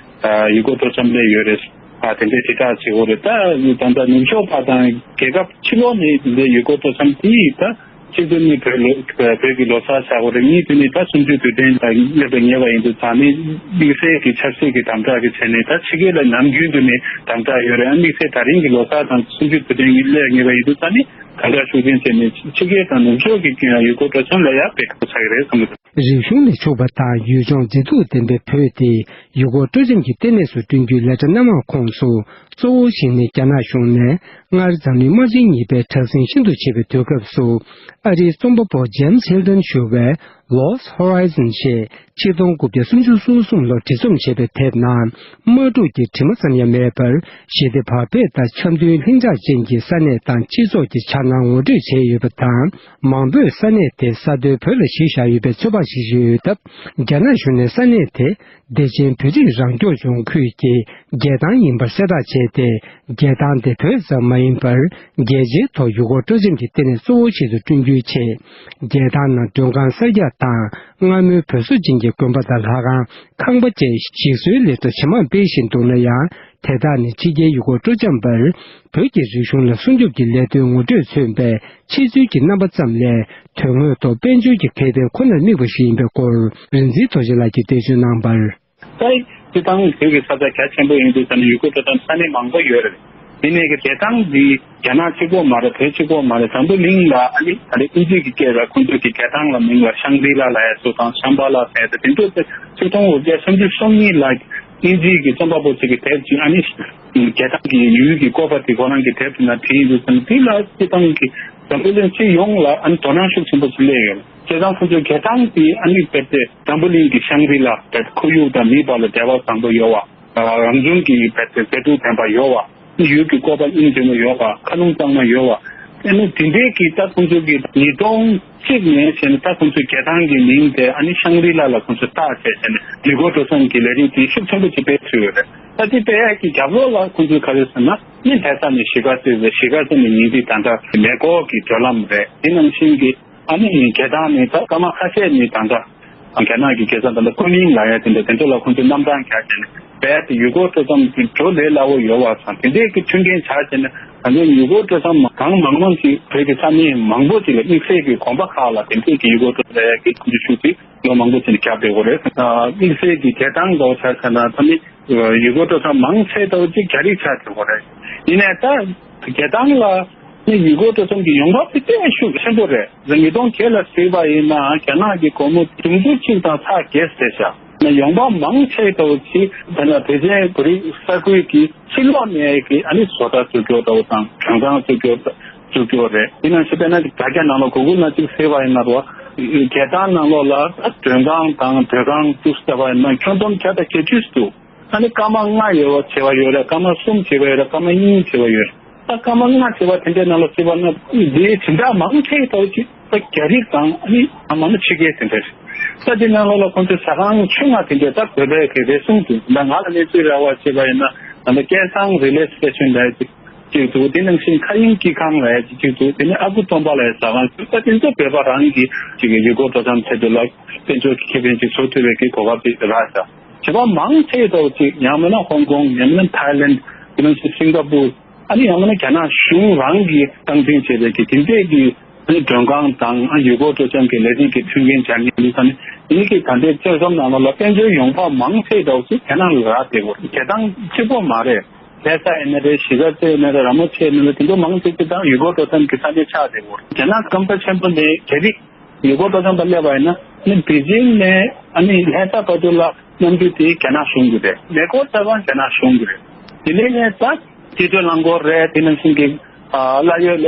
ཨ་ཡུལ་སྐོར་སྤྲོ་འཆམ་སླེབས་ཡོད་རེད། ཨ་དེ་འདྲའི་དྲིལ་བསྒྲགས་བྱེད་དགོས་རེད། ད་ད་ལྟ་ནུབ་ཕྱོགས་པ་དང་རྒྱལ་ཁབ་ཕྱི་ལོགས་ནས་དེ་འདྲའི་ཡུལ་སྐོར་སྤྲོ་འཆམ་དེ་ད་གཅིག་ཏུ་ནི་བོད་ལོ་བོད་ཀྱི་ལོ་གསར་བྱ་དགོས་རེད། གཉིས་དེ་ནི་ད་གསུམ་བཅུའི་དུས་དྲན་དང་སླེབས་པའི་ཉེ་བ་ཡིན་དུས་ཙང་ནི་དམིགས་བསལ་གྱི་ཆབ་སྲིད་ཀྱི་དམ་དྲག་གི་ཆ་ནས་ད་ཕྱི་རྒྱལ་ལ་ནམ་རྒྱུན་དུ་ནི་དམ་དྲག་ཡོད་རེད། ཨ་དམིགས་བསལ་ད་རིང་གི་ལོ་གསར་དང་གསུམ་བཅུའི་དུས་དྲན་གྱི་སླེབས་ཉེ་བ་ཡིན་དུས་ཙང་ནི་དམ་དྲག་ཤུགས་ཆེན་བྱས་ནས་ཕྱི་རྒྱལ་དང་ནུབ་ཕྱོགས་ཀྱི་ཡུལ་སྐོར་སྤྲོ་འཆམ་ལ་ཡང་དཔེ་ཁག་པོ་ཆགས་ཀྱི་རེད་བསམ་གྱི་འདུག་རིག་གཞུང་ལས་ཕྱུག་པ་དང་ཡུལ་ལྗོངས་མཛེས་སྡུག་ལྡན་པའི་བོད་དེ་ཡུལ་སྐོར་སྤྲོ་འཆམ་གྱི་ལྟེ་གནས་སུ་བསྐྲུན་རྒྱུའི་ལས་གྲྭ་སྣ་མང་ཁོངས་སུ་གཙོ་བོ་ཞིག་ནི་རྒྱ་ནག་གཞུང་ནས་སྔར་འཛམ་གླིང་དམག་ཆེན་གཉིས་པའི་དྲག་ཟིང་ཤིན་ཏུ་ཆེ་བའི་དུས་སྐབས་སུ་ཨ་རིའི་རྩོམ་པ་པོ་ཇེམ་སི་ཧིལ་ཏོན་ཞུ་བའི་Lost Horizon ཞེས་ཆིག་སྟོང་དགུ་བརྒྱ་སུམ་ཅུ་སོ་གསུམ་ལོར་བྲིས་རྩོམ་བྱས་པའི་དེབ་ནང་དམག་འཁྲུག་གི་དྲི་མ་ཙམ་ཡང་མེད་པར་ཞི་བདེ་བག་ཕེབས་དང་འཆམ་མཐུན་ལྷིང་འཇགས་ཅན་གྱི་ས་གནས་དང་སྤྱི་ཚོགས་ཀྱི་འཆར་སྣང་ངོ་སྤྲོད་བྱས་ཡོད་པ་དང་། མང་པོས་ས་གནས་དེ་ས་མཐོའི་བོད་ལ་གཞི་བཞག་ཡོད་པའི་ཚོད་དཔག་བྱེད་བཞིན་ཡོད་སྟབས། རྒྱ་ནག་གཞུང་ནས་ས་གནས་དེ་བདེ་ཆེན་བོད་རིགས་རང་སྐྱོང་ལྗོངས་ཁུལ་གྱི་རྒྱལ་ཐང་ཡིན་པར་གསལ་བསྒྲགས་བྱས་ཏེ། རྒྱལ་ཐང་དེ་བོད་ཙམ་མ་ཡིན་པར་རྒྱལ་སྤྱིའི་ཐོག་ཡུལ་སྐོར་སྤྲོ་འཆམ་གྱི་ལྟེ་གནས་གཙོ་བོ་ཞིག་ཏུ་བསྐྲུན་རྒྱུའི་ཆེད། རྒྱལ་ཐང་ནང་མགྲོན་ཁང་གསར་རྒྱག་དང་སྔ་མོའི་བོད་བཟོ་ཅན་གྱི་དགོན་པ་དང་ལྷ་ཁང་། ཁང་པ་བཅས་ཞིག་གསོའི་ལས་གྲྭ་ཇེ་མང་སྤེལ་བཞིན་འདུག་ན་ཡང་། དེ་དག་ནི་ཕྱི་རྒྱལ་ཡུལ་སྐོར་སྤྲོ་འཆམ་པར་བོད་ཀྱི་རིག་གཞུང་ལ་སྲུང་སྐྱོབ་ཀྱི་ལས་དོན་ངོ་སྤྲོད་མཚོན་པའི་ཕྱི་ཚུལ་གྱི་རྣམ་པ་ཙམ་ལས། དོན་དངོས་ཐོག་དཔལ་འབྱོར་གྱི་ཁེ་ཕན་ཁོ་ནར་དམིགས་པ་ཞིག་ཡིན་པའི་སྐོར་རིག་འཛིན་རྡོ་རྗེ་ལགས་ཀྱིས་འགྲེལ་བརྗོད་གནང་བར། ད་སྤྱིར་བཏང་བོད་ཀྱི་ས་ཆ་རྒྱ་ཆེན་པོ་ཡིན་དུས་ཙམ་ནས་ཡུལ་སྐོར་སྤྲོ་འཆམ་ས་གནས་མང་པོ་ཡོད་རེད། དེ་ནས་ཀྱི་རྒྱལ་ཐང་འདི་རྒྱ་ནག་གཅིག་པོ་མ་རེད། བོད་གཅིག་པོ་མ་རེད། འཛམ་བུ་གླིང་ལ་ཨ་ནི་ད་ལྟ་དབྱིན་ཇི་གི་སྐད་ལ་ཁོང་ཚོས་ཀྱི་རྒྱལ་ཐང་ལ་མིང་ལ་ཤང་རི་ལ་ལབ་ཡ་ཚོ་དང་ཤམ་བྷ་ལ་ཟེར་ཡ་དེ་ཚོ་དེ་ཆིག་སྟོང་དགུ་བརྒྱ་སུམ་ཅུ་སོ་གཉིས་ལ་དབྱིན་ཇི་གི་རྩོམ་པ་པོ་ཅིག་གི་དེབ་ཅིག་ཨ་ནི་རྒྱལ་ཐང་གི་ཡུལ་གྱི་བཀོད་པ་དེ་ཁོ་རང་གི་དེབ་དེ་ན་བྲིས་ཡོད་ཙང་དེ་ལ་སྤྱིར་བཏང་གི་འཛམ་བུ་གླིང་སྤྱི་ཡོངས་ལ་ཨ་ནི་དོ་སྣང་ཤུགས་ཆེན་པོ་ཞིག་སླེབས་ཡོད། བྱས་ཙང་ཁོང་ཚོའི་རྒྱལ་ཐང་དེ་ཨ་ནི་རྦད་དེ་འཛམ་བུ་གླིང་གི་ཤང་རི་ལ་རྦད་ཁོར་ཡུག་དང་མིའི་བར་ལ་འབྲེལ་བ་བཟང་པོ་ཡོད་པ། རང་བྱུང་གི་རྦད་དེ་མཛེས་སྡུག་ལྡན་པ་ཡོད་པ། ཡུལ་གྱི་བཀོད་པ་སྙིང་རྗེ་མོ་ཡོད་པ། མཁའ་རླུང་གཙང་མ་ཡོད་པ། ཨ་ནི་དེ་འདྲའི་གི་ད་ཁོང་ཚོ་གི་ཉིས་སྟོང་གཅིག་ནས་བྱས་ནས་ད་ཁོང་ཚོའི་རྒྱལ་ཐང་གི་མིང་དེ་ཨ་ནི་ཤང་རི་ལ་ལ་ཁོང་ཚོས་བཏགས་བྱས་བྱས་ནས་ཡུལ་སྐོར་སྤྲོ་འཆམ་གྱི་ལས་རིགས་དེ་ཤུགས་ཆེན་པོ་ཅིག་སྤེལ་ཐུབ་ཡོད་རེད། ད་དེ་སྤེལ་ཡག་གི་རྒྱབ་ལོགས་ལ་ཁོང་ཚོས་ག་རེ་ཟེར་ན་ཨ་ནི་ལྷ་ས་ནས་གཞིས་ཀ་རྩེ་བྱས། གཞིས་ཀ་རྩེ་ནས་ཉིང་ཁྲི་དང་འདྲ་མེ་འཁོར་གྱི་བགྲོད་ལམ་རེད། དེ་ནང་བཞིན་གྱི་ཨ་ནི་རྒྱལ་ཐང་ནས་ད་སྐར་མ་ཁ་ཤས་ནས་ད་ལྟ་རྒྱ་ནག་གི་རྒྱལ་ས་ད་ལྟ་ཀུན་མིང་ལབ་ཡ་དེ་འདྲ་དེ་ཚོ་ལ་ཁོང་ཚོས་གནམ་ཐང་རྒྱག་བྱས་ནས་རྦད་དེ་ཡུལ་སྐོར་སྤྲོ་འཆམ་གྱི་འགྲོ་ལས་སླ་བོ་ཡོད་པ་དང་དེ་འདྲས་ཀྱི་མཐུན་རྐྱེན་ཆགས་བྱས་ནས་ད་ལྟ་ཡུལ་སྐོར་སྤྲོ་འཆམ་གང་མང་མང་ཞིག་བོད་ཀྱི་ས་གནས་མང་པོ་ཅིག་ལ་དམིགས་བསལ་གྱི་དགོན་པ་ཁག་ལ་དེ་འདྲས་ཀྱི་ཡུལ་སྐོར་སྤྲོ་འཆམ་ལབ་ཡ་གི་ཁོང་ཚོས་ཤུགས་ཅིག་ལོ་མང་པོ་ཅིག་ནས་བརྒྱབ་བསྡད་ཡོད་རེད། དམིགས་བསལ་གྱི་རྒྱལ་ཐང་འདྲ་བོ་ཆ་བཞག་ན་ད་ནི་ཡུལ་སྐོར་སྤྲོ་འཆམ་མང་ཆེ་ལྟ་བུ་ཅིག་རྒྱ་རིགས་ཆགས་བསྡད་ཡོད་རེད། ཡིན་ནའི་ད་རྒྱལ་ཐང་ལ་ནི་ཡུལ་སྐོར་སྤྲོ་འཆམ་གྱི་ཡོང་འབབ་དེ་དཔེ་ཤུགས་ཆེན་པོ་རེད། ཉིས་སྟོང་བརྒྱད་ལ་གཟིགས་པ་ཡིན་ན་རྒྱ་ནག་གི་སྒོར་མོ་དུང་ཕྱུར་གཅིག་དང་ཚེག་བརྒྱད་ཟེར་བཞག་ན་ཡོང་འབབ་མང་ཆེ་ལྟ་བུ་ཅིག་དཔེར་ན་བདེ་ཆེན་བོད་རིགས་ས་ཁུལ་གྱི་ཕྱི་ལོགས་ནས་ཀྱི་ཨ་ནི་བཟོ་གྲྭ་བཙུགས་རྒྱུ་ལྟ་བུ་དང་མགྲོན་ཁང་བཙུགས་རྒྱུ་བཙུགས་རྒྱུ་རེད། དེ་ནང་བཞིན་དཔེར་ན་དྲ་རྒྱ་ནང་ལ་གུ་གུལ་ནང་ཅིག་གཟིགས་པ་ཡིན་ན་རོ། རྒྱལ་ཐང་ནང་ལོགས་ལ་མགྲོན་ཁང་དང་སྡོད་ཁང་བཙུགས་བསྡད་པ་ཡིན་ན་ཁྱོན་བསྡོམས་བརྒྱ་དང་བརྒྱད་ཅུ་འདུག་ཨ་ནི་སྐར་མ་ལྔ་ཡོད་པ་བྱེད་པ་ཡོད་རེད། སྐར་མ་གསུམ་བྱེད་པ་ཡོད་རེད། སྐར་མ་གཉིས་བྱེད་པ་ཡོད་རེད། ད་སྐར་མ་ལྔ་བྱེད་པ་དེ་འདྲའི་ནང་ལ་བརྩིས་པ་ན་འདིའི་སྦྱིན་བདག་མང་ཆེ་ལྟ་བུ་ཅིག་ད་རྒྱ་རིགས་དང་ཨ་ནི་ཨ་མ་ནི་ཕྱི་རྒྱལ་དེ་འདྲ་རེད། ད་དེ་ནང་ལོགས་ལ་ཁོང་ཚོའི་ཟ་ཁང་ཆུང་ང་དེ་འདྲ་ད་བོད་པའི་གི་རེ་ཟུང་འདུག་ད་ང་ལ་གནས་ཚུལ་རག་པ་བྱས་པ་ཡིན་ན་ད་ལྟ་སྐལ་བཟང་རི་ལེ་སི་ཊེ་ཤན་ལ་ཅིག་ཅིག་འདུག་དེ་ནང་བཞིན་མཁའ་དབྱིངས་སྐྱིད་ཁང་ལ་ཅིག་ཅིག་འདུག་དེ་ནས་ཨ་ཁུ་སྟོན་པ་ལ་ཟ་ཁང་ད་དེ་ཚོ་བོད་པ་རང་གི་ཅིག་གི་ཡུལ་སྐོར་སྤྲོ་འཆམ་ཆེད་དུ་ལ་དཔལ་འབྱོར་གྱི་ཁེ་ཕན་ཅིག་བཟོ་ཐུབ་པའི་གི་གོ་སྐབས་ཅིག་རག་ཤག་བྱེད་པ་མང་ཆེ་ལྟ་བུ་ཅིག་ཡང་མིན་ན་ཧོང་ཀོང་ཡང་མིན་ན་ཐའི་ལེན་དེ་ནང་བཞིན་སིང་ག་པུར། ཨ་ནི་ཡང་ན་རྒྱ་ནག་གཞུང་རང་གིས་སྟངས་འཛིན་བྱས་པའི་གི་དེ་འདྲས་ཀྱི་ཨ་ནི་མགྲོན་ཁང་དང་ཨ་ཡུལ་སྐོར་སྤྲོ་འཆམ་གྱི་ལས་རིགས་ཀྱི་མཐུན་རྐྱེན་སྦྱར་མཁན་འདུག་ས་ནི་ཡིན་གྱི་ད་ལྟའི་བཙོན་ཁང་ནང་ལོགས་ལ་དཔལ་འབྱོར་ཡོང་འབབ་མང་ཆེ་འདྲ་བོ་ཞིག་རྒྱ་ནག་ལ་རག་བསྡད་ཡོད་རེད། རྒྱལ་ཐང་གཅིག་པོ་མ་རེད། ལྷ་ས་ཡིན་ན་རེད། གཞིས་ཀ་རྩེ་ཡིན་ན་རེད། ར་མོ་ཆེ་ཡིན་ན་རེད། དེ་ཚོ་མང་ཆེ་ཆེ་དང་ཡུལ་སྐོར་སྤྲོ་འཆམ་གྱི་ས་གནས་ཆགས་བསྡད་ཡོད་རེད། རྒྱ་ནག་སྐམ་ས་ཆེན་པོ་ནས་རྒྱ་རིགས་ཡུལ་སྐོར་སྤྲོ་འཆམ་པ་སླེབས་པ་ཡིན་ན་ནི་པེ་ཅིང་ནས་ཨ་ནི་ལྷ་ས་བར་དུ་ལ་གནམ་གྲུ་དེ་རྒྱ་ནག་གཞུང་གི་རེད། མེ་འཁོར་ལྟ་བུའང་རྒྱ་ནག་གཞུང་གི་རེད། དེ་ནས་ནས་ད་སི་ཏུ་རླངས་འཁོར་རེད། དེ་ནང་བཞིན་གྱི་ཨ་གླ་ཡོད་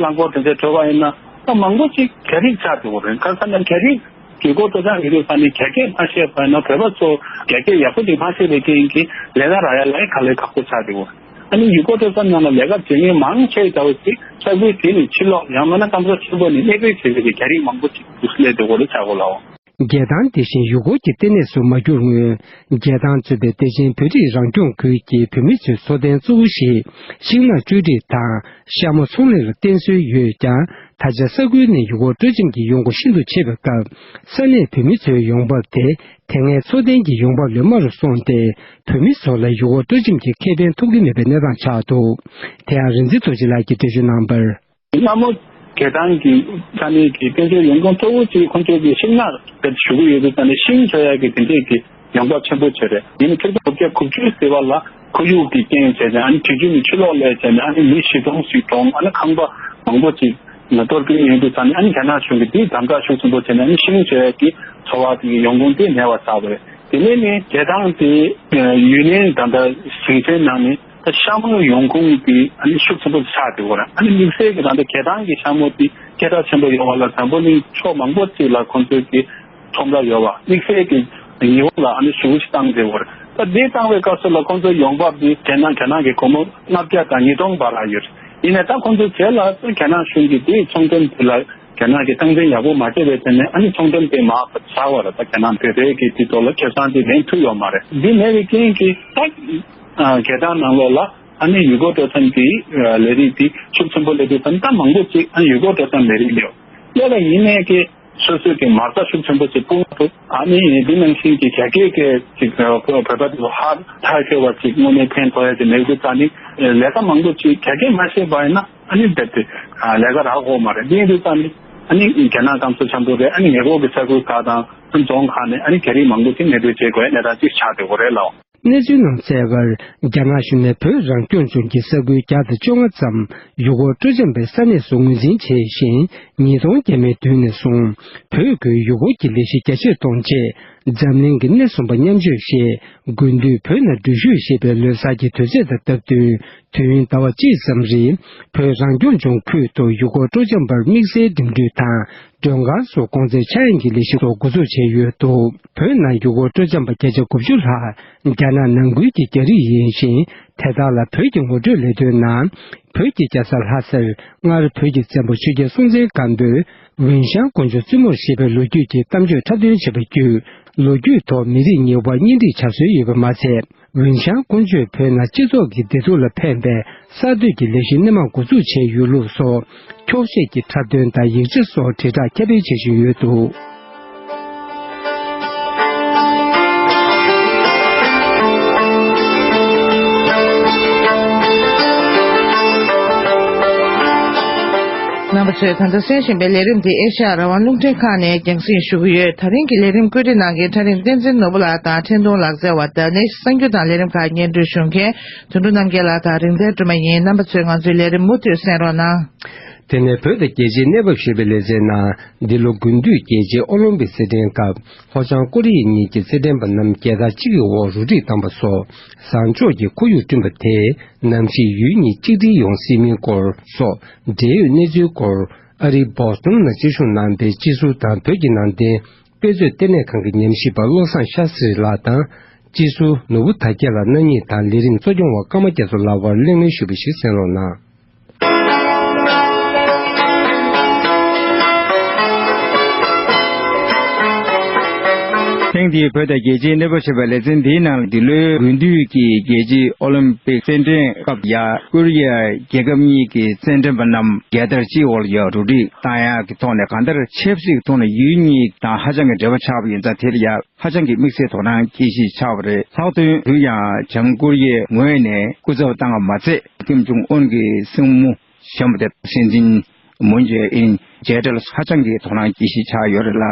རླངས་འཁོར་དེ་ཚོ་འགྲོ་བ་ཡིན་ན་ད་མང་པོ་ཅིག་རྒྱ་རིགས་ཆགས་འགྲོ་གི་རེད། ཁ་སང་ནས་རྒྱ་རིགས་ཡུལ་སྐོར་སྤྲོ་འཆམ་ཡོད་དུས་ས་ནས་རྒྱ་སྐད་མ་ཤེས་པ་ཡིན་ན་བོད་པ་ཚོ་རྒྱ་སྐད་ཡག་པོ་ཅིག་མ་ཤེས་པའི་རྐྱེན་གྱིས་ལས་ཀ་རག་ཡ་ལ་ག་ལེར་ཁག་པོ་ཆགས་འགྲོ་གི་རེད། ཨ་ནི་ཡུལ་སྐོར་སྤྲོ་འཆམ་ནང་ལ་ལས་ཀ་བྱེད་མཁན་མང་ཆེ་ལྟ་བུ་ཅིག་ས་ཁུལ་དེ་ནས་ཕྱི་ལོགས་ཡང་མིན་ན་སྐམ་ས་ཆེན་པོ་ནས་གནས་སྤོས་བྱེད་མཁན་གྱི་རྒྱ་རིགས་མང་པོ་ཅིག་འདུག་སླེབས་འགྲོ་གི་རེད་ཆགས་གོ་ལའོ། རྒྱལ་ཐང་དེ་བཞིན་ཡུལ་སྐོར་གྱི་ལྟེ་གནས་སུ་མ་གྱུར་སྔོན། རྒྱལ་ཐང་གཙོས་པའི་བདེ་ཆེན་བོད་རིགས་རང་སྐྱོང་ཁུལ་གྱི་བོད་མི་ཚོའི་འཚོ་རྟེན་གཙོ་བོ་ཞིག་ཤིང་ནགས་གཅོད་འབྲེག་དང་ཤ་མོ་ཚོང་ལས་ལ་བརྟེན་སྲོལ་ཡོད་ཀྱང་། ད་ཆ་ས་ཁུལ་ནས་ཡུལ་སྐོར་སྤྲོ་འཆམ་གྱི་ཡོང་སྒོ་ཤིན་ཏུ་ཆེ་བའི་སྐབས། ས་གནས་བོད་མི་ཚོའི་ཡོང་འབབ་དེ་དེ་སྔའི་འཚོ་རྟེན་གྱི་ཡོང་འབབ་ལས་དམའ་རུ་སོང་སྟེ། བོད་མི་ཚོ་ལ་ཡུལ་སྐོར་སྤྲོ་འཆམ་གྱི་ཁེ་ཕན་ཐོབ་ཀྱི་མེད་པའི་གནས་སྟངས་ཆགས་འདུག་དེ་ཡང་རིག་འཛིན་རྡོ་རྗེ་ལགས་ཀྱིས་འགྲེལ་བརྗོད་གནང་བར། སྔ་མོ་རྒྱལ་ཐང་གི་ས་གནས་ཀྱི་དཔལ་འབྱོར་ཡོང་ཁུངས་གཙོ་བོ་གཅིག་ཁོང་ཚོ་གི་ཤིང་ནགས་དེ་ཞུ་གི་ཡོད་དུས་ཙང་ནས་ཤིང་བཟོ་ཡག་གི་དེ་འདྲས་ཀྱི་ཡོང་འབབ་ཆེན་པོ་བྱས་རེད། ཡིན་ནའི་ཆིག་སྟོང་དགུ་བརྒྱ་དགུ་བཅུ་ཟེར་བ་ལ་ཁོར་ཡུག་གི་རྐྱེན་བྱས་ནས་ཨ་ནི་དུས་རྒྱུན་ནས་ཕྱི་ལོགས་སླེབས་བྱས་ནས་ཨ་ནི་མི་བཞི་སྟོང་ཞིག་གྲོངས། ཨ་ནི་ཁང་པ་མང་པོ་ཅིག་གཏོར་སྐྱོན་ཡོང་དུས་ཙང་ནས་ཨ་ནི་རྒྱ་ནག་གཞུང་གིས་དེ་དམ་དྲག་ཤུགས་ཆེན་པོ་བྱས་ནས་ཨ་ནི་ཤིང་བཟོ་ཡག་གི་འཚོ་བ་དེ་གི་ཡོང་ཁུངས་དེ་མེད་པ་བཟོས་པ་རེད། དེ་ནས་ནི་རྒྱལ་ཐང་དེ་ཡུན་ནན་ད་ལྟ་ཞིང་ཆེན་ནང་ནས། ད་ཤ་མོའི་ཡོང་ཁུངས་དེ་ཨ་ནི་ཤུགས་ཆེན་པོ་ཆགས་བསྡད་ཡོད་རེད། ཨ་ནི་དམིགས་བསལ་གྱི་ད་ལྟ་རྒྱལ་ཐང་གི་ཤ་མོ་དེ་སྐད་གྲགས་ཆེན་པོ་ཡོད་པ་ལ་འཛམ་བུ་གླིང་ཕྱོགས་མང་པོ་ཅིག་ལ་ཁོང་ཚོའི་གི་ཁྲོམ་ར་ཡོད་པ། དམིགས་བསལ་གྱི་ཉི་ཧོང་ལ་ཨ་ནི་ཞེ་པོ་ཅིག་བཏང་བསྡད་ཡོད་རེད། ད་དེ་བཏང་བའི་སྐབས་སུ་ལ་ཁོང་ཚོའི་ཡོང་འབབ་དེ་རྒྱལ་ནང་རྒྱལ་ནང་གི་སྒོར་མོ་ལྔ་བརྒྱ་དང་ཉིས་སྟོང་བར་ལ་ཡོད་རེད། ཡིན་ནའི་ད་ཁོང་ཚོའི་རྗེས་ལ་རྒྱལ་ནང་གཞུང་གིས་དེའི་ཚོང་དོན་དེ་ལ་རྒྱ་ནག་གིས་སྟངས་འཛིན་ཡག་པོ་མ་བྱས་པའི་ཆ་ནས་ཨ་ནི་ཚོང་དོན་དེ་མར་ཟགས་པ་རེད། ད་རྒྱ་ནག་བོད་པའི་གི་དེ་ཐོག་ལ་ཁེ་བཟང་དེ་ལེན་ཐུབ་ཡོད་མ་རེད། འདི་མེད་པའི་རྐྱེན་གྱིས་ད་རྒྱལ་ཐང་ནང་ལོགས་ལ་ཨ་ནི་ཡུལ་སྐོར་སྤྲོ་འཆམ་གྱི་ལས་རིགས་དེ་ཤུགས་ཆེན་པོ་སླེབས་དུས་ཙམ་ད་མང་པོ་ཅིག་ཨ་ནི་ཡུལ་སྐོར་སྤྲོ་འཆམ་ལས་རིགས་སླེབས་སླེབས་པ་ཡིན་ནའི་གི་སོ་སོའི་གི་མ་རྩ་ཤུགས་ཆེན་པོ་ཅིག་སྤུངས་ཐུབ། ཨ་ནི་འདི་ནང་བཞིན་གྱི་རྒྱ་སྐད་ཀྱི་ཅིག་བོད་པ་དེ་ཚོ་ཧ་ཐག་ཆོད་པ་ཅིག་དངོས་གནས་ཕན་ཐོགས་ཡ་ཅིག་མེད་དུས་ཙང་ནི་ལས་ཀ་མང་པོ་ཅིག་རྒྱ་སྐད་མ་ཤེས་པ་ཡིན་ན། ཨ་ནི་རྦད་དེ་ལས་ཀ་རག་གི་མ་རེད། དེ་ཡིན་དུས་ཙང་ནི་ཨ་ནི་རྒྱ་ནག་སྐམ་ས་ཆེན་པོ་རེད། ཨ་ནི་ཉེ་འཁོར་གྱི་ས་ཁུལ་ཁག་དང་རྫོང་ཁག་ནས་ཨ་ནི་རྒྱ་རིགས་མང་པོ་ཅིག་གནས་སྡོད་བྱེད་དགོས་ཡ་གནས་སྟངས་ཅིག་ཆགས་བསྡད་ཡོད་རེད་ལགས། གནས་ཚུལ་ནང་གསལ་བར། རྒྱ་ནག་གཞུང་ནས་བོད་རང་སྐྱོང་ལྗོངས་ཀྱི་ས་ཁུལ་བརྒྱ་དང་བཅོ་ལྔ་ཙམ་ཡུལ་སྐོར་སྤྲོ་འཆམ་པའི་ས་གནས་སུ་ངོས་འཛིན་བྱས་ཤིང་། ཉིས་སྟོང་བརྒྱ་མའི་མདུན་ནས་བཟུང་བོད་ཁུལ་ཡུལ་སྐོར་གྱི་ལས་གཞི་རྒྱ་ཆེར་གཏོང་ཆེད། འཛམ་གླིང་གི་སྣེ་གསུམ་པ་མཉམ་སྤྱོད་ཞེས། དགུན་དུས་བོད་ནང་འགྲུལ་བཞུད་ཞེས་པའི་ལོ་གསར་གྱི་དུས་ཚོད་དང་སྟབས་བསྟུན། དུས་ཡུན་ཟླ་བ་གཅིག་ཙམ་རིང་བོད་རང་སྐྱོང་ལྗོངས་ཁུལ་དུ་ཡུལ་སྐོར་སྤྲོ་འཆམ་པར་དམིགས་བསལ་འགྲིམ་འགྲུལ་དང་མགྲོན་ཁང་སོགས་གོང་ཚད་ཆག་ཡང་གི་ལས་གཞི་སོགས་འགོ་འཛུགས་བྱས་ཡོད་འདུག་བོད་ནང་ཡུལ་སྐོར་སྤྲོ་འཆམ་པ་བརྒྱ་ཆ་དགུ་བཅུ་ལྷག་རྒྱ་ནག་ནང་ཁུལ་གྱི་རྒྱ་རིགས་ཡིན་ཞིང་། དེ་དག་ལ་བོད་ཀྱི་ངོ་སྤྲོད་ལས་དོན་ནང་བོད་ཀྱི་རྒྱལ་ས་ལྷ་སར་སྔར་བོད་ཀྱི་བཙན་པོ་ཆོས་རྒྱལ་སྲོང་བཙན་སྒམ་པོས་ཝུན་ཤང་ཀོང་ཇོ་བཙུན་མོར་བཞེས་པའི་ལོ་རྒྱུས་ཀྱི་གཏམ་བརྗོད་འཁྲབ་སྟོན་བྱས་པ་བརྒྱུད། ལོ་རྒྱུས་ཐོག་མི་རིགས་གཉིས་དབར་གཉེན་སྒྲིག་བྱ་སྲོལ་ཡོད་པ་མ་ཟད། ཝུན་ཤང་ཀོང་ཇོས་བོད་ནང་སྤྱི་ཚོགས་ཀྱི་བདེ་སྡུག་ལ་ཕན་པའི་གསར་གཏོད་ཀྱི་ལས་གཞི་སྣེ་མང་འགོ་འཛུགས་བྱས་ཡོད་ལུགས་སོགས་འཁྱོག་བཤད་ཀྱི་འཁྲབ་སྟོན་དང་ཡིག་ཆ་སོགས་དྲིལ་བསྒྲགས་ཁྱབ་སྤེལ་བྱེད་བཞིན་ཡོད་འདུག་རྣམ་པ་ཚོས་ད་ལྟ་གསན་བཞིན་པའི་ལས་རིམ་འདི་ཨེ་ཤ་ཡ་རང་དབང་རླུང་འཕྲིན་ཁང་ནས་རྒྱང་སྲིང་ཞུ་གི་ཡོད། ད་རིང་གི་ལས་རིམ་བཀོད་སྒྲིག་གནང་མཁན་ཕྲ་རིང་བསྟན་འཛིན་ནོར་བུ་ལགས་དང་འཕྲིན་གཏོང་ལག་རྩལ་བ་ད་ནས་གསར་འགྱུར་དང་ལས་རིམ་ཁག་སྙན་སྒྲོན་ཞུ་མཁན་དོན་གྲུབ་རྣམ་རྒྱལ་ལགས་དང་རིག་འཛིན་སྒྲོལ་མ་ཡིན། རྣམ་པ་ཚོས་ང་ཚོའི་ལས་རིམ་མུ་མཐུད་གསན་རོགས་གནང་། དེ་ནས་བོད་དང་རྒྱལ་སྤྱིའི་གནས་བབ་ཞེས་པའི་ལེ་ཚན་ནང་འདི་ལོ་དགུན་དུས་རྒྱལ་སྤྱིའི་ཨོ་ལིམ་པིག་རྩེད་འགྲན་སྐབས་ལྷོ་བྱང་ཀོ་རི་ཡ་གཉིས་ཀྱི་རྩེད་འགྲན་པ་རྣམས་རྒྱལ་དར་གཅིག་གི་འོག་རུ་སྒྲིག་བཏང་པ་སོགས་བཟང་ཕྱོགས་ཀྱི་ཁོར་ཡུག་བསྐྲུན་པ་དེས་ནམ་ཞིག་ཡུལ་གཉིས་གཅིག་སྒྲིལ་ཡོང་སྲིད་མིན་སྐོར་སོགས་འབྲེལ་ཡོད་གནས་ཚུལ་སྐོར་ཨ་རིའི་བོ་སི་ཊོན་ནང་སྤྱི་ཤོག་ནང་པའི་སྤྱི་ཟུར་དང་བོད་ཀྱི་ནང་བསྟན་དཔེ་མཛོད་ལྟེ་གནས་ཁང་གི་ཉམས་ཞིབ་པ་བློ་བཟང་ཤཱ་སྟྲི་ལགས་དང་སྤྱི་ཟུར་ནོར་བུ་དར་རྒྱས་ལགས་རྣམ་གཉིས་དང་ལས་རིམ་གཙོ་སྐྱོང་བ་ཀརྨ་རྒྱ་མཚོ་ལགས་དབར་གླེང་མོལ་ཞུས་པ་ཞིག་གསན་རོགས་གནང་། ཐེངས་འདིའི་བོད་དང་རྒྱལ་སྤྱིའི་གནས་བབ་ཞེས་པའི་ལེ་ཚན་འདིའི་ནང་འདི་ལོའི་དགུན་དུས་ཀྱི་རྒྱལ་སྤྱིའི་ཨོ་ལིམ་པིག་རྩེད་འགྲན་སྐབས་ཡ་ཀོ་རི་ཡ་རྒྱལ་ཁབ་གཉིས་ཀྱི་རྩེད་འགྲན་པ་རྣམས་རྒྱལ་དར་གཅིག་འོག་ལ་ཡ་རུ་སྒྲིག་བཏང་ཡག་གི་ཐོག་ནས་གང་ལྟར་ཆབ་སྲིད་ཀྱི་ཐོག་ནས་ཡུལ་གཉིས་དང་ཧ་ཅང་གི་འབྲེལ་བ་ཆགས་པ་ཡིན་ཙང་དེ་ལ་ཡ། ཧ་ཅང་གི་དམིགས་བསལ་དོ་སྣང་སྐྱེ་གཞི་ཆགས་པ་རེད། ལྷག་དོན་དུ་ཡང་བྱང་ཀོ་རི་ཡའི་ངོས་ནས་སྐུ་ཚབ་བཏང་བ་མ་ཚད་ཀིམ་ཇོང་ཨུན་གྱི་སྲིང་མོ་གཞོན་པ་དེ་སྲིད་འཛིན་མུན་ཇེ་ཨིན་མཇལ་འཕྲད་ལ་ཧ་ཅང་གི་དོ་སྣང་སྐྱེ་གཞི་ཆགས་ཡོད་རེད་ལ།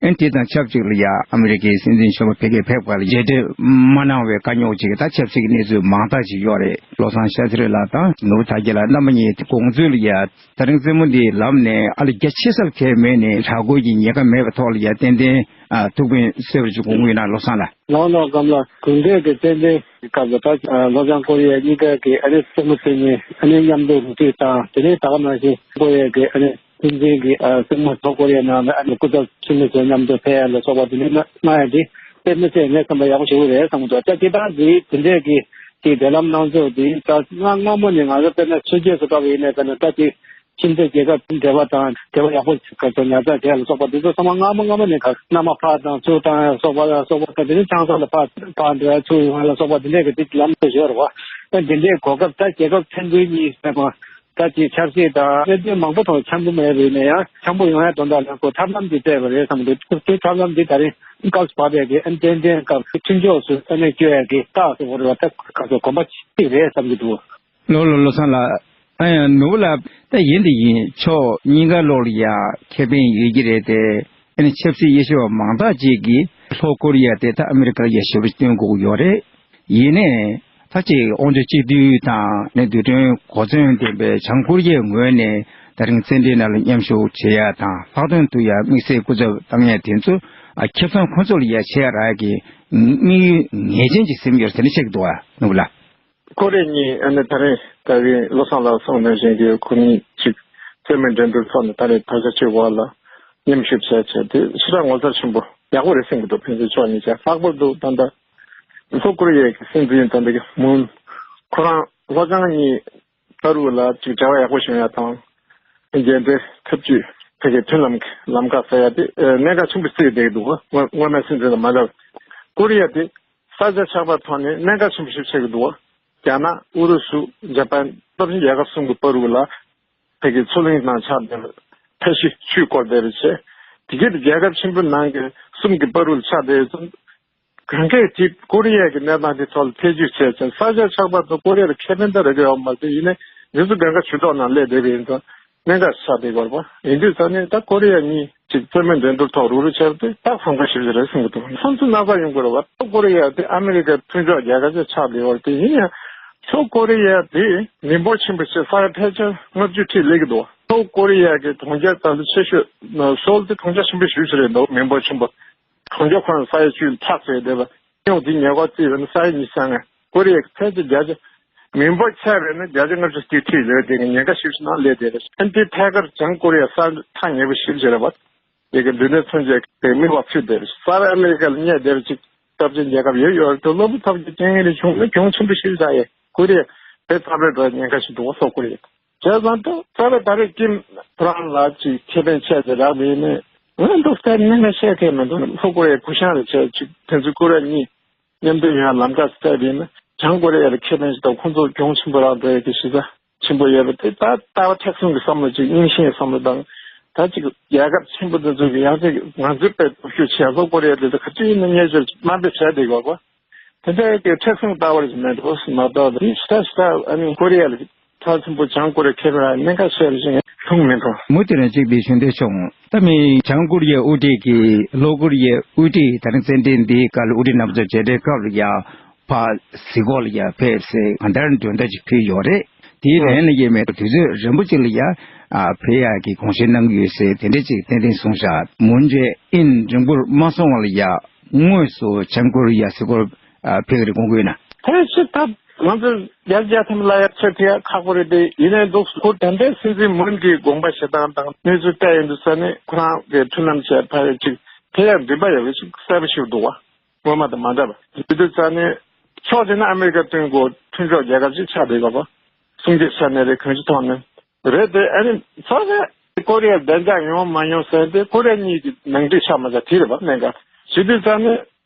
ཨན་དེ་དང་ཆབས་ཅིག་ལ་ཡ་ཨ་མི་རི་ཀའི་སྲིད་འཛིན་གཞོན་པ་ཕ་གིར་ཕེབས་སྐབས་ལ་མཇལ་འཕྲད་མ་གནང་བའི་དཀའ་རྙོག་ཅིག་ད་ཆབ་སྲིད་ཀྱི་གནས་ཚུལ་མང་དག་ཅིག་ཡོད་རེད། བློ་བཟང་ཤཱ་སྟྲི་ལགས་དང་ནོར་བུ་དར་རྒྱས་ལགས་རྣམ་པ་གཉིས་དགོངས་ཚུལ་ལ་ཡ། ད་རིང་རྩེད་མོ་འདི་ལམ་ནས་ཨ་ལ་རྒྱ་ཆེ་ས་ལ་ཁེལ་མེད་ནས་དྲག་རྒོལ་གྱི་ཉེན་ཁ་མེད་པའི་ཐོག་ལ་ཡ་ཏན་ཏན་ཨ་ཐུགས་ཕན་གསོས་པ་ཅིག་དགོངས་ཀྱི་ཡོད་ན་བློ་བཟང་ལགས། ལགས་ལགས། སྐམ་ལགས། དགུན་དུས་ཀྱི་རྩེད་འགྲན་གྱི་སྐབས་ལ་ད་ལྷོ་བྱང་ཀོ་རི་ཡ་གཉིས་ཀ་གི་ཨ་ནི་རྩེད་མོ་རྩེ་མཁན་ཨ་ནི་མཉམ་དུ་རུ་སྒྲིག་དང་དེ་ནས་ད་ག་ནང་བཞིན་ཀོ་རི་ཡ་གི་ཨ་ནི་སྲིད་འཛིན་གྱི་ཨ་རྩེད་མོ་ལྷོ་ཀོ་རི་ཡ་ནང་ལ་ཨ་ནི་སྐུ་ཚབ་ཆེན་མོ་ཚོ་མཉམ་དུ་ཕེབས་ཡ་ལ་སོགས་པ་དེ་འདྲ་གནང་ཡ་དེ་རྩེད་མོ་རྩེ་ངས་བསམ་པ་ཡག་པོ་ཞེ་པོ་རེད་བསམ་གྱི་འདུག་ད་དེ་དག་གི་དེ་འདྲས་ཀྱི་དེའི་འབྲེལ་ལམ་གནང་ཕྱོགས་དེ་ད་སྔ་སྔ་མོ་ནས་ང་ཚོ་དཔེར་ན་ཆོས་རྒྱལ་སོགས་སྐབས་ཡིན་ནའི་དཔེར་ན་ད་དེ་ཁྱིམ་མཚེས་རྒྱལ་ཁབ་འབྲེལ་བ་དང་འབྲེལ་བ་ཡག་པོ་ག་ཚོད་ཉར་ཚགས་བྱས་ལ་སོགས་པ་དེ་ཚོ་ཚང་མ་སྔ་མོ་སྔ་མོ་ནས་ག་མནའ་མ་ཕབ་དང་ཚུར་བཏང་ཡ་སོགས་པ་ལ་སོགས་པ་ད་དེ་ནི་ཆང་ས་ལ་ཕར་ཕར་འགྲོ་ཡ་ཚུར་ཡོང་ཡ་ལ་སོགས་པ་དེ་འདྲས་ཀྱི་དེ་ལམ་དུ་ཡོད་རེད་བ། ད་དེ་འདྲས་གོ་སྐབས་ད་རྒྱལ་ཁབ་ཕན་ཚུན་གཉིས་ཟེར་བ་ད་དེ་ཆབ་སྲིད་དང་གནད་དོན་མང་པོ་ཐོག་འཆམ་པོ་མེད་པ་ཡིན་ན་ཡང་འཆམ་པོ་ཡོང་ཡ་དོན་དག་ལ་ཁོ་ཐབས་ལམ་དེ་བཙལ་བ་རེད་བསམ་གྱི་འདུག་དེ་ཐབས་ལམ་དེ་ད་རིང་སྐབས་སུ་བབས་པའི་གི་ཨན་ཏན་ཏན་སྐབས་མཐུན་ཕྱོགས་སུ་ཨ་ནེ་བསྐྱོད་ཡ་གི་རྟགས་སུ་བོར་བ་ད་ག་ཚོད་གོམ་པ་གཅིག་རེད་བསམ་གྱི་འདུག་ལོ་ལོ་བློ་བཟང་ལགས། ཨ་ཡང་ནོར་བུ་ལགས་ད་ཡིན་དེ་ཡིན་ཕྱོགས་གཉིས་ཀ་ལོག་ལ་ཡ་ཁེ་ཕན་ཡོད་ཀྱི་རེད་དེ། ཨ་ནི་ཆབ་སྲིད་དབྱེ་ཞིབ་པ་མང་དག་ཅིག་གིས་ལྷོ་ཀོ་རི་ཡ་དེ་ད་ཨ་མི་རི་ཀར་ཡ་ཞེ་པོ་སྟོན་དགོས་ཀྱི་ཡོད་རེད། ཡིན་ནའི་ད་ཅིག་དབང་ཆ་གཅིག་སྡུད་དང་ནི་རྡུལ་ཕྲན་གོ་མཚོན་ལྡན་པའི་བྱང་ཀོ་རི་ཡའི་ངོས་ནས་ད་རིང་རྩེད་འགྲན་ནང་ལ་མཉམ་ཞུགས་བྱེད་ཡ་དང་ལྷག་དོན་དུ་ཡ་དམིགས་བསལ་སྐུ་ཚབ་བཏང་ཡ་དེ་ཚོ་ཨ་ཁེ་བཟང་ཁོ་ཚོ་ལ་ཡ་བྱེད་ཡ་རག་གི་དམིགས་ཡུལ་ངེས་ཅན་ཅིག་ཟིན་ཡོད་ཟེར་ནས་བཤད་ཀྱི་འདུག་ཨ་ནོར་བུ་ལགས། ཀོ་རི་ཡ་གཉིས་ཨ་ནི་ད་རེས་ད་རེས་བློ་བཟང་ལགས་གསུངས་ནང་བཞིན་གྱི་ཁོ་གཉིས་ཅིག་རྩེད་མོའི་འགྲན་བསྡུར་ཐོག་ནས་ད་རེས་དར་ཆ་ཆེ་བ་ལ་མཉམ་ཞུགས་བྱས་བྱས་ཏེ་ཞེ་དྲག་ངོ་མཚར་ཆེན་པོ་ཡག་པོ་རེད་བསམ་གྱི་འདུག་ཕན་ཚུན་ཕྱོགས་གཉིས་ཀྱང་ལྷག་པར་དུ་ད་ལྟ་ལྷོ་ཀོ་རི་ཡའི་སྲིད་འཛིན་ད་ལྟ་གི་མུན་ཁོ་རང་ལྷོ་བྱང་གཉིས་བར་དུ་ལ་ཅིག་འབྲེལ་བ་ཡག་པོ་བྱུང་ཡ་དང་རྒྱལ་འབྲེལ་འཐབ་ཇུས་ཕ་གི་མཐུན་ལམ་གྱི་ལམ་ཁ་ཟེར་ཡ་དེ་གནད་འགག་ཆེན་པོ་བརྩིས་བསྡད་ཀྱི་འདུག་སྔོན་མའི་སྲིད་འཛིན་དང་མ་འདྲ་བ་ཀོ་རི་ཡ་དེ། ས་ཆ་ཆགས་པའི་ཐོག་ནས་གནད་འགག་ཆེན་པོ་ཞིག་ཆགས་ཀྱི་འདུག་རྒྱ་ནག་ཨུ་རུ་སུ་འཇར་པན་སྟོབས་ཆེན་རྒྱལ་ཁབ་གསུམ་གྱི་བར་དུ་ལ་ཕ་གི་མཚོ་གླིང་ནང་ཆགས་བསྡད་པའི་ཕ་ཤི་ཆུས་བསྐོར་བསྡད་པའི་ཆེད་དེ་གའི་རྒྱལ་ཁབ་ཆེན་པོའི་ནང་གི་གསུམ་གྱི་བར་དུ་ལ་ཆགས་བསྡད་ཡོད་ཙང་གང་གས་ཀྱིས་ཀོ་རི་ཡ་གི་གནས་སྟངས་དེ་ཐོག་ལ་ཐེ་ཇུས་བྱས་ཙང་ས་ཆ་ཆགས་པ་དང་ཀོ་རི་ཡ་ལ་ཁེ་ཕན་ད་རེ་གི་ཡོད་མ་རེད། ཡིན་ནའི་འདི་ཚོ་གང་ག་ཇུས་གཏོགས་ནང་སླེབས་བསྡད་པ་ཡིན་ཙང་། གནད་འགག་ཆགས་བསྡད་ཡོད་རེད་པ། ཡིན་དུས་ད་ནི་ད་ཀོ་རི་ཡ་གཉིས་ཅིག་རྩེད་མོའི་འགྲན་བསྡུར་ཐོག་རུབ་རུབ་བྱས་པ་དེ་ད་གོམ་ཁ་ཞིབ་ཅིག་རེད་གསུང་གི་འདུག་ཕན་ཚུན་སྣང་ས་ཡོང་གི་རེད་པ། ད་ཀོ་རི་ཡ་དེ་ཨ་མི་རི་ཀའི་མཐུན་ཕྱོགས་རྒྱལ་ཁབ་ཅིག་ཆགས་བསྡད་ཡོད་རེད་དེ། ཡིན་ཡང་ལྷོ་ཀོ་རི་ཡ་དེ་མི་འབོར་ཆེན་པོ་ཞིག་ས་ཡ་ཕལ་ཆེར་ལྔ་བཅུ་ཁྲི་སླེབས་ཀྱི་འདུག་ལྷོ་ཀོ་རི་ཡ་གི་གྲོང་ཁྱེར་ད་ལྟ་ཆེ་ཤོས་སོལ་དེ་གྲོང་ཁྱེར་ཆེན་པོ་ཞེ་པོ་ཅིག་རེད་འདུག་མི་འབོར་ཆེན་པོ། གྲོང་ཁྱེར་ཁོ་རང་ས་ཡ་བཅུ་ལ་ཐག་བཅད་བསྡད་པ། ཡོང་དེ་ཉེ་འཁོར་བརྩིས་པ་ཡིན་ན་ས་ཡ་ཉི་ཤུ་རྩ་ལྔ། ཀོ་རི་ཡའི་ཕལ་ཆེར་བརྒྱ་ཆ་མི་འབོར་ཆ་བཞག་ན་བརྒྱ་ཆ་ལྔ་བཅུ་དེའི་ཁྲོད་ལ་དེ་གི་ཉེན་ཁ་ཞེ་པོ་ཅིག་ནང་སླེབས་བསྡད་རེད། ཨ་ནི་དེ་ཐད་ཀར་བྱང་ཀོ་རི་ཡ་ས་ཐག་ཉེ་པོ་ཞེ་པོ་ཅིག་རེད་པ། དེ་གི་མདུན་ནས་མཚོན་བྱེད་དེ་མིག་དཔེ་ཕུད་བསྡད་རེད། ས་ཡ་ཨ་མི་རི་ཀ་ལ་གནས་བསྡད་པ་ཅིག་སྟོབས་ཆེན་རྒྱལ་ཁབ་ཡོད་ཡོད་རེད་དེ། གློ་བུར་ཐོལ་རྒྱག་རྐྱེན་ངན་རེ་བྱུང་ན་གྱོང་ཆེན་པོ་ཞེ་པོ་ཅིག་རེད། ཀོ་རི་ཡ་དེ་རྩ་བའི་འགྲོ་ཉེན་ཁ་ཞིག་འདུག་པ། ལྷོ་ཀོ་རི་ཡ། བྱས་ཙང་ད་རྩ་བའི་ད་རེས་ཀིམ་ཁོ་རང་ལ་ཅིག་ཁེ་ཕན་ཆེ་ཙམ་རག་པ་ཡིན་ནའི་ང་འདུག་སེ་གནད་འགག་བཤད་མཁན་མི་འདུག་ལྷོ་ཀོ་རི་ཡའི་གུ་ཤང་རེ་བྱས་ཅིག་དེ་ཚོ་ཀོ་རི་ཡ་གཉིས་མཉམ་དུ་ཡོང་ལམ་ཁ་བཙལ་བ་ཡིན་ན་བྱང་ཀོ་རི་ཡ་ལ་ཁེ་ཕན་ཞིག་དང་ཁོང་ཚོ་གྱོང་ཆེན་པོ་རག་འགྲོ་ཡ་གི་གཞི་རྩ་ཆེན་པོ་ཡོད་པ་དེ་ད་ལྟ་བ་མཁྲེགས་བཟུང་གི་བསམ་བློ་ཅིག་རྙིང་ཞེན་བསམ་བློ་དང་། ད་ཅིག་རྒྱལ་ཁབ་ཆེན་པོ་དེ་ཚོ་གི་ཡང་ཅིག་ང་ཚོའི་དཔེ་སྟོབས་ཤུགས་ཆེ་ལྷོ་ཀོ་རི་ཡ་དེ་ཚོ་ག་ཚོད་ཡིན་ན་བརྙས་བཅོས་དམའ་འབེབས་བྱས་བསྡད་ཡོད་པ། དེ་འདྲའི་གི་མཁྲེགས་བཟུང་ལྟ་བུ་ཞིག་མེད་འགྲོ་མ་གཏོགས་དེ་ཤ་ཤ་ཨ་ནི་ཀོ་རི་ཡ་ལ་ཐག་ཆེན་པོ་བྱང་ཀོ་རི་ཡ་ཁེ་ཕན་གནད་འགག་བཤད་ལ་ཞིག་ལྷུང་མི་འགྲོ། མུ་མཐུད་ནས་གཅིག་པའི་ཞུ་འདོད་བྱུང་། ད་མི་བྱང་ཀོ་རི་ཡའི་དབུ་ཁྲིད་ཀྱིས་ལྷོ་ཀོ་རི་ཡའི་དབུ་ཁྲིད་ད་རིང་རྩེད་འགྲན་འདིའི་སྐབས་ལ་དབུ་ཁྲིད་རྣམ་པ་ཚོ་མཇལ་འཕྲད་སྐབས་ལ་ཡང་ཕར་གཟིགས་སྐོར་ལ་ཡང་ཕེབས་སེ་གང་ལྟར་མགྲོན་བརྡ་ཅིག་ཕུལ་ཡོད་རེད། དེའི་ལན་ལ་ཡེ་མེད་དུས་ཚོད་རིང་པོ་ཅིག་ལ་ཡ་ཨ་ཕེ་ཡ་གི་དགོངས་བཞེས་གནང་གི་ཡོད་ཟེར་དེ་འདྲ་ཅིག་ཏན་ཏན་གསུངས་ཤག་མུན་ཇེ་ཨིན་རིང་པོར་མ་སོང་བ་ལ་ཡ་དངོས་སུ་བྱང་ཀོ་རི་ཡ་ཟེར་སྐོར་ཨ་ཕེ་གི་རེ་དགོངས་ཀྱི་ཡོད་ན། ཕལ་ཆེར་ད་ང་ཚོ་རྒྱལ་རྒྱལ་ཐམ་ལ་ཡ་ཆེ་ཐེ་ཡ་ཁག་པོ་རེད་དེ་ཡིན་ནའི་འདུག་ཁོ་ད་ལྟའི་སྲིད་འཛིན་མུན་གྱི་དགོངས་པ་བཞེས་སྟངས་དང་གནས་ཚུལ་བལྟས་ཡོང་དུས་ས་ནས་ཁོ་རང་གི་མཐུན་ལམ་བྱས་ཕ་ཡ་ཅིག་ཕེ་ཡ་མགྲིན་པ་ཡ་གི་ཅིག་གསལ་པོ་ཞིག་འདུག་བ། སྔོན་མ་དང་མ་འདྲ་བ། དེ་དུས་ཙང་ནས་ཕྱོགས་གཅིག་ནས་ཨ་མི་རི་ཀ་མདུན་སྒོ་མཐུན་ཕྱོགས་རྒྱལ་ཁབ་ཅིག་ཆགས་བསྡད་ཡོད་པ། སྲུང་སྐྱོབ་ས་ནས་རེད་གང་ཅི་ཐོག་ནས་རེད་དེ་ཨ་ནི་ཚོགས་རེད། ཀོ་རི་ཡ་བདེ་འཇགས་ཡོང་མ་ཡོང་ཟེར་ཏེ་ཀོ་རི་ཡ་གཉིས་ཀྱི་ནང་འགྲིག་ཆགས་མ་ཆགས་དེ་རེད་པ་གནད་འགག་བྱེད་དུས་ཙང་ནས་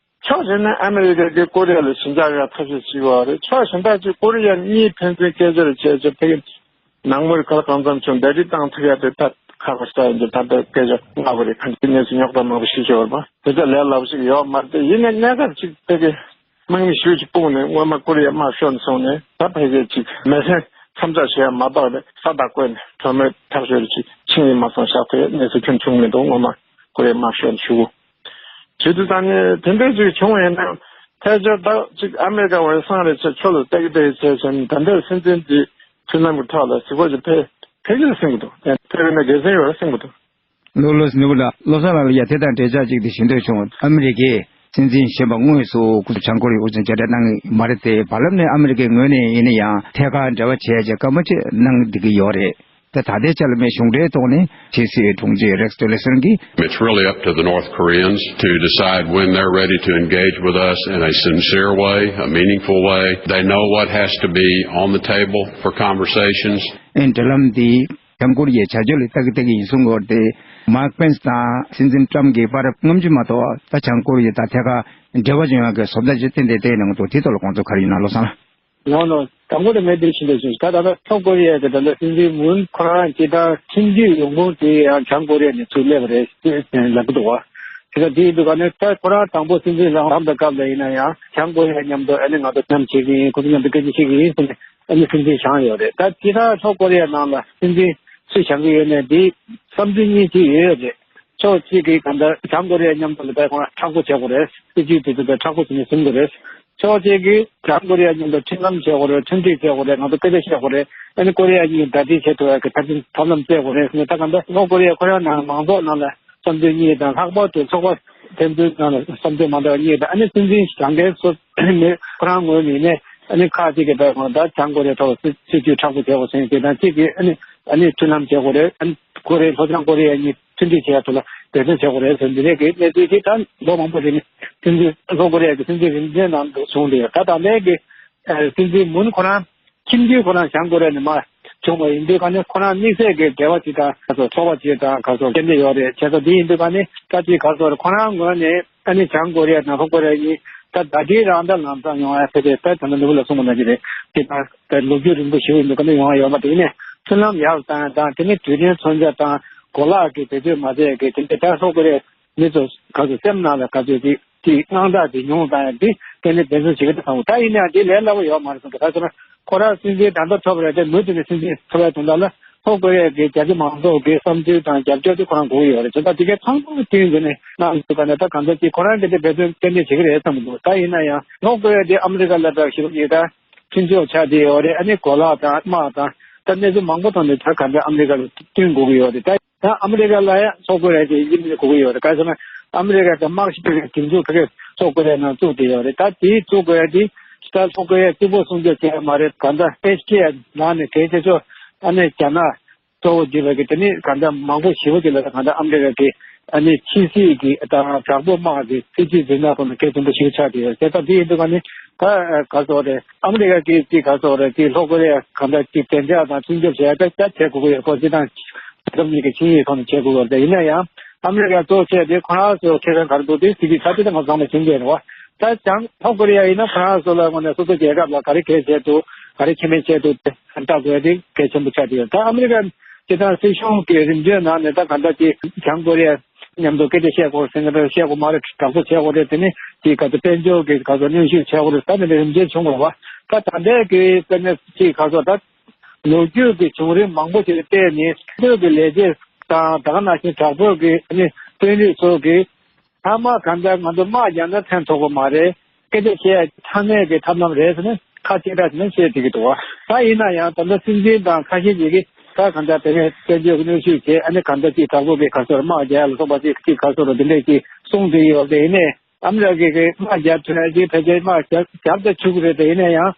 ཕྱོགས་གཅིག་ནས་ཨ་མི་རི་ཀ་གིས་ཀོ་རི་ཡ་ལ་ཞི་འཇགས་ཡོང་ཐབས་ཤེས་བྱེད་ཡོད་རེད། ཕྱོགས་གཞན་དག་ཅིག་ཀོ་རི་ཡ་གཉིས་ཕན་ཚུན་སྐད་ཆ་རེ་བྱས་བྱས་ཕ་གི་ནང་མི་རིགས་གང་ལ་གང་འཚམ་བྱུང་འདས་རིགས་བཏང་ཐུབ་ཡ་དེ་ད་ཁག་པོ་ས་ཡིན་གྱི་ད་ལྟ་སྐད་ཆ་ལྔ་པོ་རེད། གང་ཅི་གནས་ཚུལ་རྙོག་དྲ་མང་པོ་ཞིག་ཤོར་བ་དེ་ཚོ་ལས་སླ་པོ་ཞིག་ཡོད་མ་རེད། ཡིན་ནའི་གནས་སྐབས་ཅིག་ཕ་གི་དམག་མི་ཞུ་ཅིག་སྤུངས་ནས་སྔོན་མ་ཀོ་རི་ཡ་དམག་ཤོར་ནས་སོང་ནས་ད་ཕ་གི་ཅིག་མེ་སྲེག་མཚམས་འཇོག་བྱས་མ་གཏོགས་ནས་ས་བདག་བཀོད་ནས་གྲོས་མོལ་ཐག་ཆོད་རེ་ཅིག་ཕྱིན་ཡིན་མ་སོང་ཤག་དེ་གནས་ཚུལ་ཁྱོན་བྱུང་མི་འདུག་སྔོན་མ་ཀོ་རི་ཡ་དམག་ཤོར་ནས་ཞུ་གུ་བྱེད་དུས་ད་ནི་དེ་འདྲ་ཅིག་བྱུང་བ་ཡིན་ན་ཕལ་ཆེར་ད་ཅིག་ཨ་མེ་རི་ཀ་འོས་སང་རེ་ཆེ་ཆོ་ལ་ཏེག་ཏེག་བྱས་བྱས་ནས་ད་འདྲ་སྲིད་འཛིན་འདི་མཐུན་ལམ་གྱི་ཐོག་ལ་གཟིགས་སྐོར་ཅིག་ཕེབས་ཕེབས་ཀྱི་རེད་སེམས་ཀྱི་འདུག་ཕེབས་ཡོད་ན་དགེ་མཚན་ཡོད་རེད་སེམས་ཀྱི་འདུག་ལོ་ལོ་སི་ནུ་བུ་ལ་བློ་བཟང་ལགས་ལ་ཡ་དེ་དང་འབྲེལ་ཆགས་ཅིག་དེ་ཞུ་འདོད་བྱུང་། ཨ་མི་རི་ཀའི་སྲིད་འཛིན་གཞོན་པ་དངོས་སུ་སྐུ་ཚབ་བྱང་ཀོ་རི་ཡའི་དབུ་ཚབ་མཇལ་འཕྲད་གནང་གི་མ་རེད་དེ། བར་ལམ་ནས་ཨ་མི་རི་ཀའི་ངོས་ནས་ཡིན་ན་ཡང་ཐད་ཀར་འབྲེལ་བ་བྱས་རྗེས་བཀའ་མོལ་ཅིག་གནང་བསྡད་ཀྱི་ཡོད་རེད། ད་ད་ལྟའི་ཆ་ལ་མེད་གཞུང་འབྲེལ་ཐོག་ནས་ཕྱི་སྲིད་དྲུང་ཆེ་རེག་ཏི་ལེ་སོན་གྱིས། It's really up to the North Koreans to decide when they're ready to engage with us in a sincere way, a meaningful way. They know what has to be on the table for conversations. ཨེ་འབྲེལ་ལམ་འདི་བྱང་ཀོ་རི་ཡའི་བྱ་སྤྱོད་ལ་ལྟ་གི་ལྟ་གི་ཡིན་གསུང་གི་ཡོད་རེད་དེ། མཱིག་པེན་སི་དང་སྲིད་འཛིན་ཊམ་གྱི་བར་སྔོན་ཆད་མ་གཏོགས་ད་བྱང་ཀོ་རི་ཡ་དང་ཐད་ཀར་འབྲེལ་བ་བྱུང་ཡག་གི་བཟོ་ལྟ་ཅིག་ཏན་ཏན་བསྟན་གནང་འདུག་དེ་ཐོག་ལ་དགོངས་ཚུལ་ག་རེ་ཡོད་ན་བློ་བཟང་ལགས། ནོ་ནོ། དང་པོ་དེ་ངས་འདིར་ཞུ་འདོད་བྱུང་། ད་ད་ལྟ་ལྷོ་ཀོ་རི་ཡ་གི་ད་ལྟ་སྲིད་འཛིན་མུན་ཁོ་རང་སྤྱིར་བཏང་མཐུན་འགྱུར་ཡོང་ཁུངས་དེ་ཡང་བྱང་ཀོ་རི་ཡ་ནས་ཚུར་སླེབས་པ་རེད་ལབ་ཀྱི་འདུག་བ། དེ་ད་དེ་ཡིན་དུས་ག་ནས་ད་ཁོ་རང་དང་པོ་སྲིད་འཛིན་ལངས་ཐབས་སྐབས་ལ་ཡིན་ན་ཡང་བྱང་ཀོ་རི་ཡ་མཉམ་དུ་ཨ་ནི་ང་ཚོ་མཉམ་བྱེད་ཀྱི་ཡིན། ཁོ་ཚོ་མཉམ་དུ་སྐད་ཆ་བཤད་ཀྱི་ཡིན་ཟེར་ནས་ཨ་ནི་སྲིད་འཛིན་བཞེངས་ཡོད་རེད། ད་སྤྱིར་བཏང་ལྷོ་ཀོ་རི་ཡ་ནང་ལ་སྲིད་འཛིན་སུ་བཞེངས་ཀྱི་ཡོད་ནས་འདི་བསམ་ཚུལ་གཉིས་ཅིག་ཡོད་རེད། ཕྱོགས་གཅིག་གིས་གང་ལྟར་བྱང་ཀོ་རི་ཡ་མཉམ་དུ་ལ་དཔེ་ཁོ་རང་མཁྲེགས་པོ་བྱེད་དགོས་རེད། སྲིད་ཇུས་དེ་ཚོ་དཔེ་མཁྲེགས་པོ་བྱས་ནས་ཟིན་དགོས་རེད། ཕྱོགས་གཅིག་གིས་བྱང་ཀོ་རི་ཡ་མཉམ་དུ་མཐུན་ལམ་བྱེད་དགོས་རེད། མཐུན་སྒྲིལ་བྱེད་དགོས་རེད། ང་ཚོ་སྐད་ཆ་བཤད་དགོས་རེད། ཨ་ནི་ཀོ་རི་ཡ་གཉིས་ཟླ་སྒྲིལ་བྱེད་ཐུབ་ཡག་གི་ཐབས་ཐབས་ལམ་བཙལ་དགོས་རེད་ཟེར་ནས། ད་གང་ལྟར་ལྷོ་ཀོ་རི་ཡ་ཁོ་རང་ནང་མང་ཚོགས་ནང་ལ་བསམ་ཚུལ་གཉིས་དང་། ལྷག་པར་དུ་ཚོགས་པ་དེ་ཚོའི་ནང་ལ་བསམ་ཚུལ་མ་འདྲ་བ་གཉིས་དང་། ཨ་ནི་སྲིད་འཛིན་བཞེངས་མཁན་སུ་ནི་ཁོ་རང་ངོས་ནས་ནས་ཨ་ནི་ཁག་ཅིག་གིས་ད་གང་ལྟར་བྱང་ཀོ་རི་ཡའི་ཐོག་ལ་སྲིད་སྲིད་ཇུས་མཁྲེགས་པོ་བྱེད་དགོས་ཟེར་མཁན་དང་། གཅིག་གིས་ཨ་ནི་ཨ་ནི་མཐུན་ལམ་བྱེད་དགོས་རེད། ཨ་ནི་ཀོ་རི་ཡ་ལྷོ་བྱང་ཀོ་རི་ཡ་གཉིས་མཐུན་སྒྲིལ་བྱེད་ཡ་ཐོག་ལ་འབད་བརྩོན་བྱེད་དགོས་རེད་ཟེར། འདི་འདྲའི་གི་གནས་ཚུལ་ཅིག་ད་ལོ་མང་པོ་རིང་ནས་སྲིད་འཛིན་ལྷོ་ཀོ་རི་ཡ་གི་སྲིད་འཛིན་རིམ་བྱོན་ནང་དུ་བྱུང་བསྡད་ཡོད། ད་ད་ལྟའི་གི་ཨ་སྲིད་འཛིན་མུན་ཁོ་རང་ཁྱིམ་རྒྱུད་ཁོ་རང་བྱང་ཀོ་རི་ཡ་ནས་མར་བྱུང་བ་ཡིན་དུས་ག་ནས་ཁོ་རང་དམིགས་བསལ་གྱི་འབྲེལ་བ་ཅིག་དང་ཚོགས་པ་ཅིག་དང་ག་སོགས་སྐྱེལ་འདྲ་ཡོད་རེད། བྱས་ཙང་འདི་ཡིན་དུས་ག་ནས་ད་ཅིག་ག་སོགས་རེད། ཁོ་རང་ངོས་ནས་ཨ་ནི་བྱང་ཀོ་རི་ཡ་དང་ལྷོ་ཀོ་རི་ཡ་གཉིས་ད་ཟླ་སྒྲིལ་རང་ད་ལམ་སང་ཡོང་ཡ་ཕལ་ཆེར་ད་ད་ནི་ནོར་བུ་ལ་གསུངས་པ་ནང་བཞིན་རེད། ཅིག་ད་ད་ལོ་རྒྱུས་རིང་པོ་ཞིག་ཡིན་དུས་ག་ནས་ཡོང་ཡ་ཡོད་མ་རེད། ཡིན་ནའི་མཐུན་ལམ་ཡག་བཏང་ཡ་དང་དེ་ནས་དུས་དྲན་མཚོན་ཆ་དང་གོ་ལག་གི་བེད་སྤྱོད་མ་བྱས་ཀྱི་དེ་འདྲ་ད་ལྷོ་ཀོ་རི་ཡ་མི་ཚོ་ག་ཚོད་སེམས་ནང་ལ་ག་ཚོད་ཅིག་དེའི་དངངས་སྐྲག་དེ་ཉུང་བཏང་ཡ་དེ་དེ་ནི་འབད་བརྩོན་བྱེད་ཀྱི་འདུག་བསམ། ད་ཡིན་ན་ཡང་དེ་ལས་སླ་པོ་ཡོད་མ་རེད་བསམ་གི། ད་ཚོ་ན་ཁོ་རང་སྲིད་འཛིན་ད་ལྟ་ཐོབ་རེད་དེ། མུ་མཐུད་ནས་སྲིད་འཛིན་ཐོབ་ཡ་དོན་དག་ལ་ལྷོ་ཀོ་རི་ཡ་གི་རྒྱ་ཆེ་མང་ཚོགས་ཀྱི་བསམ་ཚུལ་དང་རྒྱབ་སྐྱོར་དེ་ཁོ་རང་དགོས་ཀྱི་ཡོད་རེད། བྱས་ཙང་དེ་གའི་ཚང་མ་མཐུན་འགྱུར་ནས་གནང་དགོས་པ་ནས་ད་གང་ལྟར་ཅིག་ཁོ་རང་གིས་དེ་འབད་བརྩོན་ཏན་ཏན་བྱེད་ཀྱི་རེད་བསམ་གི་འདུག་ད་ཡིན་ན་ཡང་ལྷོ་ཀོ་རི་ཡ་དེ་ཨ་མི་རི་ཀ་ལ་ད་ཞེ་པོ་ཅིག་ད་མཐུན་ཕྱོགས་ཆགས་བསྡད་ཡོད་རེད། ཨ་ནི་གོ་ལག་དང་དམག་དང་ད་གནས་ཚུལ་མང་པོ་ཐོག་ནས་ད་གང་ལྟར་ཨ་མི་རི་ཀ་ལ་བསྟུན་དགོས་ཀྱི་ཡོད་རེད། ད། ད་ཨ་མི་རི་ཀ་ལ་ཡང་ལྷོ་ཀོ་རི་ཡ་དེ་དབྱིབས་མེད་དགོས་ཀྱི་ཡོད་རེད། ག་རེ་ཟེར་ན་ཨ་མི་རི་ཀ་དང་དམག་ཞིབ་པའི་སྒྲིག་འཛུགས་ཁ་ཤས་ལྷོ་ཀོ་རི་ཡའི་ནང་བཙུགས་བསྡད་ཡོད་རེད། ད་དེའི་བཙུགས་དགོས་ཡ་དེ་ད་ལྷོ་ཀོ་རི་ཡ་གཅིག་པོ་སྲུང་སྐྱོབ་བྱས་མ་རེད། གང་ལྟར་ཨེ་ཤི་ཡ་ནང་ནས་གལ་ཆེ་ཤོས་ཨ་ནི་རྒྱ་ནག་གཙོ་བོ་བརྒྱུད་པ་གི་དེ་ནི་གང་ལྟར་མང་པོ་ཞེ་པོ་ཅིག་ལ་ད་གང་ལྟར་ཨ་མི་རི་ཀ་གི་ཨ་ནི་ཕྱི་སྲིད་ཀྱི་དང་དྲག་པོའི་དམག་གི་སྲིད་ཇུས་འཛིན་སྟངས་ཐོག་ནས་གལ་ཆེན་པོ་ཞིག་ཆགས་བསྡད་ཡོད་རེད། དེ་ལྟ་དེ་ཡིན་དུས་ག་ནི་ད་ག་ཟེར་རེད། ཨ་མི་རི་ཀ་གིས་ཅིག་ག་ཟེར་རེད། ཅིག་ལྷོ་ཀོ་རི་ཡ་གང་ལྟར་ཅིག་བདེ་འཇགས་དང་སྲུང་སྐྱོབ་བྱེད་ཡ་ད་ད་བྱེད་དགོས་ཀྱི་ཡོད། ཁོ་སྤྱིར་བཏང་འཛམ་གླིང་གི་ཆིངས་ཡིག་ཐོག་ནས་བྱེད་དགོས་ཀྱི་ཡོད་རེད། ཡིན་ན་ཡང་ཨ་མི་རི་ཀ་གཙོ་བོ་བྱས་ཏེ་ཁོ་རང་ཚོ་ཁེ་ཕན་ག་རེ་འདུག་དེ་ཟེར་གྱི་ད་དེ་ད་ང་ཚང་ལ་ཤེས་ཀྱི་རེད་བ། ད་ཀྱང་ལྷོ་ཀོ་རི་ཡ་ཡིན་ན་ཁོ་རང་ཚོ་ལ་དངོས་གནས་སོ་སོ་རྒྱལ་ཁབ་ལ་ག་རེ་གལ་ཆེ་འདུག་ག་རེ་ཁེ་ཕན་ཆེ་འདུག་དེ་ལྟ་དགོས་ཡ་དེ་གལ་ཆེན་པོ་ཆགས་ཀྱི་ཡོད། ད་ཨ་མི་རི་ཀ་སྤྱིར་བཏང་སྲིད་གཞུང་གི་རིམ་བྱོན་ནང་ནས་ད་ག་འདྲ་ཅིག་བྱང་ཀོ་རི་ཡ་མཉམ་དུ་སྐད་ཆ་བཤད་དགོས་ཟེར་ན་བཤད་དགོས་མ་རེད། དྲག་པོ་བྱེད་དགོས་རེད། དེ་ནི་དེའི་སྐབས་སུ་དཔལ་འབྱོར་གྱི་སྐབས་སུ་གནོན་ཤུགས་བྱེད་དགོས་རེད། ད་ནི་རིམ་བྱོན་བྱུང་བ་རེད་བ། ད་ད་ལྟའི་གི་དཔེར་ན་ཅིག་ག་ཚོད་ད་ལོ་རྒྱུས་ཀྱི་བྱུང་རིམ་མང་པོ་ཞིག་ལ་བལྟས་ནས་དཔལ་འབྱོར་གྱི་ལས་བྱེད་དང་ད་ག་ནང་བཞིན་དྲག་པོའི་གི་ཨ་ནི་དཔོན་རིགས་ཚོ་གི་ཚང་མ་གང་ལྟར་ང་ཚོ་དམག་རྒྱག་ན་ཕན་ཐོགས་པ་མ་རེད། སྐད་ཆ་བཤད་ཡ་ཚང་མས་གི་ཐབས་ལམ་རེད་ཟེར་ནས་ ཁ་གཅིག་གྲགས་ནས་བཤད་བསྡད་ཀྱི་འདུག་བ། ད་ཡིན་ན་ཡང་ད་ལྟ་སྲིད་འཛིན་དང་ཁ་ཤས་ཅིག་གིས་ད་གང་ལྟར་དེ་ནས་བཙན་བྱོལ་གྱི་གནོན་ཤུགས་བྱས། ཨ་ནི་གང་ལྟར་ཅིག་དྲག་པོ་གི་ག་ཚོད་དམག་རྒྱག་ཡ་ལ་སོགས་པ་ཅིག་ཅིག་ག་ཚོད་དང་དེ་འདྲས་ཅིག་གསུངས་བསྡད་ཡོད་པ་དེ། ཡིན་ནའི་ཨ་མི་རི་ཀ་གིས་དམག་རྒྱག་ཐུབ་ཡ་ཅིག་ཕལ་ཆེར་དམག་རྒྱབ་རྒྱབ་ད་ཆོག་གི་རེད། དེ་ཡིན་ན་ཡང་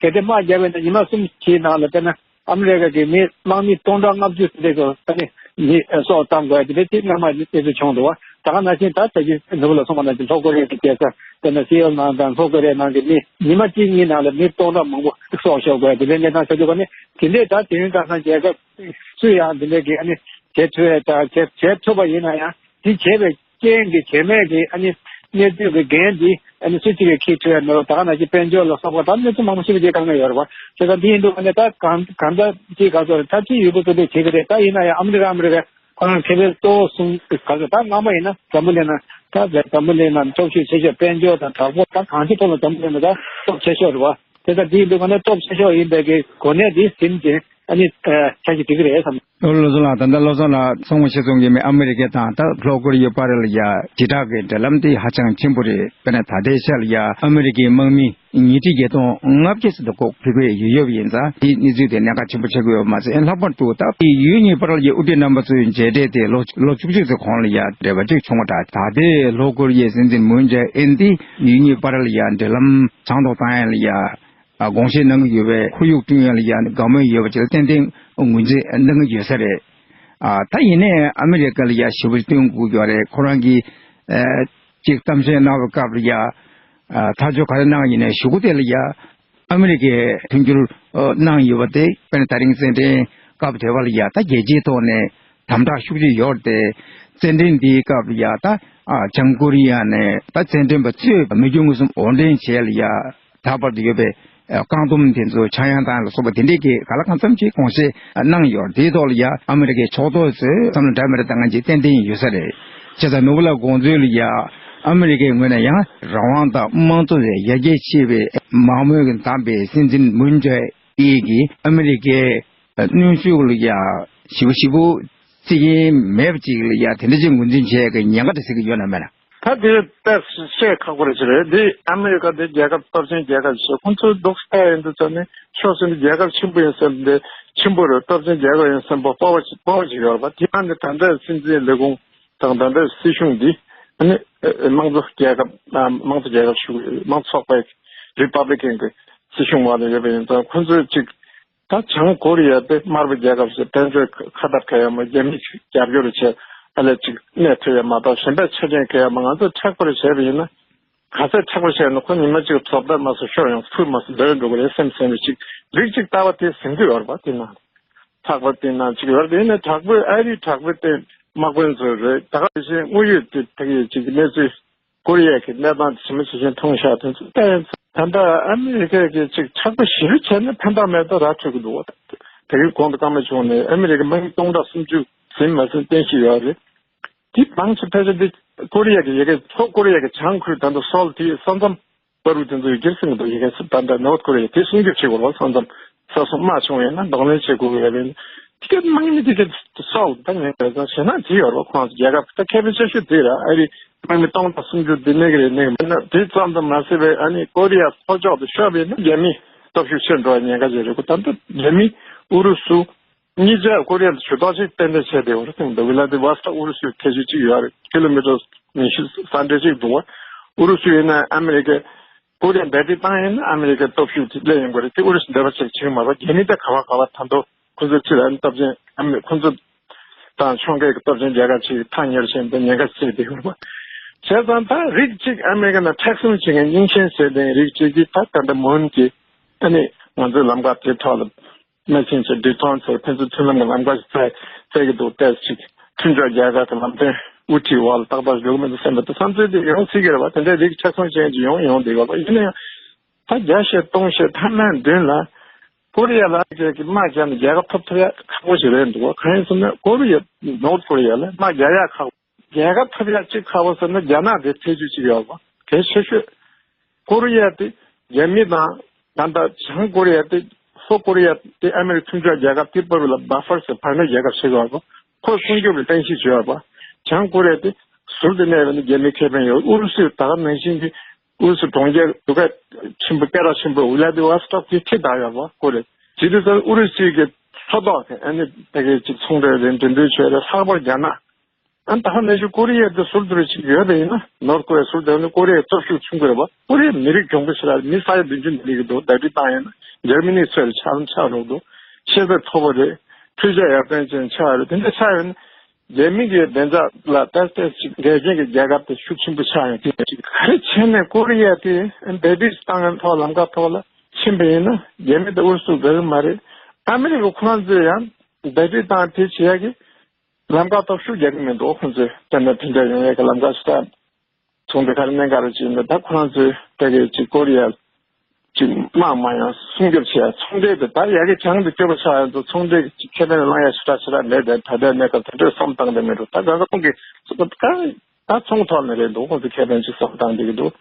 གལ་ཏེ་དམག་རྒྱབ་པ་ཡིན་ན་ཉི་མ་གསུམ་བཞིའི་ནང་ལ་དཔེར་ན་ཨ་མི་རི་ཀ་གི་མི་དམག་མི་སྟོང་ཕྲག་ལྔ་བཅུ་ཙམ་དེ་ཚོ་ཨ་ནི་མི་སྲོག་བཏང་དགོས་ཡ་དེ་འདྲ་ཅིག་སྔ་མ་དེ་ཚོ་བྱུང་འདུག་བ། ད་ག་ནང་བཞིན་ད་ད་ཅི་ནོར་བུ་ལ་གསུངས་པ་ནང་བཞིན་ལྷོ་ཀོ་རི་ཡ་གི་རྒྱལ་ས་དཔེར་ན་སི་ཨོལ་ནང་དང་ལྷོ་ཀོ་རི་ཡ་ནང་གི་མི་ཉི་མ་གཅིག་གཉིས་ནང་ལ་མི་སྟོང་ཕྲག་མང་པོ་སྲོག་ཤོར་དགོས་ཡ་དེ་འདྲའི་གནས་སྟངས་ཆགས་འདུག་ག་ནི་དེ་འདྲའི་ད་དུས་ཡུན་གང་ཙམ་རྒྱལ་ཁབ་སུས་ཡང་དེ་འདྲའི་གི་ཨ་ནི་བྱེད་ཐུབ་ཡ་ད་བྱེད་བྱེད་ཐུབ་པ་ཡིན་ན་ཡང་དེ་བྱེད་པའི་རྐྱེན་གྱིས་བྱེད་མེད་ཀྱི་ཨ་ནི་གནས་ཚུལ་གྱི་འགན་འདི་ཨ་ནི་སུ་གཅིག་གིས་འཁྱེར་ཐུབ་ཡ་མེད་པ། ད་ག་ནང་བཞིན་དཔལ་འབྱོར་ལ་སོགས་པ་ད་གནས་ཚུལ་མང་པོ་ཞིག་འདི་དཀའ་ངལ་ཡོད་རེད་བ། བྱས་ཙང་འདི་ཡིན་དུས་ཨ་ནི་ད་གང་གང་ལྟར་ཅིག་ག་ཚོད་རེད། ད་ཅི་ཡོད་པ་ཚོ་འདི་བྱེད་ཀྱི་རེད། ད་ཡིན་ན་ཡང་ཨ་མི་རི་ཀ་ཨ་མི་རི་ཀ་ཁོ་རང་ཁེ་ཕན་གཙོ་བོ་གསུམ་ག་ཚོད། ད་སྔ་མ་ཡིན་ན་འཛམ་བུ་གླིང་ན་ད་འཛམ་བུ་གླིང་ན་སྟོབས་ཤུགས་ཆེ་ཤོས་དཔལ་འབྱོར་དང་དྲག་པོ་ད་གང་ཅིའི་ཐོག་ལ་འཛམ་བུ་གླིང་ན་ད་སྟོབས་ཆེ་ཤོས་རེད་བ། དེ་ལྟར་འདི་ཡིན་དུས་ང་ནི་སྟོབས་ཆེ་ཤོས་ཡིན་པའི་གི་གོ་གནས་འདི་ཟིན་ཅིང་ཨ་ནི་ཆ་ཞིག་འགྲིག་གི་རེད་བསམ། ཨོ་བློ་བཟང་ལགས། ད་ལྟ་བློ་བཟང་ལགས་གསུངས་པ་གཞིར་བཟུང་གིས་མི་ཨ་མི་རི་ཀ་དང་ད་ལྷོ་ཀོ་རི་ཡའི་བར་ལ་ཡ་ཞེ་དྲག་གི་འབྲེལ་ལམ་དེ་ཧ་ཅང་ཆེན་པོ་རེད། དཔེར་ན་ད་ལྟའི་ཆར་ལ་ཡ་ཨ་མི་རི་ཀའི་དམག་མི་ཉིས་ཁྲི་བརྒྱད་སྟོང་ལྔ་བརྒྱ་ཙམ་དུ་ལྐོག་ཕུད་པའི་ཡོད་ཡོད་པ་ཡིན་ཙང་དེའི་གནས་ཚུལ་དེ་གནད་འགག་ཆེན་པོ་ཆགས་ཀྱི་ཡོད་པ་མ་ཟད། ལྷག་པར་དུ་ད་ཡུལ་གཉིས་བར་ལ་ཡ་དབུ་ཁྲིད་རྣམ་པ་ཚོའི་མཇལ་འཕྲད་དེ་ལོ་ལོ་བཅུ་གཅིག་ཙམ་གོང་ལ་ཡ་འབྲེལ་བ་གཅིག་བྱུང་བ་འདྲ། ད་ལྟའི་ལྷོ་ཀོ་རི་ཡའི་སྲིད་འཛིན་མུན་ཇེ་ཨིན་དེ་ཡུལ་གཉིས་བར་ལ་ཡ་འབྲེལ་ལམ་བཟང་དུ་བཏང་ཡ་ལ་ཡ་ཨ་དགོངས་བཞེས་གནང་གི་ཡོད་པའི་ཁོར་ཡུག་བསྐྲུན་ཡ་ལ་ཡ་དགའ་མོས་ཡོད་པ་ཅིག་ལ་ཏན་ཏན་ངོས་འཛིན་གནང་གི་ཡོད་ས་རེད། ཨ་ད་ཡིན་ནའི་ཨ་མི་རི་ཀ་ལ་ཡ་ཞེ་པོ་ཅིག་སྟོན་དགོས་ཀྱི་ཡོད་རེད། ཁོ་རང་གིས་ཨ་ཅིག་གཏམ་བཤད་གནང་བའི་སྐབས་ལ་ཡ་ཨ་ཐག་གཅོད་ག་རེ་གནང་ཡིན་ནའི་གཞུག་གུ་དེ་ལ་ཡ་ཨ་མི་རི་ཀས་མཐུན་འགྱུར་ཨ་གནང་ཡོད་པ་དེ་དཔེར་ན་ད་རིང་རྩེད་འགྲན་སྐབས་དེ་བ་ལ་ཡ་ད་རྒྱལ་སྤྱིའི་ཐོག་ནས་དམ་དྲག་ཤུགས་ཆེ་ཡོད་རེད་དེ། རྩེད་འགྲན་འདིའི་སྐབས་ལ་ཡ་ད་ཨ་བྱང་ཀོ་རི་ཡ་ནས་ད་རྩེད་འགྲན་པ་ཚོས་མི་རྒྱུ་དངོས་སུ་དབོར་འདྲེན་བྱས་ལ་ཡ། ད་བར་དུ་ཡོད་པའི་ཨ་བཀག་སྡོམ་དེ་ཚོ་ཆག་ཡང་དང་ལ་སོགས་པ་དེ་འདྲས་ཀྱི་ག་ལ་གང་འཚམ་ཅིག་དགོངས་བཞེས་གནང་ཡོད། དེའི་ཐོག་ལ་ཡ་ཨ་མི་རི་ཀའི་ཕྱོགས་གཏོགས་ཚོས་བསམ་བློ་འདྲ་མི་འདྲ་བཏང་མཁན་ཅིག་ཏན་ཏན་ཡོད་ས་རེད། བྱས་ཙང་ནོར་བུ་ལགས་དགོངས་ཚུལ་ལ་ཡ་ཨ་མི་རི་ཀའི་ངོས་ནས་ཡང་རང་དབང་དང་དམངས་གཙོ་ལ་ཡར་རྒྱས་ཆེ་བའི་མང་མོས་ཀྱིས་འདེམས་པའི་སྲིད་འཛིན་མུན་ཇེ་ཨིན་གྱིས་ཨ་མི་རི་ཀའི་གནོན་ཤུགས་ལ་ཡ་ཞེ་པོ་ཞེ་པོ་བརྩི་མཁན་མེད་པ་ཅིག་ལ་ཡ་དེ་འདྲ་ཅིག་ངོས་འཛིན་བྱེད་ཡག་གི་ཉེན་ཁ་དེ་སྲིད་ཀྱི་ཡོད་ན་མེད་ན། ད་དེ་ཏོག་ཙམ་བཤད་ཁག་པོ་རེད་ཅེས་རེད། འདི་ཨ་མི་རི་ཀ་འདི་རྒྱལ་ཁབ་སྟོབས་ཆེན་རྒྱལ་ཁབ་ཞིག་ཁོང་ཚོའི་འདུག་ས་ཡིན་དུས་ཙམ་ནས་ཕྱོགས་གཅིག་ནས་རྒྱལ་ཁབ་ཆེན་པོ་ཡིན་ཟེར་འདི་ཆེན་པོ་རེད། སྟོབས་ཆེན་རྒྱལ་ཁབ་ཡིན་བསམ་པ་སྤོབས་པ་ཞིག་སྤོབས་པ་ཞིག་ཡོད་རེད་པ། དེ་ཡང་ནི་ད་ལྟའི་སྲིད་འཛིན་ལས་ཁུངས་དང་ད་ལྟའི་སྲིད་གཞུང་འདི་ཨ་ནི་དམངས་གཙོ་རྒྱལ་ཁབ་དམངས་གཙོ་རྒྱལ་ཁབ་ཞིག་དམངས་གཙོ་ཚོགས་པའི་རི་པབ་ལི་ཀན་གྱི་སྲིད་གཞུང་འོག་ལ་ཡོད་པ་ཡིན་ཙང་ཁོང་ཚོས་གཅིག་ད་བྱང་ཀོ་རི་ཡ་དེ་དམར་པོའི་རྒྱལ་ཁབ་ཞིག་བཙན་བྱོལ་ཁ་ཐར་ག་ཡ་མ་རྒྱ་མི་ཅིག་རྒྱབ་སྐྱོར་བྱས་ཨ་ལས་ཅིག་གནས་ཐུབ་ཡ་མ་གཏོགས་གཞན་པའི་ཆ་རྐྱེན་ག་ཡ་མ་ང་ཚོས་མཁྲེགས་པོ་རེ་བྱས་པ་ཡིན་ན་ག་ཚད་མཁྲེགས་པོ་བྱས་ན་ཁོ་ཉི་མ་གཅིག་རྫོགས་ལྟ་མ་སོང་ཤོར་ཡོང་ཕུད་མ་སོང་འདོད་འགྲོ་གི་རེད་སེམས་ཟིན་པའི་ཅིག་རིགས་ཅིག་ལྟ་བ་དེ་ཟིན་གྱི་ཡོད་རེད་པ། དེ་ན་ལྷག་པར་དེ་ན་ཅིག་ཡོད་རེད། དེ་ནས་དྲག་པོའི་ཨ་རིའི་དྲག་པོའི་སྟེང་དམག་དཔོན་ཚོ་རེད། ད་ག་ནང་བཞིན་དངོས་ཡོད་དེ་ཕ་གིའི་ཅིག་གནས་ཚུལ། ཀོ་རི་ཡ་གི་གནས་སྟངས་དེ་ཇི་མ་ཇི་བཞིན་མཐོང་ཤག་དེ་ཚོ་ལྟ་ཡིན་ཙང་། ད་ལྟ་ཨ་མི་རི་ཀ་གིས་ཅིག་མཁྲེགས་པོ་ཞེ་པོ་བྱས་ན་ཕན་ཐོགས་མེད་པ་ར་འཕྲོད་ཀྱི་འདུག་བ། ད་གིན་གོང་དུ་བཀའ་མོལ་བྱུང་ནས་ཨ་མི་རི་ཀ་དམག་མི་སྟོང་ཕྲག་སུམ་ཅུ་ཟིན་མ་ཟིན་གཏན་ཞིག་ཡོད་རེད། དེ་མང་ཆེ་ཕལ་ཆེར་འདི་ཀོ་རི་ཡ་གི་ཡ་གི་ལྷོ་ཀོ་རི་ཡ་གི་བྱང་ཁུལ་ད་ལྟ་སོལ་དེའི་ས་མཚམས་བར་དུ་དེ་ཚོ་ཡི་གེར་ཟིན་གྱི་འདུག་ཡ་གི་ད་ལྟ་ནོར་ཐ་ཀོ་རི་ཡ་དེ་སྲུང་སྐྱོབ་བྱེད་དགོས་རེད་བ། ས་མཚམས། ས་སྲུང་དམག་བྱུང་ཡོད་ན་གདོང་ལེན་བྱེད་དགོས་ཀྱི་ཡོད་པས། དེ་གའི་དམག་མི་དེ་གའི་སྲོག་ད་ངས་བལྟས་ཙང་ཞེད་སྣང་དེ་ཡོད་རེད། ཁོང་ཚོ་རྒྱལ་ཁབ་ད་ཁེ་ཕན་ཆེ་ཤོས་དེ་རེད། ཨ་རི་དམག་མི་སྟོང་ཕྲག་སུམ་ཅུ་དེ་གནས་ཀྱི་རེད། གནས་ཀྱི་མེད་ན་དེ་ཙམ་དུ་མ་ཟད་པའི་ཨ་ནི་ཀོ་རི་ཡ་ལྷོ་ཕྱོགས་དེ་ཤོར་བས་ན་རྒྱ་མིའི་སྟོབས་ཤུགས་ཆེར་འགྲོ་བའི་ཉེན་ཁ་ཞིག་རེད། ད་ལྟ་རྒྱ་མི་ཨུ་རུ་སུ་གཉིས་ཆ་ཀོ་རི་ཡ་ལ་ཇུས་གཏོགས་ཅིག་ཏན་ཏན་བྱས་བསྡད་ཡོད་རེད། དེང་འདི་ཝི་ལ་དི་ཝོ་སི་ཊོག་ཨུ་རུ་སུའི་ཁྱད་ཆོས་ཅིག་ཡོད་རེད། ཀི་ལོ་མི་ཊར་ཉི་ཤུ་ས་འདྲ་ཅིག་འདུག་བ། ཨུ་རུ་སུ་ཡིན་ན་ཨ་མི་རི་ཀའི་ཀོ་རི་ཡ་འབད་བརྩོན་བཏང་ཡིན་ན་ཨ་མི་རི་ཀའི་སྟོབས་ཤུགས་དེ་སླེབས་ཡོང་གི་རེད། དེ་ཨུ་རུ་སུ་འདོད་པ་ཞིག་བྱེད་ཀྱི་མ་རེད། རྒྱ་མི་ད་ག་བ་ག་བ་ད་དུང་ཁོ་ཚོ་ཕྱི་ལ་ཨ་ནི་སྟོབས་ཆེན་ཨ་མི་ཁོ་ཚོ་དང་ཕྱོགས་འགལ་གྱི་སྟོབས་ཆེན་རྒྱལ་ཁབ་ཅིག་ཐག་ཉེ་རུ་ཕྱིན་པའི་ཉེན་ཁ་ཆེ་བསྡད་ཡོད་རེད་པ། བྱས་ཙང་ད་རིགས་གཅིག་ཨ་མི་རི་ཀ་ནང་མཁྲེགས་གསུམ་བྱེད་མཁན་རྙིང་ཞེན་ཟེར་བསྡད་མཁན་རིགས་གཅིག་གིས་ད་ད་ལྟ་མུན་གྱིས་ཨ་ནི་ང་ཚོའི་ལམ་ཁ་དེ་ཐོག་ལ། སྨན་ཆེན་ཚོས་འབྲི་ཐོང་ཚོར་ཕན་ཚུན་མཐུན་ལམ་གྱི་ལམ་ཁ་ཞིག་བཙལ་བཙལ་གྱི་འདུག་ཏོག་ཙམ་ཅིག་མཐུན་ཕྱོགས་རྒྱལ་ཁབ་ཀྱི་ལམ་སྟོན་དབུ་ཁྲིད་འོག་ལ་ཏག་ཏག་འགྲོ་གི་མི་འདུག་བསམ་པའི་བསམ་ཚུལ་དེ་ཡོང་སྲིད་ཀྱི་རེད་བ། དེ་འདྲའི་རིགས་མཁྲེགས་གསུམ་ཅན་ཅིག་ཡོང་ཡོང་བསྡད་ཡོད་པ་ཡིན་ན་ཡང་། ད་བརྒྱ་བཤད་སྟོང་བཤད་ཐ་མའི་མདུན་ལ་ཀོ་རི་ཡ་ལ་རྒྱལ་གྱི་དམག་རྒྱག་ནས་རྒྱལ་ཁ་ཐོབ་ཐུབ་ཡ་ཁག་པོ་ཞིག་རེད་འདུག་བ། གང་ཡིན་ཟེར་ན་ཀོ་རི་ཡ་ནོར་ཐ་ཀོ་རི་ཡ་ལ་དམག་རྒྱག་ཡ་ཁག་པོ། རྒྱལ་ཁ་ཐོབ་ཡ་གཅིག་ཁག་པོ་ཟེར་ན་རྒྱ་ནག་དེ་ཐེ་ཇུས་གཅིག་ཡོད་པ་གལ་ཆེ་ཤོས། ཀོ་རི་ཡ་དེ་རྒྱ་མི་དང་ད་ལྟ་བྱང་ཀོ་རི་ཡ་དེ་ལྷོ་ཀོ་རི་ཡ་དེ་ཨ་མི་རི་ཁ་མཐུན་ཕྱོགས་རྒྱལ་ཁབ་དེ་བར་ལ་བྷ་ཧྥར་ཟེར་བར་མའི་རྒྱལ་ཁབ་ཞིག་ཡོད་པ་ཁོ་སྲུང་སྐྱོབ་ཀྱི་རྟེན་གཞི་ཞིག་ཡོད་པ། བྱང་ཀོ་རི་ཡ་དེ་ཟུར་དུ་གནས་པ་ནི་རྒྱ་མིའི་ཁེ་ཕན་ཡོད། ཨུ་རུ་སུས་ད་ག་ནང་བཞིན་གྱི་ ཨུ་རུ་སུ་གྲོང་ཁྱེར་དུ་ག་ཆེན་པོ་སྐད་གྲགས་ཆེན་པོ་ཝི་ལ་དི་ཝོ་སི་ཊོག་གི་ཁྲིད་བསྡད་ཡོད་པ་ཀོ་རེད། ཇི་དུས་ཙམ་ཨུ་རུ་སུའི་གི་མཚོ་ཐོག་གི་ཨ་ནི་དེ་གའི་ཅིག་ཚོང་འབྲེལ་རེད་འགྲིམ་འགྲུལ་བྱས་རེད། ལྷག་པར་རྒྱ་ནག་ཨ་ནི་ད་ཧ་ནས་ཞུ་ཀོ་རི་ཡ་དེ་ཟུར་དུ་རེ་ཅིག་ཡོད་པ་ཡིན་ན། ནོར་ཀོ་རི་ཡ་ཟུར་དུ་ནི་ཀོ་རི་ཡའི་སྟོབས་ཤུགས་ཆུང་ཀུ་རེད་པ། ཀོ་རི་ཡ་མི་རིགས་གྱོང་པོ་ཞེ་དྲག་མི་ས་ཡ་བདུན་ཅུ་ནས་སླེབས་ཀྱི་འདུག་ད་དུས་བཏང་ཡིན་ན་འཇར་མ་ནི་ཚོས་རེ་ཆགས་ཆགས་རོགས་འདུག་ཤེས་ཚད་མཐོ་པོ་རེད། འཕྲུལ་ཆས་ཡར་ཐོན་ཅན་ཆགས་རེད། དེ་འདྲ་ཆགས་ཡོད་ན། རྒྱ་མི་གི་བདེ་འཇགས་ལ་ཏོག་ཙམ་ཅིག་འགལ་རྐྱེན་གྱི་རྒྱལ་ཁབ་དེ་ཤུགས་ཆེན་པོ་ཆགས་ཡོང་གི་ཡོད་ཅིག་ག་རེ་བྱས་ནས་ཀོ་རི་ཡ་དེ་འབད་འཐབ་བཏང་ཡོང་ཐོག་ལམ་ཁ་ཐོག་ལ་ཕྱིན་པ་ཡིན་ན། རྒྱ་མི་དང་ཨུ་རུ་སུ་འགལ་གི་མ་རེད། ཨ་མི་རི་ཀ་ཁོ་རང་ཚོས་ཡང་འབད་འཐབ་བཏང་དེ་བྱེད་ཡ་གི་ལམ་ཁ་ཐོག་ཤུགས་རྒྱག་གི་མི་འདུག་ཁོང་ཚོས་དེ་ནས་དེ་འདྲ་ཡོང་ཡ་གི་ལམ་ཁ་ཞིག་ད། ཚོང་འབྲེལ་ག་རེ་གནད་འགག་རེད་ཅེ་ན། ད་ཁོ་རང་ཚོའི་ད་གའི་ཅིག་ཀོ་རི་ཡ་ཅིག་དམག་མ་ཡང་སྲུང་སྐྱོབ་བྱས་ཚོང་འབྲེལ་དེ་ད་ཡ་གི་བྱང་དུ་སྐྱོབ་པ་ཆགས་ཡོད་ཚོ། ཚོང་འབྲེལ་ཅིག་ཁེ་ཕན་བླང་ཡ་ཞེ་དྲག་ཞེ་དྲག་མེད་དེ། ད་ལྟའི་གནས་སྐབས་དེ་འདྲའི་བསམ་བཏང་དེ་མི་འདུག་ད་ག་ག་ཁོང་གི་ད་ད་ཚོང་ཐོག་ནས་རེད་འདུག་ཁོང་ཚོ་ཁེ་ཕན་ཅིག་བསམ་བཏང་བསྡད་ཀྱི་འདུག་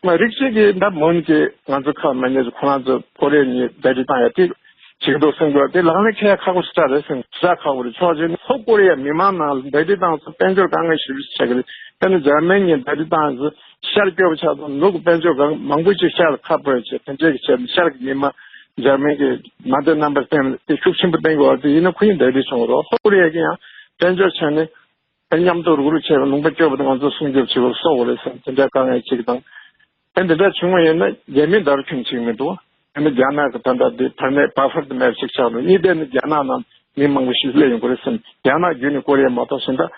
མ་རིགས་གཅིག་གིས་ད་མོན་གྱི་ང་ཚོ་ཁ་མ་ཉེས་ཁོ་རང་ཚོ་ཀོ་རི་ཡ་གཉིས་འབད་འཐབ་བཏང་ཡ་དེ། བྱེད་ཀྱི་འདུག་སེམས་ཁུར་དེ་ལག་ལེན་འཁེལ་ཡ་ཁག་པོ་ཞེ་དྲག་རེད་སེམས་ཞེ་དྲག་ཁག་པོ་རེད། ཕྱོགས་གཅིག་ནས་ལྷོ་ཀོ་རི་ཡ་མི་མང་ནང་ལ་འབད་འཐབ་བཏང་ཚོ་དཔལ་འབྱོར་དཀའ་ངལ་ཞེ་པོ་ཅིག་ཆགས་ཀྱི་རེད། དཔེར་ན་འཇར་མན་གྱི་འབད་འཐབ་བཏང་ཚོ་ཤར་སྐྱོ་པོ་ཆགས་སོང་། ནུབ་ཀྱི་དཔལ་འབྱོར་གང་མང་པོ་ཅིག་ཤར་ཁ་སྤོས་བྱས། དེ་འདྲའི་གི་བྱས་ནས་ཤར་གྱི་མི་མང་འཇར་མན་གྱི་མ་དེ་རྣམ་པར་བསྟན་དེ་ཤུགས་ཆེན་པོ་བསྟན་དགོས་པ་དེ་ཡིན་ན་ཁོ་ཡིན་འབད་འཐབ་བྱུང་རོགས། ལྷོ་ཀོ་རི་ཡ་གི་ཡང་དཔལ་འབྱོར་ཆ་ནས། མཉམ་དུ་རུག་རུག་བྱས་པའི་ལུང་པ་སྐྱོ་པོ་དེ་ང་ཚོ་སྲུང་སྐྱོབ་བྱེད་པར་སོགས་པ་རེད་ཟེར་དེ་འདྲ་དཀའ་ངལ་ཅིག་དང་། ཨ་འདི་འདྲ་བྱུང་བ་ཡིན་ན་རྒྱ་མི་འདར་ཁྱོན་ཅིག་མི་འདུག་ཨ་ནི་རྒྱ་ནག་གི་ད་ལྟ་འདི་བར་གནས་བྷ་ཧྥར་དུ་མེད་པ་ཞིག་ཆགས་འདུག་གཉིས་དེ་ནི་རྒྱ་ནག་ནང་མི་མང་པོ་ཞིག་སླེབས་ཡོང་གི་རེད་ཟེར། རྒྱ་ནག་བརྒྱུད་ནས་ཀོ་རི་ཡ་མ་གཏོགས་གཞན་དག་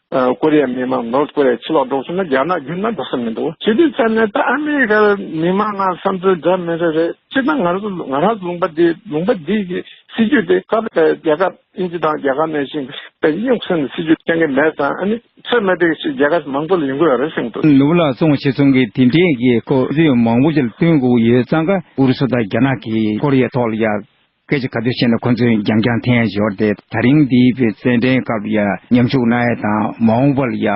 ཨ་ཀོ་རི་ཡ་མི་མང་ནོར་ཀོ་རི་ཡ་ཕྱི་ལོགས་འགྲོ་སོང་ན་རྒྱ་ནག་བརྒྱུད་ན་འགྲོ་ས་མི་འདུག་བྱེད་དུས་ཙམ་ནས་ད་ཨ་མི་རི་ཀའི་མི་མང་ནང་བསམ་ཚུལ་འདྲ་མི་འདྲ་རེད། སྤྱིར་ན་ང་རང་ཚོ་ང་རང་ཚོ་ལུང་པ་འདི་ལུང་པ་འདི་གི་སྲིད་ཇུས་དེ་སྐབས་རྒྱལ་ཁབ། དབྱིན་ཇི་དང་རྒྱ་གར་ནང་བཞིན་དཔེ་རྙོག་ཟིང་གི་སྲིད་ཇུས་བསྟན་གྱི་མེད་ཙང་། ཨ་ནི་ཚོད་མ་ཐིག་ཞིག་རྒྱལ་ཁབ་མང་པོ་ལ་ཡོང་གི་ཡོད་རེད་གསུངས་འདུག་ནུབ་ལ་སོང་བ་ཞིག་སོང་གི་དེ་འདྲའི་གི་ཁོ་ཚོས་མང་པོ་ཞིག་ལ་བསྟུན་དགོས་ཡོད་ཙང་ཀ་ཨུ་རུ་སུ་དང་རྒྱ་ནག་གིས་ཀོ་རི་ཡའི་ཐོག་ལ་ཡ་སྐད་ཆ་ག་དུས་བཤད་ན་ཁོ་ཚོས་རྒྱང་རྒྱང་འཐེན་ཡ་ཞོར་ཏེ། ད་རིང་འདིའི་བའི་རྩེད་འགྲན་སྐབས་ལ་ཡ་མཉམ་ཞུགས་གནང་ཡ་དང་མ་འོངས་པ་ལ་ཡ་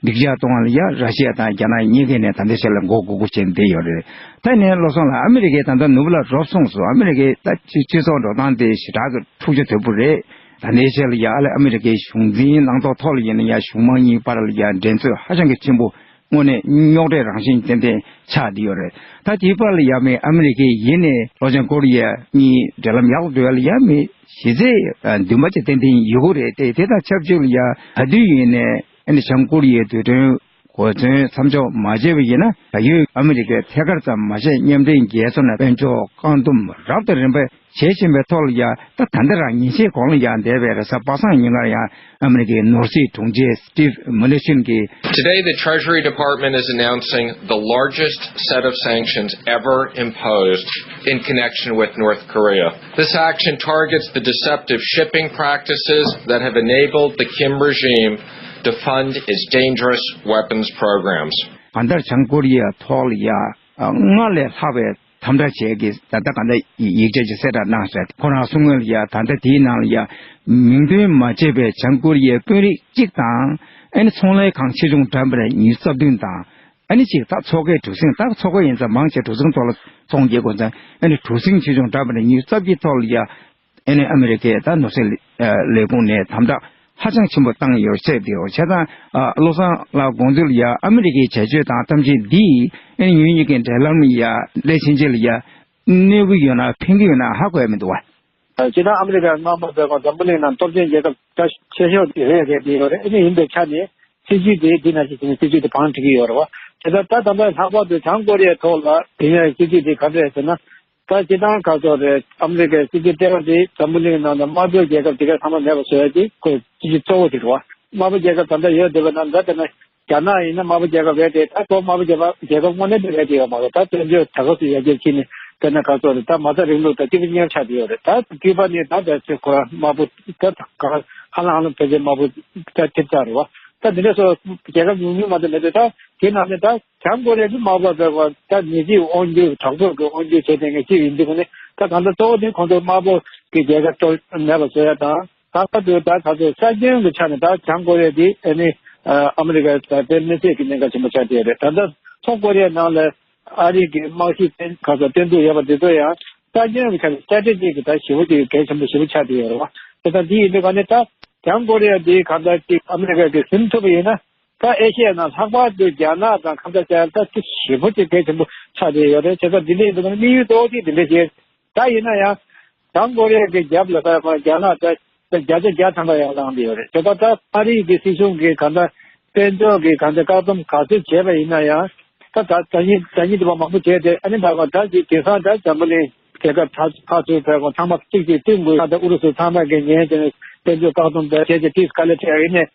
སྡིགས་ཆ་གཏོང་བ་ལ་ཡ་ར་ཤི་ཡ་དང་རྒྱ་ནག་གཉིས་ཀས་ནས་ད་ལྟའི་ཆར་ལ་མགོ་སྒུར་སྒུར་བྱས་བསྡད་ཡོད་རེད། ད་ནས་བློ་བཟང་ལགས་ཨ་མི་རི་ཀས་ད་ལྟ་ནུབ་ལ་རོབ་སོང་སོང་། ཨ་མི་རི་ཀས་ད་སྤྱི་སྤྱི་ཚོགས་འགྲོ་སྟངས་དེ་ཞེ་དྲག་གི་འཁྲུག་ཆ་དོད་པོ་རེད། ད་ནས་ཆར་ལ་ཡ་ཨ་ལེ་ཨ་མི་རི་ཀའི་གཞུང་འཛིན་གནང་ཐོག་ཐོག་ལ་ཡིན་ན་ཡ་གཞུང་མང་གཉིས་བར་ལ་ཡ་འགྲན་རྩོད་ཧ་ཅང་གི་ཆེན་པོ། དངོས་གནས་རྙོག་དྲའི་རང་བཞིན་ཏན་ཏན་ཆགས་བསྡད་ཡོད་རེད། ད་དེའི་བར་ལ་ཡ་མི་ཨ་མི་རི་ཀའི་ཡིན་ནས་ལྷོ་བྱང་ཀོ་རི་ཡ་གཉིས་འབྲེལ་ལམ་ཡག་ཏུ་འགྲོ་ཡ་ལ་ཡ་མི་གཞི་རྩའི་འདུན་པ་ཅིག་ཏན་ཏན་ཡོད་གི་རེད་དེ། དེ་དང་ཆབས་ཅིག་ལ་ཡ་ག་དུས་ཡིན་ནས་ཨ་ནི་བྱང་ཀོ་རི་ཡའི་རྡུལ་ཕྲན་གོ་མཚོན་མཚམས་འཇོག་མ་བྱས་པ་ཡིན་ན། ད་ཡོད་ཨ་མི་རི་ཀས་ཐད་ཀར་ཙམ་མ་བྱས་མཉམ་འབྲེལ་རྒྱལ་ཚོགས་ནང་དཔལ་འབྱོར་བཀག་སྡོམ་རབ་དང་རིམ་པ་བྱེད་བཞིན་པའི་ཐོག་ལ་ཡ་ད་ད་ལྟ་རང་ཉིན་ཤས་གོང་ལ་ཡ་འདས་པའི་རེས་གཟའ་པ་སངས་ཉིན་ཀར་ཡ་ཨ་མི་རི་ཀའི་ནོར་སྲིད་དྲུང་ཆེ་སི་ཊིབ་མུ་ནུ་ཤིན་གྱིས། Today, the Treasury Department is announcing the largest set of sanctions ever imposed in connection with North Korea. This action targets the deceptive shipping practices that have enabled the Kim regime to fund its dangerous weapons programs. གང་ལྟར་བྱང་ཀོ་རི་ཡའི་ཐོག་ལ་ཡ་སྔར་ལས་ལྷག་པའི་དམ་དྲག་བྱས་ཀྱི་ད་ལྟ་གང་ལྟར་ཡིག་ཆ་ཅིག་གསལ་བསྒྲགས་གནང་ཟེར། ཁོ་རང་གསུང་ངོས་ལ་ཡ་ད་ལྟ་དེའི་ནང་ལ་ཡ་མིང་འདོན་མ་བྱས་པའི་བྱང་ཀོ་རི་ཡའི་དཔོན་རིགས་གཅིག་དང་། ཨ་ནི་ཚོང་ལས་ཁང་ཆེ་ཆུང་འདྲ་མིན་ཉི་ཤུ་རྩ་བདུན་དང་། ཨ་ནི་གཅིག་ད་མཚོ་ཁའི་གྲུ་གཟིངས། ད་མཚོ་ཁ་ཡིན་ཙང་མང་ཆེ་གྲུ་གཟིངས་ཐོག་ལ་ཚོང་རྒྱག་དགོས་ཙང་། ཨ་ནི་གྲུ་གཟིངས་ཆེ་ཆུང་འདྲ་མིན་ཉི་ཤུ་རྩ་བརྒྱད་ཐོག་ལ་ཡ། ཨ་ནི་ཨ་མི་རི་ཀས་ད་ནོར་སྲིད་ལས་ཁུངས་ནས་དམ་དྲག་ཧ་ཅང་ཆེན་པོ་བཏང་ཡོད་ཟེར་དེའོ། བྱས་ཙང་བློ་བཟང་ལགས་དགོངས་ཚུལ་ལ་ཡ་ཨ་མི་རི་ཀའི་བྱ་སྤྱོད་དང་གཏམ་བཤད་འདིས་ཨ་ནི་ཡུན་རིང་གི་འབྲེལ་ལམ་ལ་ཡ་སླད་ཕྱིན་ཆད་ལ་ཡ་གནོད་ཀྱི་ཡོད་ན་ཕན་གྱི་ཡོད་ན་ཧ་གོ་ཡ་མི་འདུག་བ། སྤྱིར་བཏང་ཨ་མི་རི་ཀ་སྔ་མ་བས་ཀྱང་འཛམ་བུ་གླིང་ནང་སྟོབས་ཆེན་རྒྱལ་ཁབ་ད་ཆེ་ཤོས་དེ་རེད་རེད་དེ་ཡོད་རེད། ཨ་ནི་ཡིན་པའི་ཆ་ནས་སྲིད་ཇུས་དེ་འདི་ན་ཞིག་བྱས་ནས་སྲིད་ཇུས་དེ་བང་སྒྲིག་གི་ཡོད་རེད་བ། དེ་ལྟར་ད་ད་ལྟ་ལྷག་པར་དུ་བྱང་ཀོ་རི་ཡའི་ཐོག་ལ་དེ་ནས་སྲིད་ཇུས་དེ་ག་འདྲ་རེད་ཟེར་ན། ད་སྤྱིར་བཏང་ཁ་སོགས་རེད། ཨ་མི་རི་ཀའི་སྲིད་ཇུས་ལྟེ་བ་དེ་འཛམ་བུ་གླིང་ནང་ལ་དམར་པོའི་རྒྱལ་ཁབ་དེ་ག་ཚང་མ་མེད་པ་བཟོ་ཡ་དེ་ཁོའི་སྲིད་ཇུས་གཙོ་བོ་དེ་རེད་བ། དམར་པོ་རྒྱལ་ཁབ་ད་ལྟ་ཡོད་བསྡད་པ་ན་འདྲ། དེ་ན་རྒྱ་ནག་ཡིན་ན་དམར་པོ་རྒྱལ་ཁབ་རེད་དེ། ད་ཁོ་དམར་པོ་རྒྱལ་ཁབ་རྒྱལ་ཁབ་དངོས་གནས་དེ་རེད་དེ་ཡོད་མ་རེད། ད་དཔལ་འབྱོར་ད་ག་སུ་ཡར་རྒྱས་ཕྱིན་ནས་དཔེར་ན་ཁ་སོགས་རེད། ད་མ་རྩ་རིང་ལུགས་དང་སྐྱིད་པོ་གཉེར་ཆགས་དེ་ཡོད་རེད། ད་ཀིའུ་པ་ནས་ད་ད་ཚེ་ཁོ་རང་དམར་པོ་ད་ཧ་ལམ་ཧ་ལམ་ཕལ་ཆེར་དམར་པོ་ད་ཐེབས་ཚར་རེད་བ། ད་འདི་འདྲ་སོགས་རྒྱལ་ཁབ་ཉུང་ཉུང་མ་གཏོགས་མེད་དེ། ད་དེ་ནང་ནས་ད་བྱང་ཀོ་རི་ཡ་གི་དམག་པ་བས་པ་ད་མི་གཅིག་དབང་སྒྱུར། དྲག་པོ་གི་དབང་སྒྱུར་བྱས་བསྡད་མཁན་གཅིག་ཡིན་དུས་ཀ་ནས། ད་གང་ལྟར་གཙོ་བོ་དེ་ཁོང་ཚོ་དམག་དཔུང་གི་རྒྱལ་ཁ་གཏོར་མེད་པ་བཟོ་ཡ་དང་། ལྷག་པར་དུ་ད་ད་ཚོ་ས་ཁྱོན་གྱི་ཆ་ནས་ད་བྱང་ཀོ་རི་ཡ་དེ་ཨ་ནི་ཨ་མི་རི་ཀ་ད་དཔེ་མི་སྲིད་ཀྱི་གནད་འགག་ཆེན་པོ་ཆགས་བསྡད་ཡོད་རེད། ད་ལྟ་ལྷོ་ཀོ་རི་ཡ་ནང་ལ་ཨ་རི་གི་དམག་གཞི་བཏོན་ག་ཚོད་བཏོན་འདོད་ཡོད་པ་དེ་ཚོ་ཡང་ས་ཁྱོན་གྱི་ཆ་ནས་སྟྲེ་ཊེ་ཇིག་གི་ད་ཞེ་པོ་ཅིག་གལ་ཆེན་པོ་ཞེ་པོ་ཆགས་བསྡད་ཡོད་རེད་བ། དེ་ད་འདི་ཡིན་དུས་ཀ་ནས་ད་བྱང་ཀོ་རི་ཡ་དེ་གང་ལྟར་ཅིག་ཨ་མི་རི་ཀ་གིས་ཟིན་ཐུབ་པ་ཡིན་ན། ད་ཨེ་ཤི་ཡའི་ནང་ལྷག་པར་དུ་རྒྱ་ནག་དང་ཁ་མཚར་ཅན་ད་ཅིག་ཞེ་པོ་ཅིག་གལ་ཆེན་པོ་ཆགས་བསྡད་ཡོད་རེད། བྱས་ཙང་འདི་འདྲ་ཡིན་དུས་ན་དམིགས་ཡུལ་གཙོ་བོ་དེ་འདི་འདྲ་ཞིག་ད་ཡིན་ན་ཡང་། བྱང་ཀོ་རི་ཡ་གི་རྒྱབ་ལ་ད་ཁོང་རྒྱ་ནག་ད་བརྒྱ་ཆ་བརྒྱ་ཐམ་པ་ཡར་ལངས་བསྡད་ཡོད་རེད། བྱས་ཙང་ད་ཨ་རི་གི་སྲིད་གཞུང་གིས་གང་ལྟར་དཔལ་འབྱོར་གྱི་གང་ལྟར་བཀག་སྡོམ་ག་ཚོད་བྱས་པ་ཡིན་ན་ཡང་། ད་ད་ད་ཉིད་ད་ཉིད་དུ་བ་མང་པོ་བྱས་ཏེ། ཨ་ནི་ད་ད་ཅིག་དེང་སང་ད་འཛམ་བུ་གླིང་རྒྱལ་ཁབ་ད་ཕར་ཚུར་ཕར་ཁོང་ཚང་མ་གཅིག་གཅིག་བསྟུན་དགོས། ད་ཨུ་རུ་སུ་ཚང་མ་གིས་ཉན་བྱས་ནས་དཔལ་འབྱོར་བཀག་སྡོམ་ད་བྱས་ཏེ་ཏིས་དཀའ་ལས་འཕྲད་ཡིན་ནས།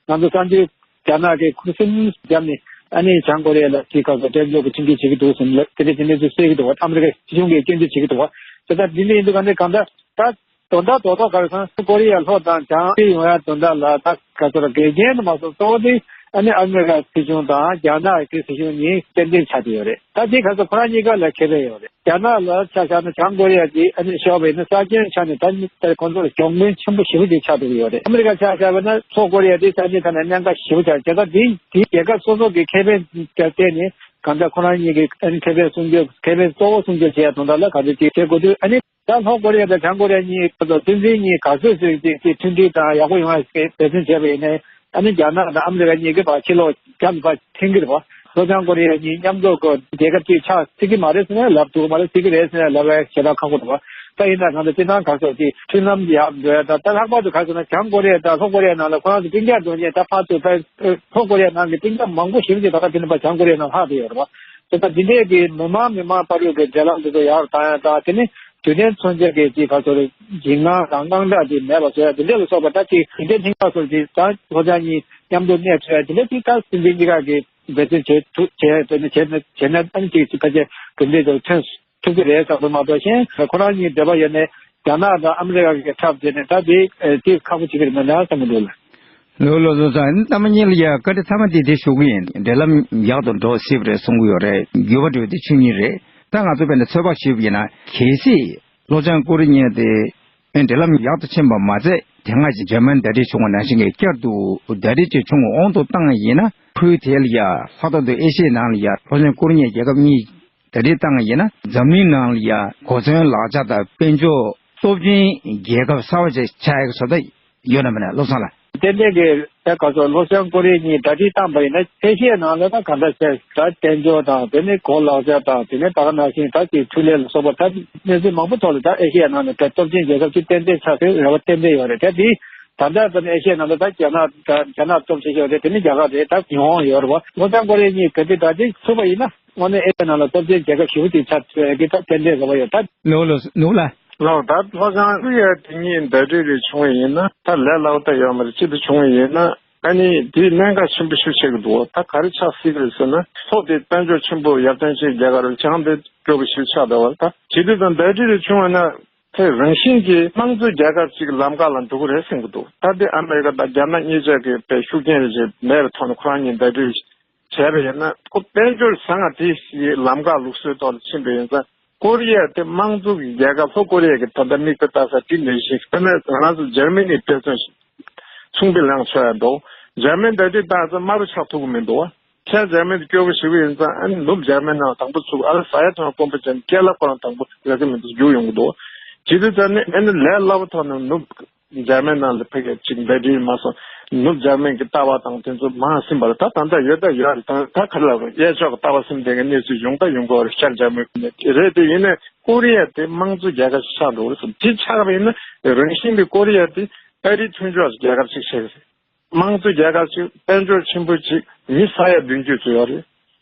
ང་ཚོ་གསར་འགྱུར་རྒྱ་ནག་གིས་ཁུ་སིམ་བརྒྱབ་ནས་ཨ་ནི་བྱང་ཀོ་རི་ཡ་ལ་དེའི་སྐབས་སུ་དཔལ་འབྱོར་གྱི་ཁྲིམས་འགལ་བྱེད་ཀྱི་འདུག་ཟེར་ནས་དེ་འདྲ་དེ་འདྲ་ཚོ་བཤད་ཀྱི་འདུག་བ། ཨ་མི་རི་ཀའི་སྲིད་གཞུང་གིས་སྐྱོན་བརྗོད་བྱེད་ཀྱི་འདུག་བ། དེ་ལྟར་འདི་འདྲ་ཡིན་དུས་ག་ནས་གང་ལྟར་ད་དོན་དག་རྡོག་རྡོག་ག་རེ་སོང་ཀོ་རི་ཡ་ལྷོ་དང་བྱང་ཡོང་ཡ་དོན་དག་ལ་ད་ག་ཚོད་ལ་འགལ་རྐྱེན་དུ་མ་སོང་། གཙོ་བོ་དེ་ཨ་ནི་ཨ་མི་རི་ཀ་སྲིད་གཞུང་དང་རྒྱ་ནག་གི་སྲིད་གཞུང་གཉིས་ཏན་ཏན་ཆགས་བསྡད་ཡོད་རེད། ད་དེ་ག་ཚོད་ཁོ་རང་གཉིས་ཀ་ལ་ཁེ་ཕན་ཡོད་རེད། རྒྱ་ནག་ལ་ཆ་བཞག་ན་བྱང་ཀོ་རི་ཡ་དེ་ཨ་ནི་ཤོར་བ་ཡིན་ན་ས་ཆའི་ཆ་ནས་ད་ནི་ད་ཁོང་ཚོ་ལ་གྱོང་གུན་ཆེན་པོ་ཞེ་པོ་ཅིག་ཆགས་འགྲོ་གི་ཡོད་རེད། ཨ་མི་རི་ཀ་ཆ་བཞག་པ་ན་ལྷོ་ཀོ་རི་ཡ་དེ་ས་ཆའི་ཐད་ནས་གནད་འགག་ཞེ་པོ་ཆགས། བྱས་ཙང་དེ་དེའི་རྒྱལ་ཁབ་སོ་སོ་གི་ཁེ་ཕན་དེར་བརྟེན་ནས་གང་ལྟར་ཁོ་རང་གཉིས་ཀྱི་ཨ་ནི་ཁེ་ཕན་སྲུང་སྐྱོབ་ཁེ་ཕན་གཙོ་བོ་སྲུང་སྐྱོབ་བྱེད་ཡ་དོན་དག་ལ་ག་ཚོད་ཅིག་བྱེད་དགོས་དུས། ཨ་ནི་ད་ལྷོ་ཀོ་རི་ཡ་དང་བྱང་ཀོ་རི་ཡ་གཉིས་ཁོ་ཚོ་སྲིད་འཛིན་གཉིས་ག་ཚོད་ཅིག་ཅིག་ཅིག་མཐུན་སྒྲིལ་དང་ཡག་པོ་ཡོང་ཡ་འབད་བརྩོན་བྱས་པ་ཡིན་ནའི། ཨ་ནི་རྒྱ་ནག་དང་ཨ་མི་རི་ཀ་གཉིས་ཀྱིས་ཕར་ཕྱི་ལོགས་རྒྱབ་ལ་ཕར་འཐེན་གྱི་རེད་བ། ལྷོ་བྱང་ཀོ་རི་ཡ་གཉིས་མཉམ་འཛོམས་སྒོས་རྒྱལ་ཁབ་ཅིག་ཆགས་སྲིད་ཀྱི་མ་རེད་ཟེར་ནས་ལབ་ཐུབ་ཀྱི་མ་རེད། སྲིད་ཀྱི་རེད་ཟེར་ནས་ལབ་ཡ་ཞེ་དྲག་ཁག་པོ་རེད་བ། ད་ཡིན་ན་གང་ལྟར་སྤྱིར་བཏང་ག་ཚོད་ཅིག་མཐུན་ལམ་ཡག་འགྲོ་ཡ། ད་ད་ལྷག་པར་དུ་ག་ཚོད་ན་བྱང་ཀོ་རི་ཡ་དང་ལྷོ་ཀོ་རི་ཡ་ནང་ལ་ཁོ་རང་ཚོ་སྤུན་ཀྱག་འགྲོ་མཁན་ད་ཕར་ཚུར་ཕར་ལྷོ་ཀོ་རི་ཡ་ནང་གི་སྤུན་ཀྱག་མང་པོ་ཞེ་པོ་ཅིག་ད་ལྟ་དེ་ནས་ཕར་བྱང་ཀོ་རི་ཡ་ནང་ལྷག་བསྡད་ཡོད་རེད་བ། དེ་ལྟར་འདི་འདྲའི་གི་མི་མང་མི་མང་བར་དུ་གི་འབྲེལ་ལམ་འདི་ཚོ་ཡག་རུ་བཏང་ཡ་དང་། དེ་ནི་དུས་ལྡན་མཚོན་ཆ་གི་ཅིག་ག་ཚོད་རེད། འཇིགས་དངངས་དང་དངངས་སྐྲག་དེ་མེད་པ་བཟོ་ཡ་དེ་འདྲ་ལ་སོགས་པ། ད་ཅིག་དེ་འདྲའི་ལྷིང་འཇགས་སོགས་ཅིག་ད་ལྷོ་བྱང་གཉིས་མཉམ་དུ་གནས་ཐུབ་ཡ་དེ་འདྲ་ཅིག་ད་སྲིད་འཛིན་གཉིས་ཀ་གིས་འབད་བརྩོན་བྱེད་ཐུབ་བྱས་བྱས་ན་བྱས་ན་ཨ་ནི་ཅིག་ཅིག་ཕལ་ཆེར་གྲུབ་འབྲས་དེ་ཐོན་ཐུབ་ཀྱི་རེད་བསམ་པ་མ་གཏོགས། གཞན་ཁོ་རང་གཉིས་འབྲེལ་བ་ཡོད་ནས་རྒྱ་ནག་དང་ཨ་མི་རི་ཀ་གི་འཁྲབ་བྱས་ནས་ད་དེ་དེ་ཁག་པོ་བྱེད་ཀྱི་རེད་མེད་ན་བསམ་གྱི་འདུག་ལ། ལོ་ལོ་བཟོ་ཚང་ཨ་ནི་ཐ་མ་གཉིས་ལ་ཡ་བཀའ་འདྲི་ཚང་མ་དེ་དེ་ཞུ་གི་ཡིན། འབྲེལ་ལམ་ཡག་ཏུ་འགྲོ་སྲིད་པ་རེད་གསུང་གི་ཡོད་རེད། འགྱུར་བ་འགྲོ་དེ་ཆོས་ཉིད་རེད། ད་ང་ཚོ་དཔེར་ན་ཚོད་དཔག་ཞུས་པ་ཡིན་ན་གལ་སྲིད་ལྷོ་བྱང་ཀོ་རི་གཉིས་དེ་འབྲེལ་ལམ་ཡག་ཏུ་ཕྱིན་པ་མ་ཚད་དེ་སྔ་ཞིག་འཇར་མན་ཟླ་སྒྲིལ་བྱུང་བ་ནང་བཞིན་གྱི་བསྐྱར་དུ་ཟླ་སྒྲིལ་ཅིག་བྱུང་བའི་དབང་དུ་བཏང་བ་ཡིན་ན། ཁུལ་དེ་ལ་ཡ་ལྷག་པར་དུ་ཨེ་ཤི་ཡའི་ནང་ལ་ཡ་ལྷོ་བྱང་ཀོ་རི་གཉིས་རྒྱལ་ཁབ་གཉིས་ཟླ་སྒྲིལ་བཏང་བ་ཡིན་ན་འཛམ་གླིང་ནང་ལ་ཡ་གོ་མཚོན་ལག་ཆ་དང་དཔལ་འབྱོར་སྟོབས་ཆེན་རྒྱལ་ཁབ་གསར་པ་ཅིག་ཆགས་ཡག་གི་བཟོ་ལྟ་ཡོད་ན་མེད་ན། བློ་བཟང་ལགས། ཏན་ཏན་གྱི་ད་ག་ཚོད་ལྷོ་བྱང་ཀོ་རི་གཉིས་ཟླ་སྒྲིལ་བཏང་པ་ཡིན་ན་ཨེ་ཤི་ཡའི་ནང་ལ་ད་ག་འདྲ་ཟེར། ད་དཔལ་འབྱོར་དང་དེ་ནས་གོ་ལག་ཆ་དང་དེ་ནས་ད་ག་ནང་བཞིན་ད་ཅིག་འཕྲུལ་ལས་ལ་སོགས་པ་ད་གནས་ཚུལ་མང་པོ་ཐོག་ལ་ད་ཨེ་ཤི་ཡའི་ནང་ནས་ད་སྟོབས་ཆེན་རྒྱལ་ཁབ་ཅིག་ཏན་ཏན་ཆགས་ཡག་རེ་བ་ཏན་ཏན་ཡོད་རེད། ད་དེ་ད་ལྟ་ད་ནི་ཨེ་ཤི་ཡའི་ནང་ལ་ད་རྒྱ་ནག་ད་རྒྱ་ནག་སྟོབས་ཆེ་ཤོས་རེད། དེ་ནས་རྒྱ་གར་རེད། ད་ཉི་ཧོང་ཡོད་རེད་བ། ལྷོ་བྱང་ཀོ་རི་གཉིས་ག་དུས་ད་ཅིག་ཚུགས་པ་ཡིན་ན་དངོས་གནས་ཨེ་ཤི་ཡའི་ནང་ལ་སྟོབས་ཆེན་རྒྱལ་ཁབ་ཞེ་པོ་ཅིག་ཆགས་ཐུབ་ཡག་གི་ད་ཏན་ཏན་རེ་བ་ཡོད། ད་ནུ་ལོ་ནུ་ལ། ལགས། ད་ལྷོ་བྱང་ཀོ་རི་ཡ་དེ་གཉིས་ཟླ་སྒྲིལ་རེ་བྱུང་བ་ཡིན་ན་ད་ལས་སླ་པོ་ད་ཡོད་མ་རེད། གཅིག་ཏུ་བྱུང་བ་ཡིན་ན་ཨ་ནི་དེའི་གནད་འགག་ཆེན་པོ་ཞིག་ཆགས་ཀྱི་འདུག་ད་ག་རེ་ཆགས་སྲིད་ཀྱི་རེད་ཟེར་ན། ལྷོ་དེ་དཔལ་འབྱོར་ཆེན་པོ་ཡར་ཐོན་ཆེ་རྒྱ་གར་རེད། བྱང་དེ་སྐྱོ་པོ་ཞིག་ཆགས་འདུག་བ། ད་བྱེད་དུས་དང་ཟླ་སྒྲིལ་རེ་བྱུང་བ་ན་དེ་རང་བཞིན་གྱིས་དམངས་གཙོའི་རྒྱལ་ཁབ་ཅིག་གི་ལམ་ཁ་ལ་འགྲོ་གི་རེད་བསམ་གྱི་འདུག་ད་དེ་ཨ་མེ་རི་ཀ་དང་རྒྱ་ནག་གཉིས་ཆ་གི་པའི་ཤུགས་རྐྱེན་རེ་ཞིག་མེད་པའི་ཐོག་ནས་ཁོ་རང་གཉིས་ཟླ་སྒྲིལ་བྱས་པ་ཡིན་ན། ཁོ་དཔལ་འབྱོར་བཟང་ང་དེ་ཞིག་ལམ་ཁ་ལུགས་སྲོལ་ཐོག་ལ་ཕྱིན་པ་ཡིན་ཙང་། ཀོ་རི་ཡ་དེ་དམངས་གཙོ་གི་རྒྱལ་ཁབ། ལྷོ་ཀོ་རི་ཡ་གི་ད་ལྟ་མིག་དཔེ་ལྟ་ས་དེ་ནང་བཞིན། དཔེར་ན་ང་རང་ཚོ་འཇར་མ་ནི་དཔེ་མཚོན་ཞིག་མཚུངས་པའི་ལངས་ཆོག་ཡ་འདུག་འཇར་མན་ཟླ་སྒྲིལ་བཏང་ཙང་དམའ་རུ་ཆགས་ཐུབ་ཀྱི་མི་འདུག་བ། ཁྱེད་འཇར་མན་དུ་སྐྱོ་པོ་ཞེ་པོ་ཡིན་ཙང་ཨ་ནི་ནུབ་འཇར་མན་ནང་དང་པོ་ཚུགས། ཨ་ལ་ཟ་ཡ་ཐོན་དཀོན་པོ་བྱས་ནས་སྐྱེས་ལ་ཁོ་རང་དང་པོ་རེ་གི་མི་འདུག་རྒྱུགས་ཡོང་གི་འདུག་བ། བྱེད་དུས་ཙང་ནི་ཨ་ནི་ལས་སླ་པོ་ཐོག་ནས་ནུབ་འཇར་མན་ནང་ལ་ཕ་གི་ཅིག་ཟླ་སྒྲིལ་མ་སོང་། ནུབ་འཇར་མན་གྱི་ལྟ་བ་དང་དེ་ཚོ་མང་ཟིན་པ་རེད། ད་ད་ལྟ་ཡོད་ད་ཡོད་རེད། ད་ད་ག་རེ་ལབ་རེད། གཡས་ཕྱོགས་ཀྱི་ལྟ་བ་ཟིན་བསྡད་མཁན་གནས་ཚུལ་ཡོང་ད་ཡོང་གི་རེད། ཤར་འཇར་མན་གྱི་རེད། དེ་ཡིན་ནའི་ཀོ་རི་ཡ་དེ་དམངས་གཙོ་རྒྱལ་ཁབ་ཞིག་ཆགས་འགྲོ་གི་རེད་ཟེར། དེ་ཆགས་པ་ཡིན་ན་རང་བཞིན་གྱིས་ཀོ་རི་ཡ་དེ་ཨ་རིའི་མཐུན་ཕྱོགས་རྒྱལ་ཁབ་ཅིག་ཆགས་ཀྱི་རེད། དམངས་གཙོ་རྒྱལ་ཁབ་ཅིག་དཔལ་འབྱོར་ཆེན་པོ་ཅིག་མི་ས་ཡ་བདུན་ཅུ་ཙམ་ཡོད་རེད།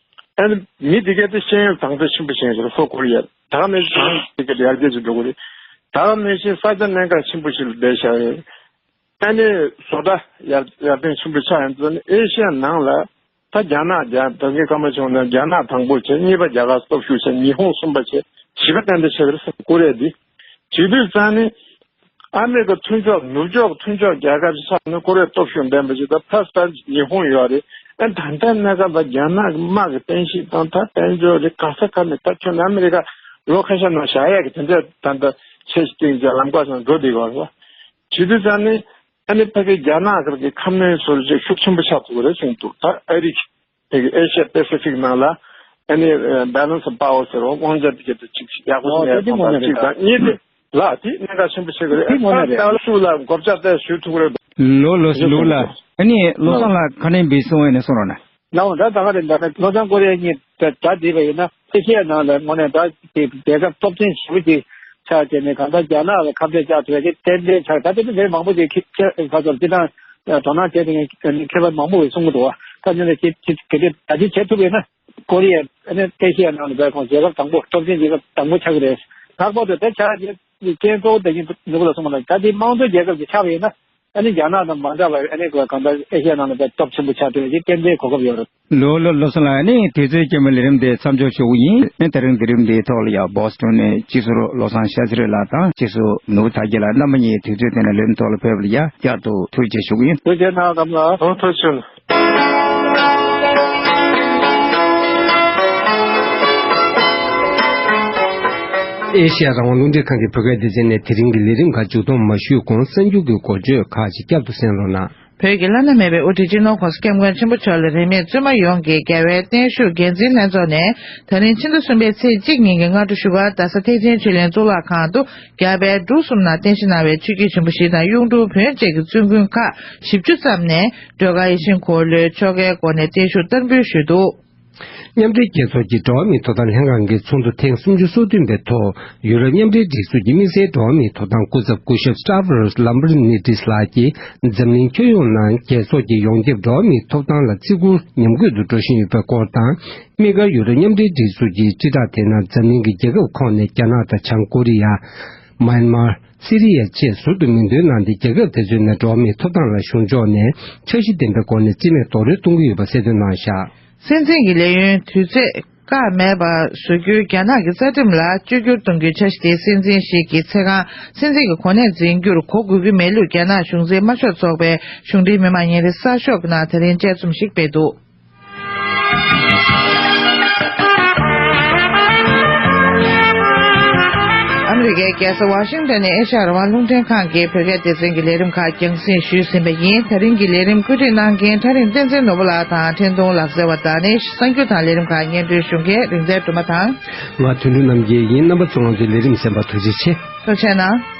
ཨ་ནི་མི་དེ་གའི་དེ་ཤེས་ཡོན་དང་དེ་ཆེན་པོ་ཞིག་ཡོད་རེད། ལྷོ་ཀོ་རི་ཡ་ད་ག་ནང་བཞིན་གྲངས་དེ་གའི་ཡར་རྒྱས་ཅིག་འགྲོ་གི་རེད། ད་ག་ནང་བཞིན་ས་ཆ་གནད་འགག་ཆེན་པོ་ཞིག་ལ་བསྡད་བཞག་ཡོད་རེད། ཨ་ནི་བཟོ་གྲྭ་ཡར་ཡར་ཐོན་ཆེན་པོ་ཆགས་ཡོང་དུས་ནི་ཨེ་ཤི་ཡ་ནང་ལ་ད་རྒྱ་ནག་རྒྱ་ད་གིན་སྐར་མ་བྱུང་ན་རྒྱ་ནག་དང་པོ་བྱས། གཉིས་པ་རྒྱ་གར་སྟོབས་ཤུགས་ཆེ། ཉི་ཧོང་གསུམ་པ་བྱས། བཞི་པ་ཏན་ཏན་ཆགས་ཀྱི་རེད་ཟེར། ཀོ་རི་ཡ་འདི་བྱེད་དུས་ཙང་ནི། ཨ་མེ་རི་ཀ་མཐུན་ཕྱོགས་ནུབ་ཕྱོགས་མཐུན་ཕྱོགས་རྒྱལ་ཁབ་ཅིག་ཆགས་ནས་ཀོ་རི་ཡ་སྟོབས་ཤུགས་ལྡན་པ་ཅིག་དང་ཕ་སི་ཕན་ཉི་ཧོང་ཡོད་རེད། ཨ་ད་ལྟའི་གནས་སྐབས་ལ་རྒྱ་ནག་གི་དམག་གི་རྟེན་གཞི་དང་ད་དཔལ་འབྱོར་རེད། ག་ས་ག་ནས་ད་ཁྱོན་ནས་ཨ་མེ་རི་ཀ་ལོ་ཁ་ཤས་ནང་བཞག་ཡག་གི་དེ་འདྲ་ད་ལྟ་ཆེ་ཞིག་སྟེང་ཅིག་ལམ་ཁ་སོང་འགྲོ་བསྡད་ཡོད་རེད་བ། བྱེད་དུས་ཙང་ནི་ཨ་ནི་ཕ་གི་རྒྱ་ནག་གི་ཁ་སྣོན་སོར་ཅིག་ཤུགས་ཆེན་པོ་ཆགས་ཐུབ་ཀྱི་རེད་གསུངས་འདུག་ད་ཨ་རི་གི་དེ་གི་ཨེ་ཤི་ཡ་པེ་སི་ཕིག་ནང་ལ་ཨ་ནི་ཨ་balance of power ཟེར་བ། དབང་ཆ་དེ་ག་དེ་ཅིག་ཡག་པོ་ཨོ་ཞིག་ཡོད་ད་དེ་ཐོག་དངོས་གནས་ལ་རེད་གཅིག་ད། དང་གཉིས་དེ་ལ་དེ་གནད་འགག་ཆེན་པོ་ཞིག་རེད། དེ་དངོས་གནས་རེད། ད་ལྟ་ལ་ཤུགས་ལ་བགོ་བཤའ་ཏོག་ཙམ་ཞུ་ཐུབ་ཀྱི་རེད། ལོ་ལོ་ལོ་ལ། ཨ་ནི་བློ་བཟང་ལགས་ཁ་ནས་འབུལ་སོང་བས་ནས་གསུང་རོགས་གནང་། ལའང་ད་ད་ག་རེ་ད་ནི་བློ་བཟང་ཀོ་རི་ཡ་གཉིས་ད་ད་བསྡད་པ་ཡིན་ན་ཨེ་ཤེ་ཡ་ནང་ལ་དངོས་གནས་ད་དེ་རྒྱལ་ཁབ་སྟོབས་ཆེན་ཞེ་པོ་ཅིག་ཆགས་བྱས་ནས་གང་ལྟར་རྒྱ་ནག་ལ་ཁ་གཏད་བཅག་ཐུབ་ཡ་དེ་ཏན་ཏན་ཆགས། ད་དེ་ཚོ་མི་མང་པོ་ཅིག་ཁྱེད་ཁྱེད་ཁ་ཚོར་སྤྱི་བཏང་དོ་སྣང་བྱས་དེ་མཁས་པ་མང་པོ་གིས་གསུང་གི་འདུག་བ། ད་ཉིན་ལ་ཁྱེད་ཁྱེད་གལ་ཏེ་ད་ཅི་བྱེད་ཐུབ་ཡོད་ན། ཀོ་རི་ཡ་ཨ་ནི་ཨེ་ཤེ་ཡ་ནང་ལ་བས་ཁོང་རྒྱལ་ཁབ་དང་པོ་སྟོབས་ཆེན་རྒྱལ་ཁབ་དང་པོ་ཆགས་ཀྱི་རེད། ལྷག་པར་དུ་ད་ཆ་རྐྱེན་གཙོ་བོ་ད་ཉིན་ནུ་བོ་ལ་གསུངས་པ་ན་ད་དེ་དམངས་གཙོའི་རྒྱལ་ཁབ་ཅིག་ཆགས་པ་ཡིན་ན་ཨ་ནི་རྒྱ་ནག་དང་མ་འདྲ་བར་ཨ་ནི་གང་ལྟར་ཨེ་ཤེ་ཡ་ནང་ལ་ད་སྟོབས་ཆེན་པོ་ཆགས་ཐུབ་ཡ་དེ་ཏན་ཏན་གོ་སྐབས་ཡོད་རེད། ལོ་ལོ་ལོ་སོང་ལ་ཨ་ནི་དུས་ཚོད་སྐྱེལ་མ་ལས་རིམ་དེ་མཚམས་འཇོག་ཞུ་གི་ཡིན། ཨ་ནི་ད་རིང་དེ་རིམ་དེའི་ཐོག་ལ་ཡང་བོ་སི་ཊོན་ནས་སྤྱི་ཟུར་བློ་བཟང་ཤཱ་ཚེ་རིང་ལགས་དང་སྤྱི་ཟུར་ནོར་བུ་དར་རྒྱས་ལགས་རྣམ་པ་གཉིས་དུས་ཚོད་དེ་ནས་ལས་རིམ་ཐོག་ལ་ཕེབས་པ་ལ་ཡང་བསྐྱར་དུ་ཐུགས་རྗེ་ཆེ་ཞུ་གི་ཡིན། ཐུགས་རྗེ་གནང་། ཨོ་ཐུགས་རྗེ་ཆེ། ཨེ་ཤེ་ཡ་རང་དབང་རླུང་འཕྲིན་ཁང་གི་བོད་སྐད་སྡེ་ཚན་ནས་དེ་རིང་གི་ལས་རིམ་ཁག་མཇུག་བསྡོམས་མ་ཞུས་གོང་གསར་འགྱུར་གྱི་འགོ་བརྗོད་ཁག་ཅིག་བསྐྱར་དུ་གསན་རོགས་གནང་། བོད་ཀྱི་བླ་ན་མེད་པའི་དབུ་ཁྲིད་སྤྱི་ནོར་༸གོང་ས་༸སྐྱབས་མགོན་ཆེན་པོ་མཆོག་ལ་རིས་མེད་བཙུན་མ་ཡོངས་ཀྱི་རྒྱལ་བའི་བརྟན་བཞུགས་འགན་འཛིན་ལྷན་ཚོགས་ནས་ད་རིང་ཕྱི་ཟླ་གསུམ་པའི་ཚེས་གཅིག་ཉིན་གྱི་སྔ་དྲོ་བཞུགས་སྒར་རྡ་ས་ཐེག་ཆེན་ཆོས་གླིང་གཙུག་ལག་ཁང་དུ་རྒྱ་བལ་འབྲུག་གསུམ་ནང་རྟེན་གཞི་གནང་བའི་ཆོས་བརྒྱུད་ཆེན་པོ་བཞི་དང་གཡུང་དྲུང་བོན་བཅས་ཀྱི་བཙུན་དགོན་ཁག་བཞི་བཅུ་ཙམ་ནས་སྒྲོལ་དཀར་ཡིད་བཞིན་འཁོར་ལོའི་ཆོ་གའི་སྒོ་ནས་བརྟན་བཞུགས་བསྟར་འབུལ་ཞུས་འདུག། མཉམ་འབྲེལ་རྒྱལ་ཚོགས་ཀྱི་འགྲོ་བ་མིའི་ཐོབ་ཐང་ལྷན་ཁང་གི་ཚོགས་འདུ་ཐེངས་སུམ་ཅུ་སོ་བདུན་པའི་ཐོག་ཡུ་རོབ་མཉམ་འབྲེལ་སྒྲིག་འཛུགས་ཀྱི་དམིགས་བསལ་འགྲོ་བ་མིའི་ཐོབ་ཐང་སྐུ་ཚབ་སྐུ་ཞབས་Stavros Lambrinidis་ལགས་ཀྱིས་འཛམ་གླིང་ཁྱོན་ཡོངས་ནང་རྒྱལ་ཚོགས་ཀྱི་ཡོངས་ཁྱབ་འགྲོ་བ་མིའི་ཐོབ་ཐང་ལ་བརྩི་བཀུར་ཉམས་རྒུད་དུ་འགྲོ་བཞིན་ཡོད་པའི་སྐོར་དང་། དམིགས་བཀར་ཡུ་རོབ་མཉམ་འབྲེལ་སྒྲིག་འཛུགས་ཀྱི་དཀྲིས་ཁྲག་དེ་ནང་འཛམ་གླིང་གི་རྒྱལ་ཁབ་ཁག་ནས་རྒྱ་ནག་དང་བྱང་ཀོ་རི་ཡ། མཱན་མར། སི་རི་ཡ་བཅས་ཟུར་དུ་མིང་འདོན་གནང་སྟེ་རྒྱལ་ཁབ་དེ་ཚོའི་ནང་འགྲོ་བ་མིའི་ཐོབ་ཐང་ལ་གཞུང་ཕྱོགས་ནས་འཆར་གཞི་ལྡན་པའི་སྒོ་ནས་རྩིས་མེད་རྡོག་རོལ་གཏོང་གི་ཡོད་པ་གསལ་སྟོན་གནང་བཞག། སྲིད་འཛིན་གྱི་ལས་ཡུན་དུས་ཚོད་བཀག་མེད་པར་བཟོ་རྒྱུའི་རྒྱ་ནག་གི་རྩ་ཁྲིམས་ལ་བཅོས་བསྒྱུར་གཏོང་རྒྱུའི་འཆར་གཞི་དེ་སྲིད་འཛིན་ཞིག་གི་ཚེ་གང་སྲིད་འཛིན་གྱི་གོ་གནས་འཛིན་རྒྱུར་གོ་དགོས་ཀྱི་མེད་ལུགས་རྒྱ་ནག་གཞུང་འཛིན་དམར་ཤོག་ཚོགས་པའི་གཞུང་འབྲེལ་མི་མང་ཉིན་རེའི་གསར་ཤོག་ནང་དེ་རིང་དཔྱད་རྩོམ་ཞིག་སྤེལ་འདུག། ཨ་མི་རི་ཀའི་རྒྱལ་ས་ཝ་ཤིང་ཏོན་ནས་ཨེ་ཤ་ཡ་རང་དབང་རླུང་འཕྲིན་ཁང་གི་བོད་སྐད་སྡེ་ཚན་གྱི་ལས་རིམ་ཁག་རྒྱང་སྲིང་ཞུས་ཟིན་པ་ཡིན། ད་རིང་གི་ལས་རིམ་བཀོད་སྒྲིག་གནང་མཁན་ཁྲ་རིང་བསྟན་འཛིན་ནོར་བུ་ལགས་དང་འཕྲིན་གཏོང་ལག་རྩལ་བ་དང་ནི་གསར་འགྱུར་དང་ལས་རིམ་ཁག་སྙན་སྒྲོན་ཞུ་མཁན་རིག་རྩལ་སྒྲོལ་མ་དང་། ང་དོན་གྲུབ་རྣམ་རྒྱལ་ཡིན། རྣམ་པ་ཚོ་ང་ཚོའི་ལས་རིམ་གསན་པར་ཐུགས་རྗེ་ཆེ། ཐུགས་རྗེ་གནང་།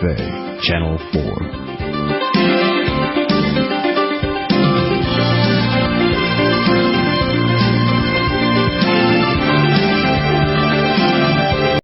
Bay, Channel four.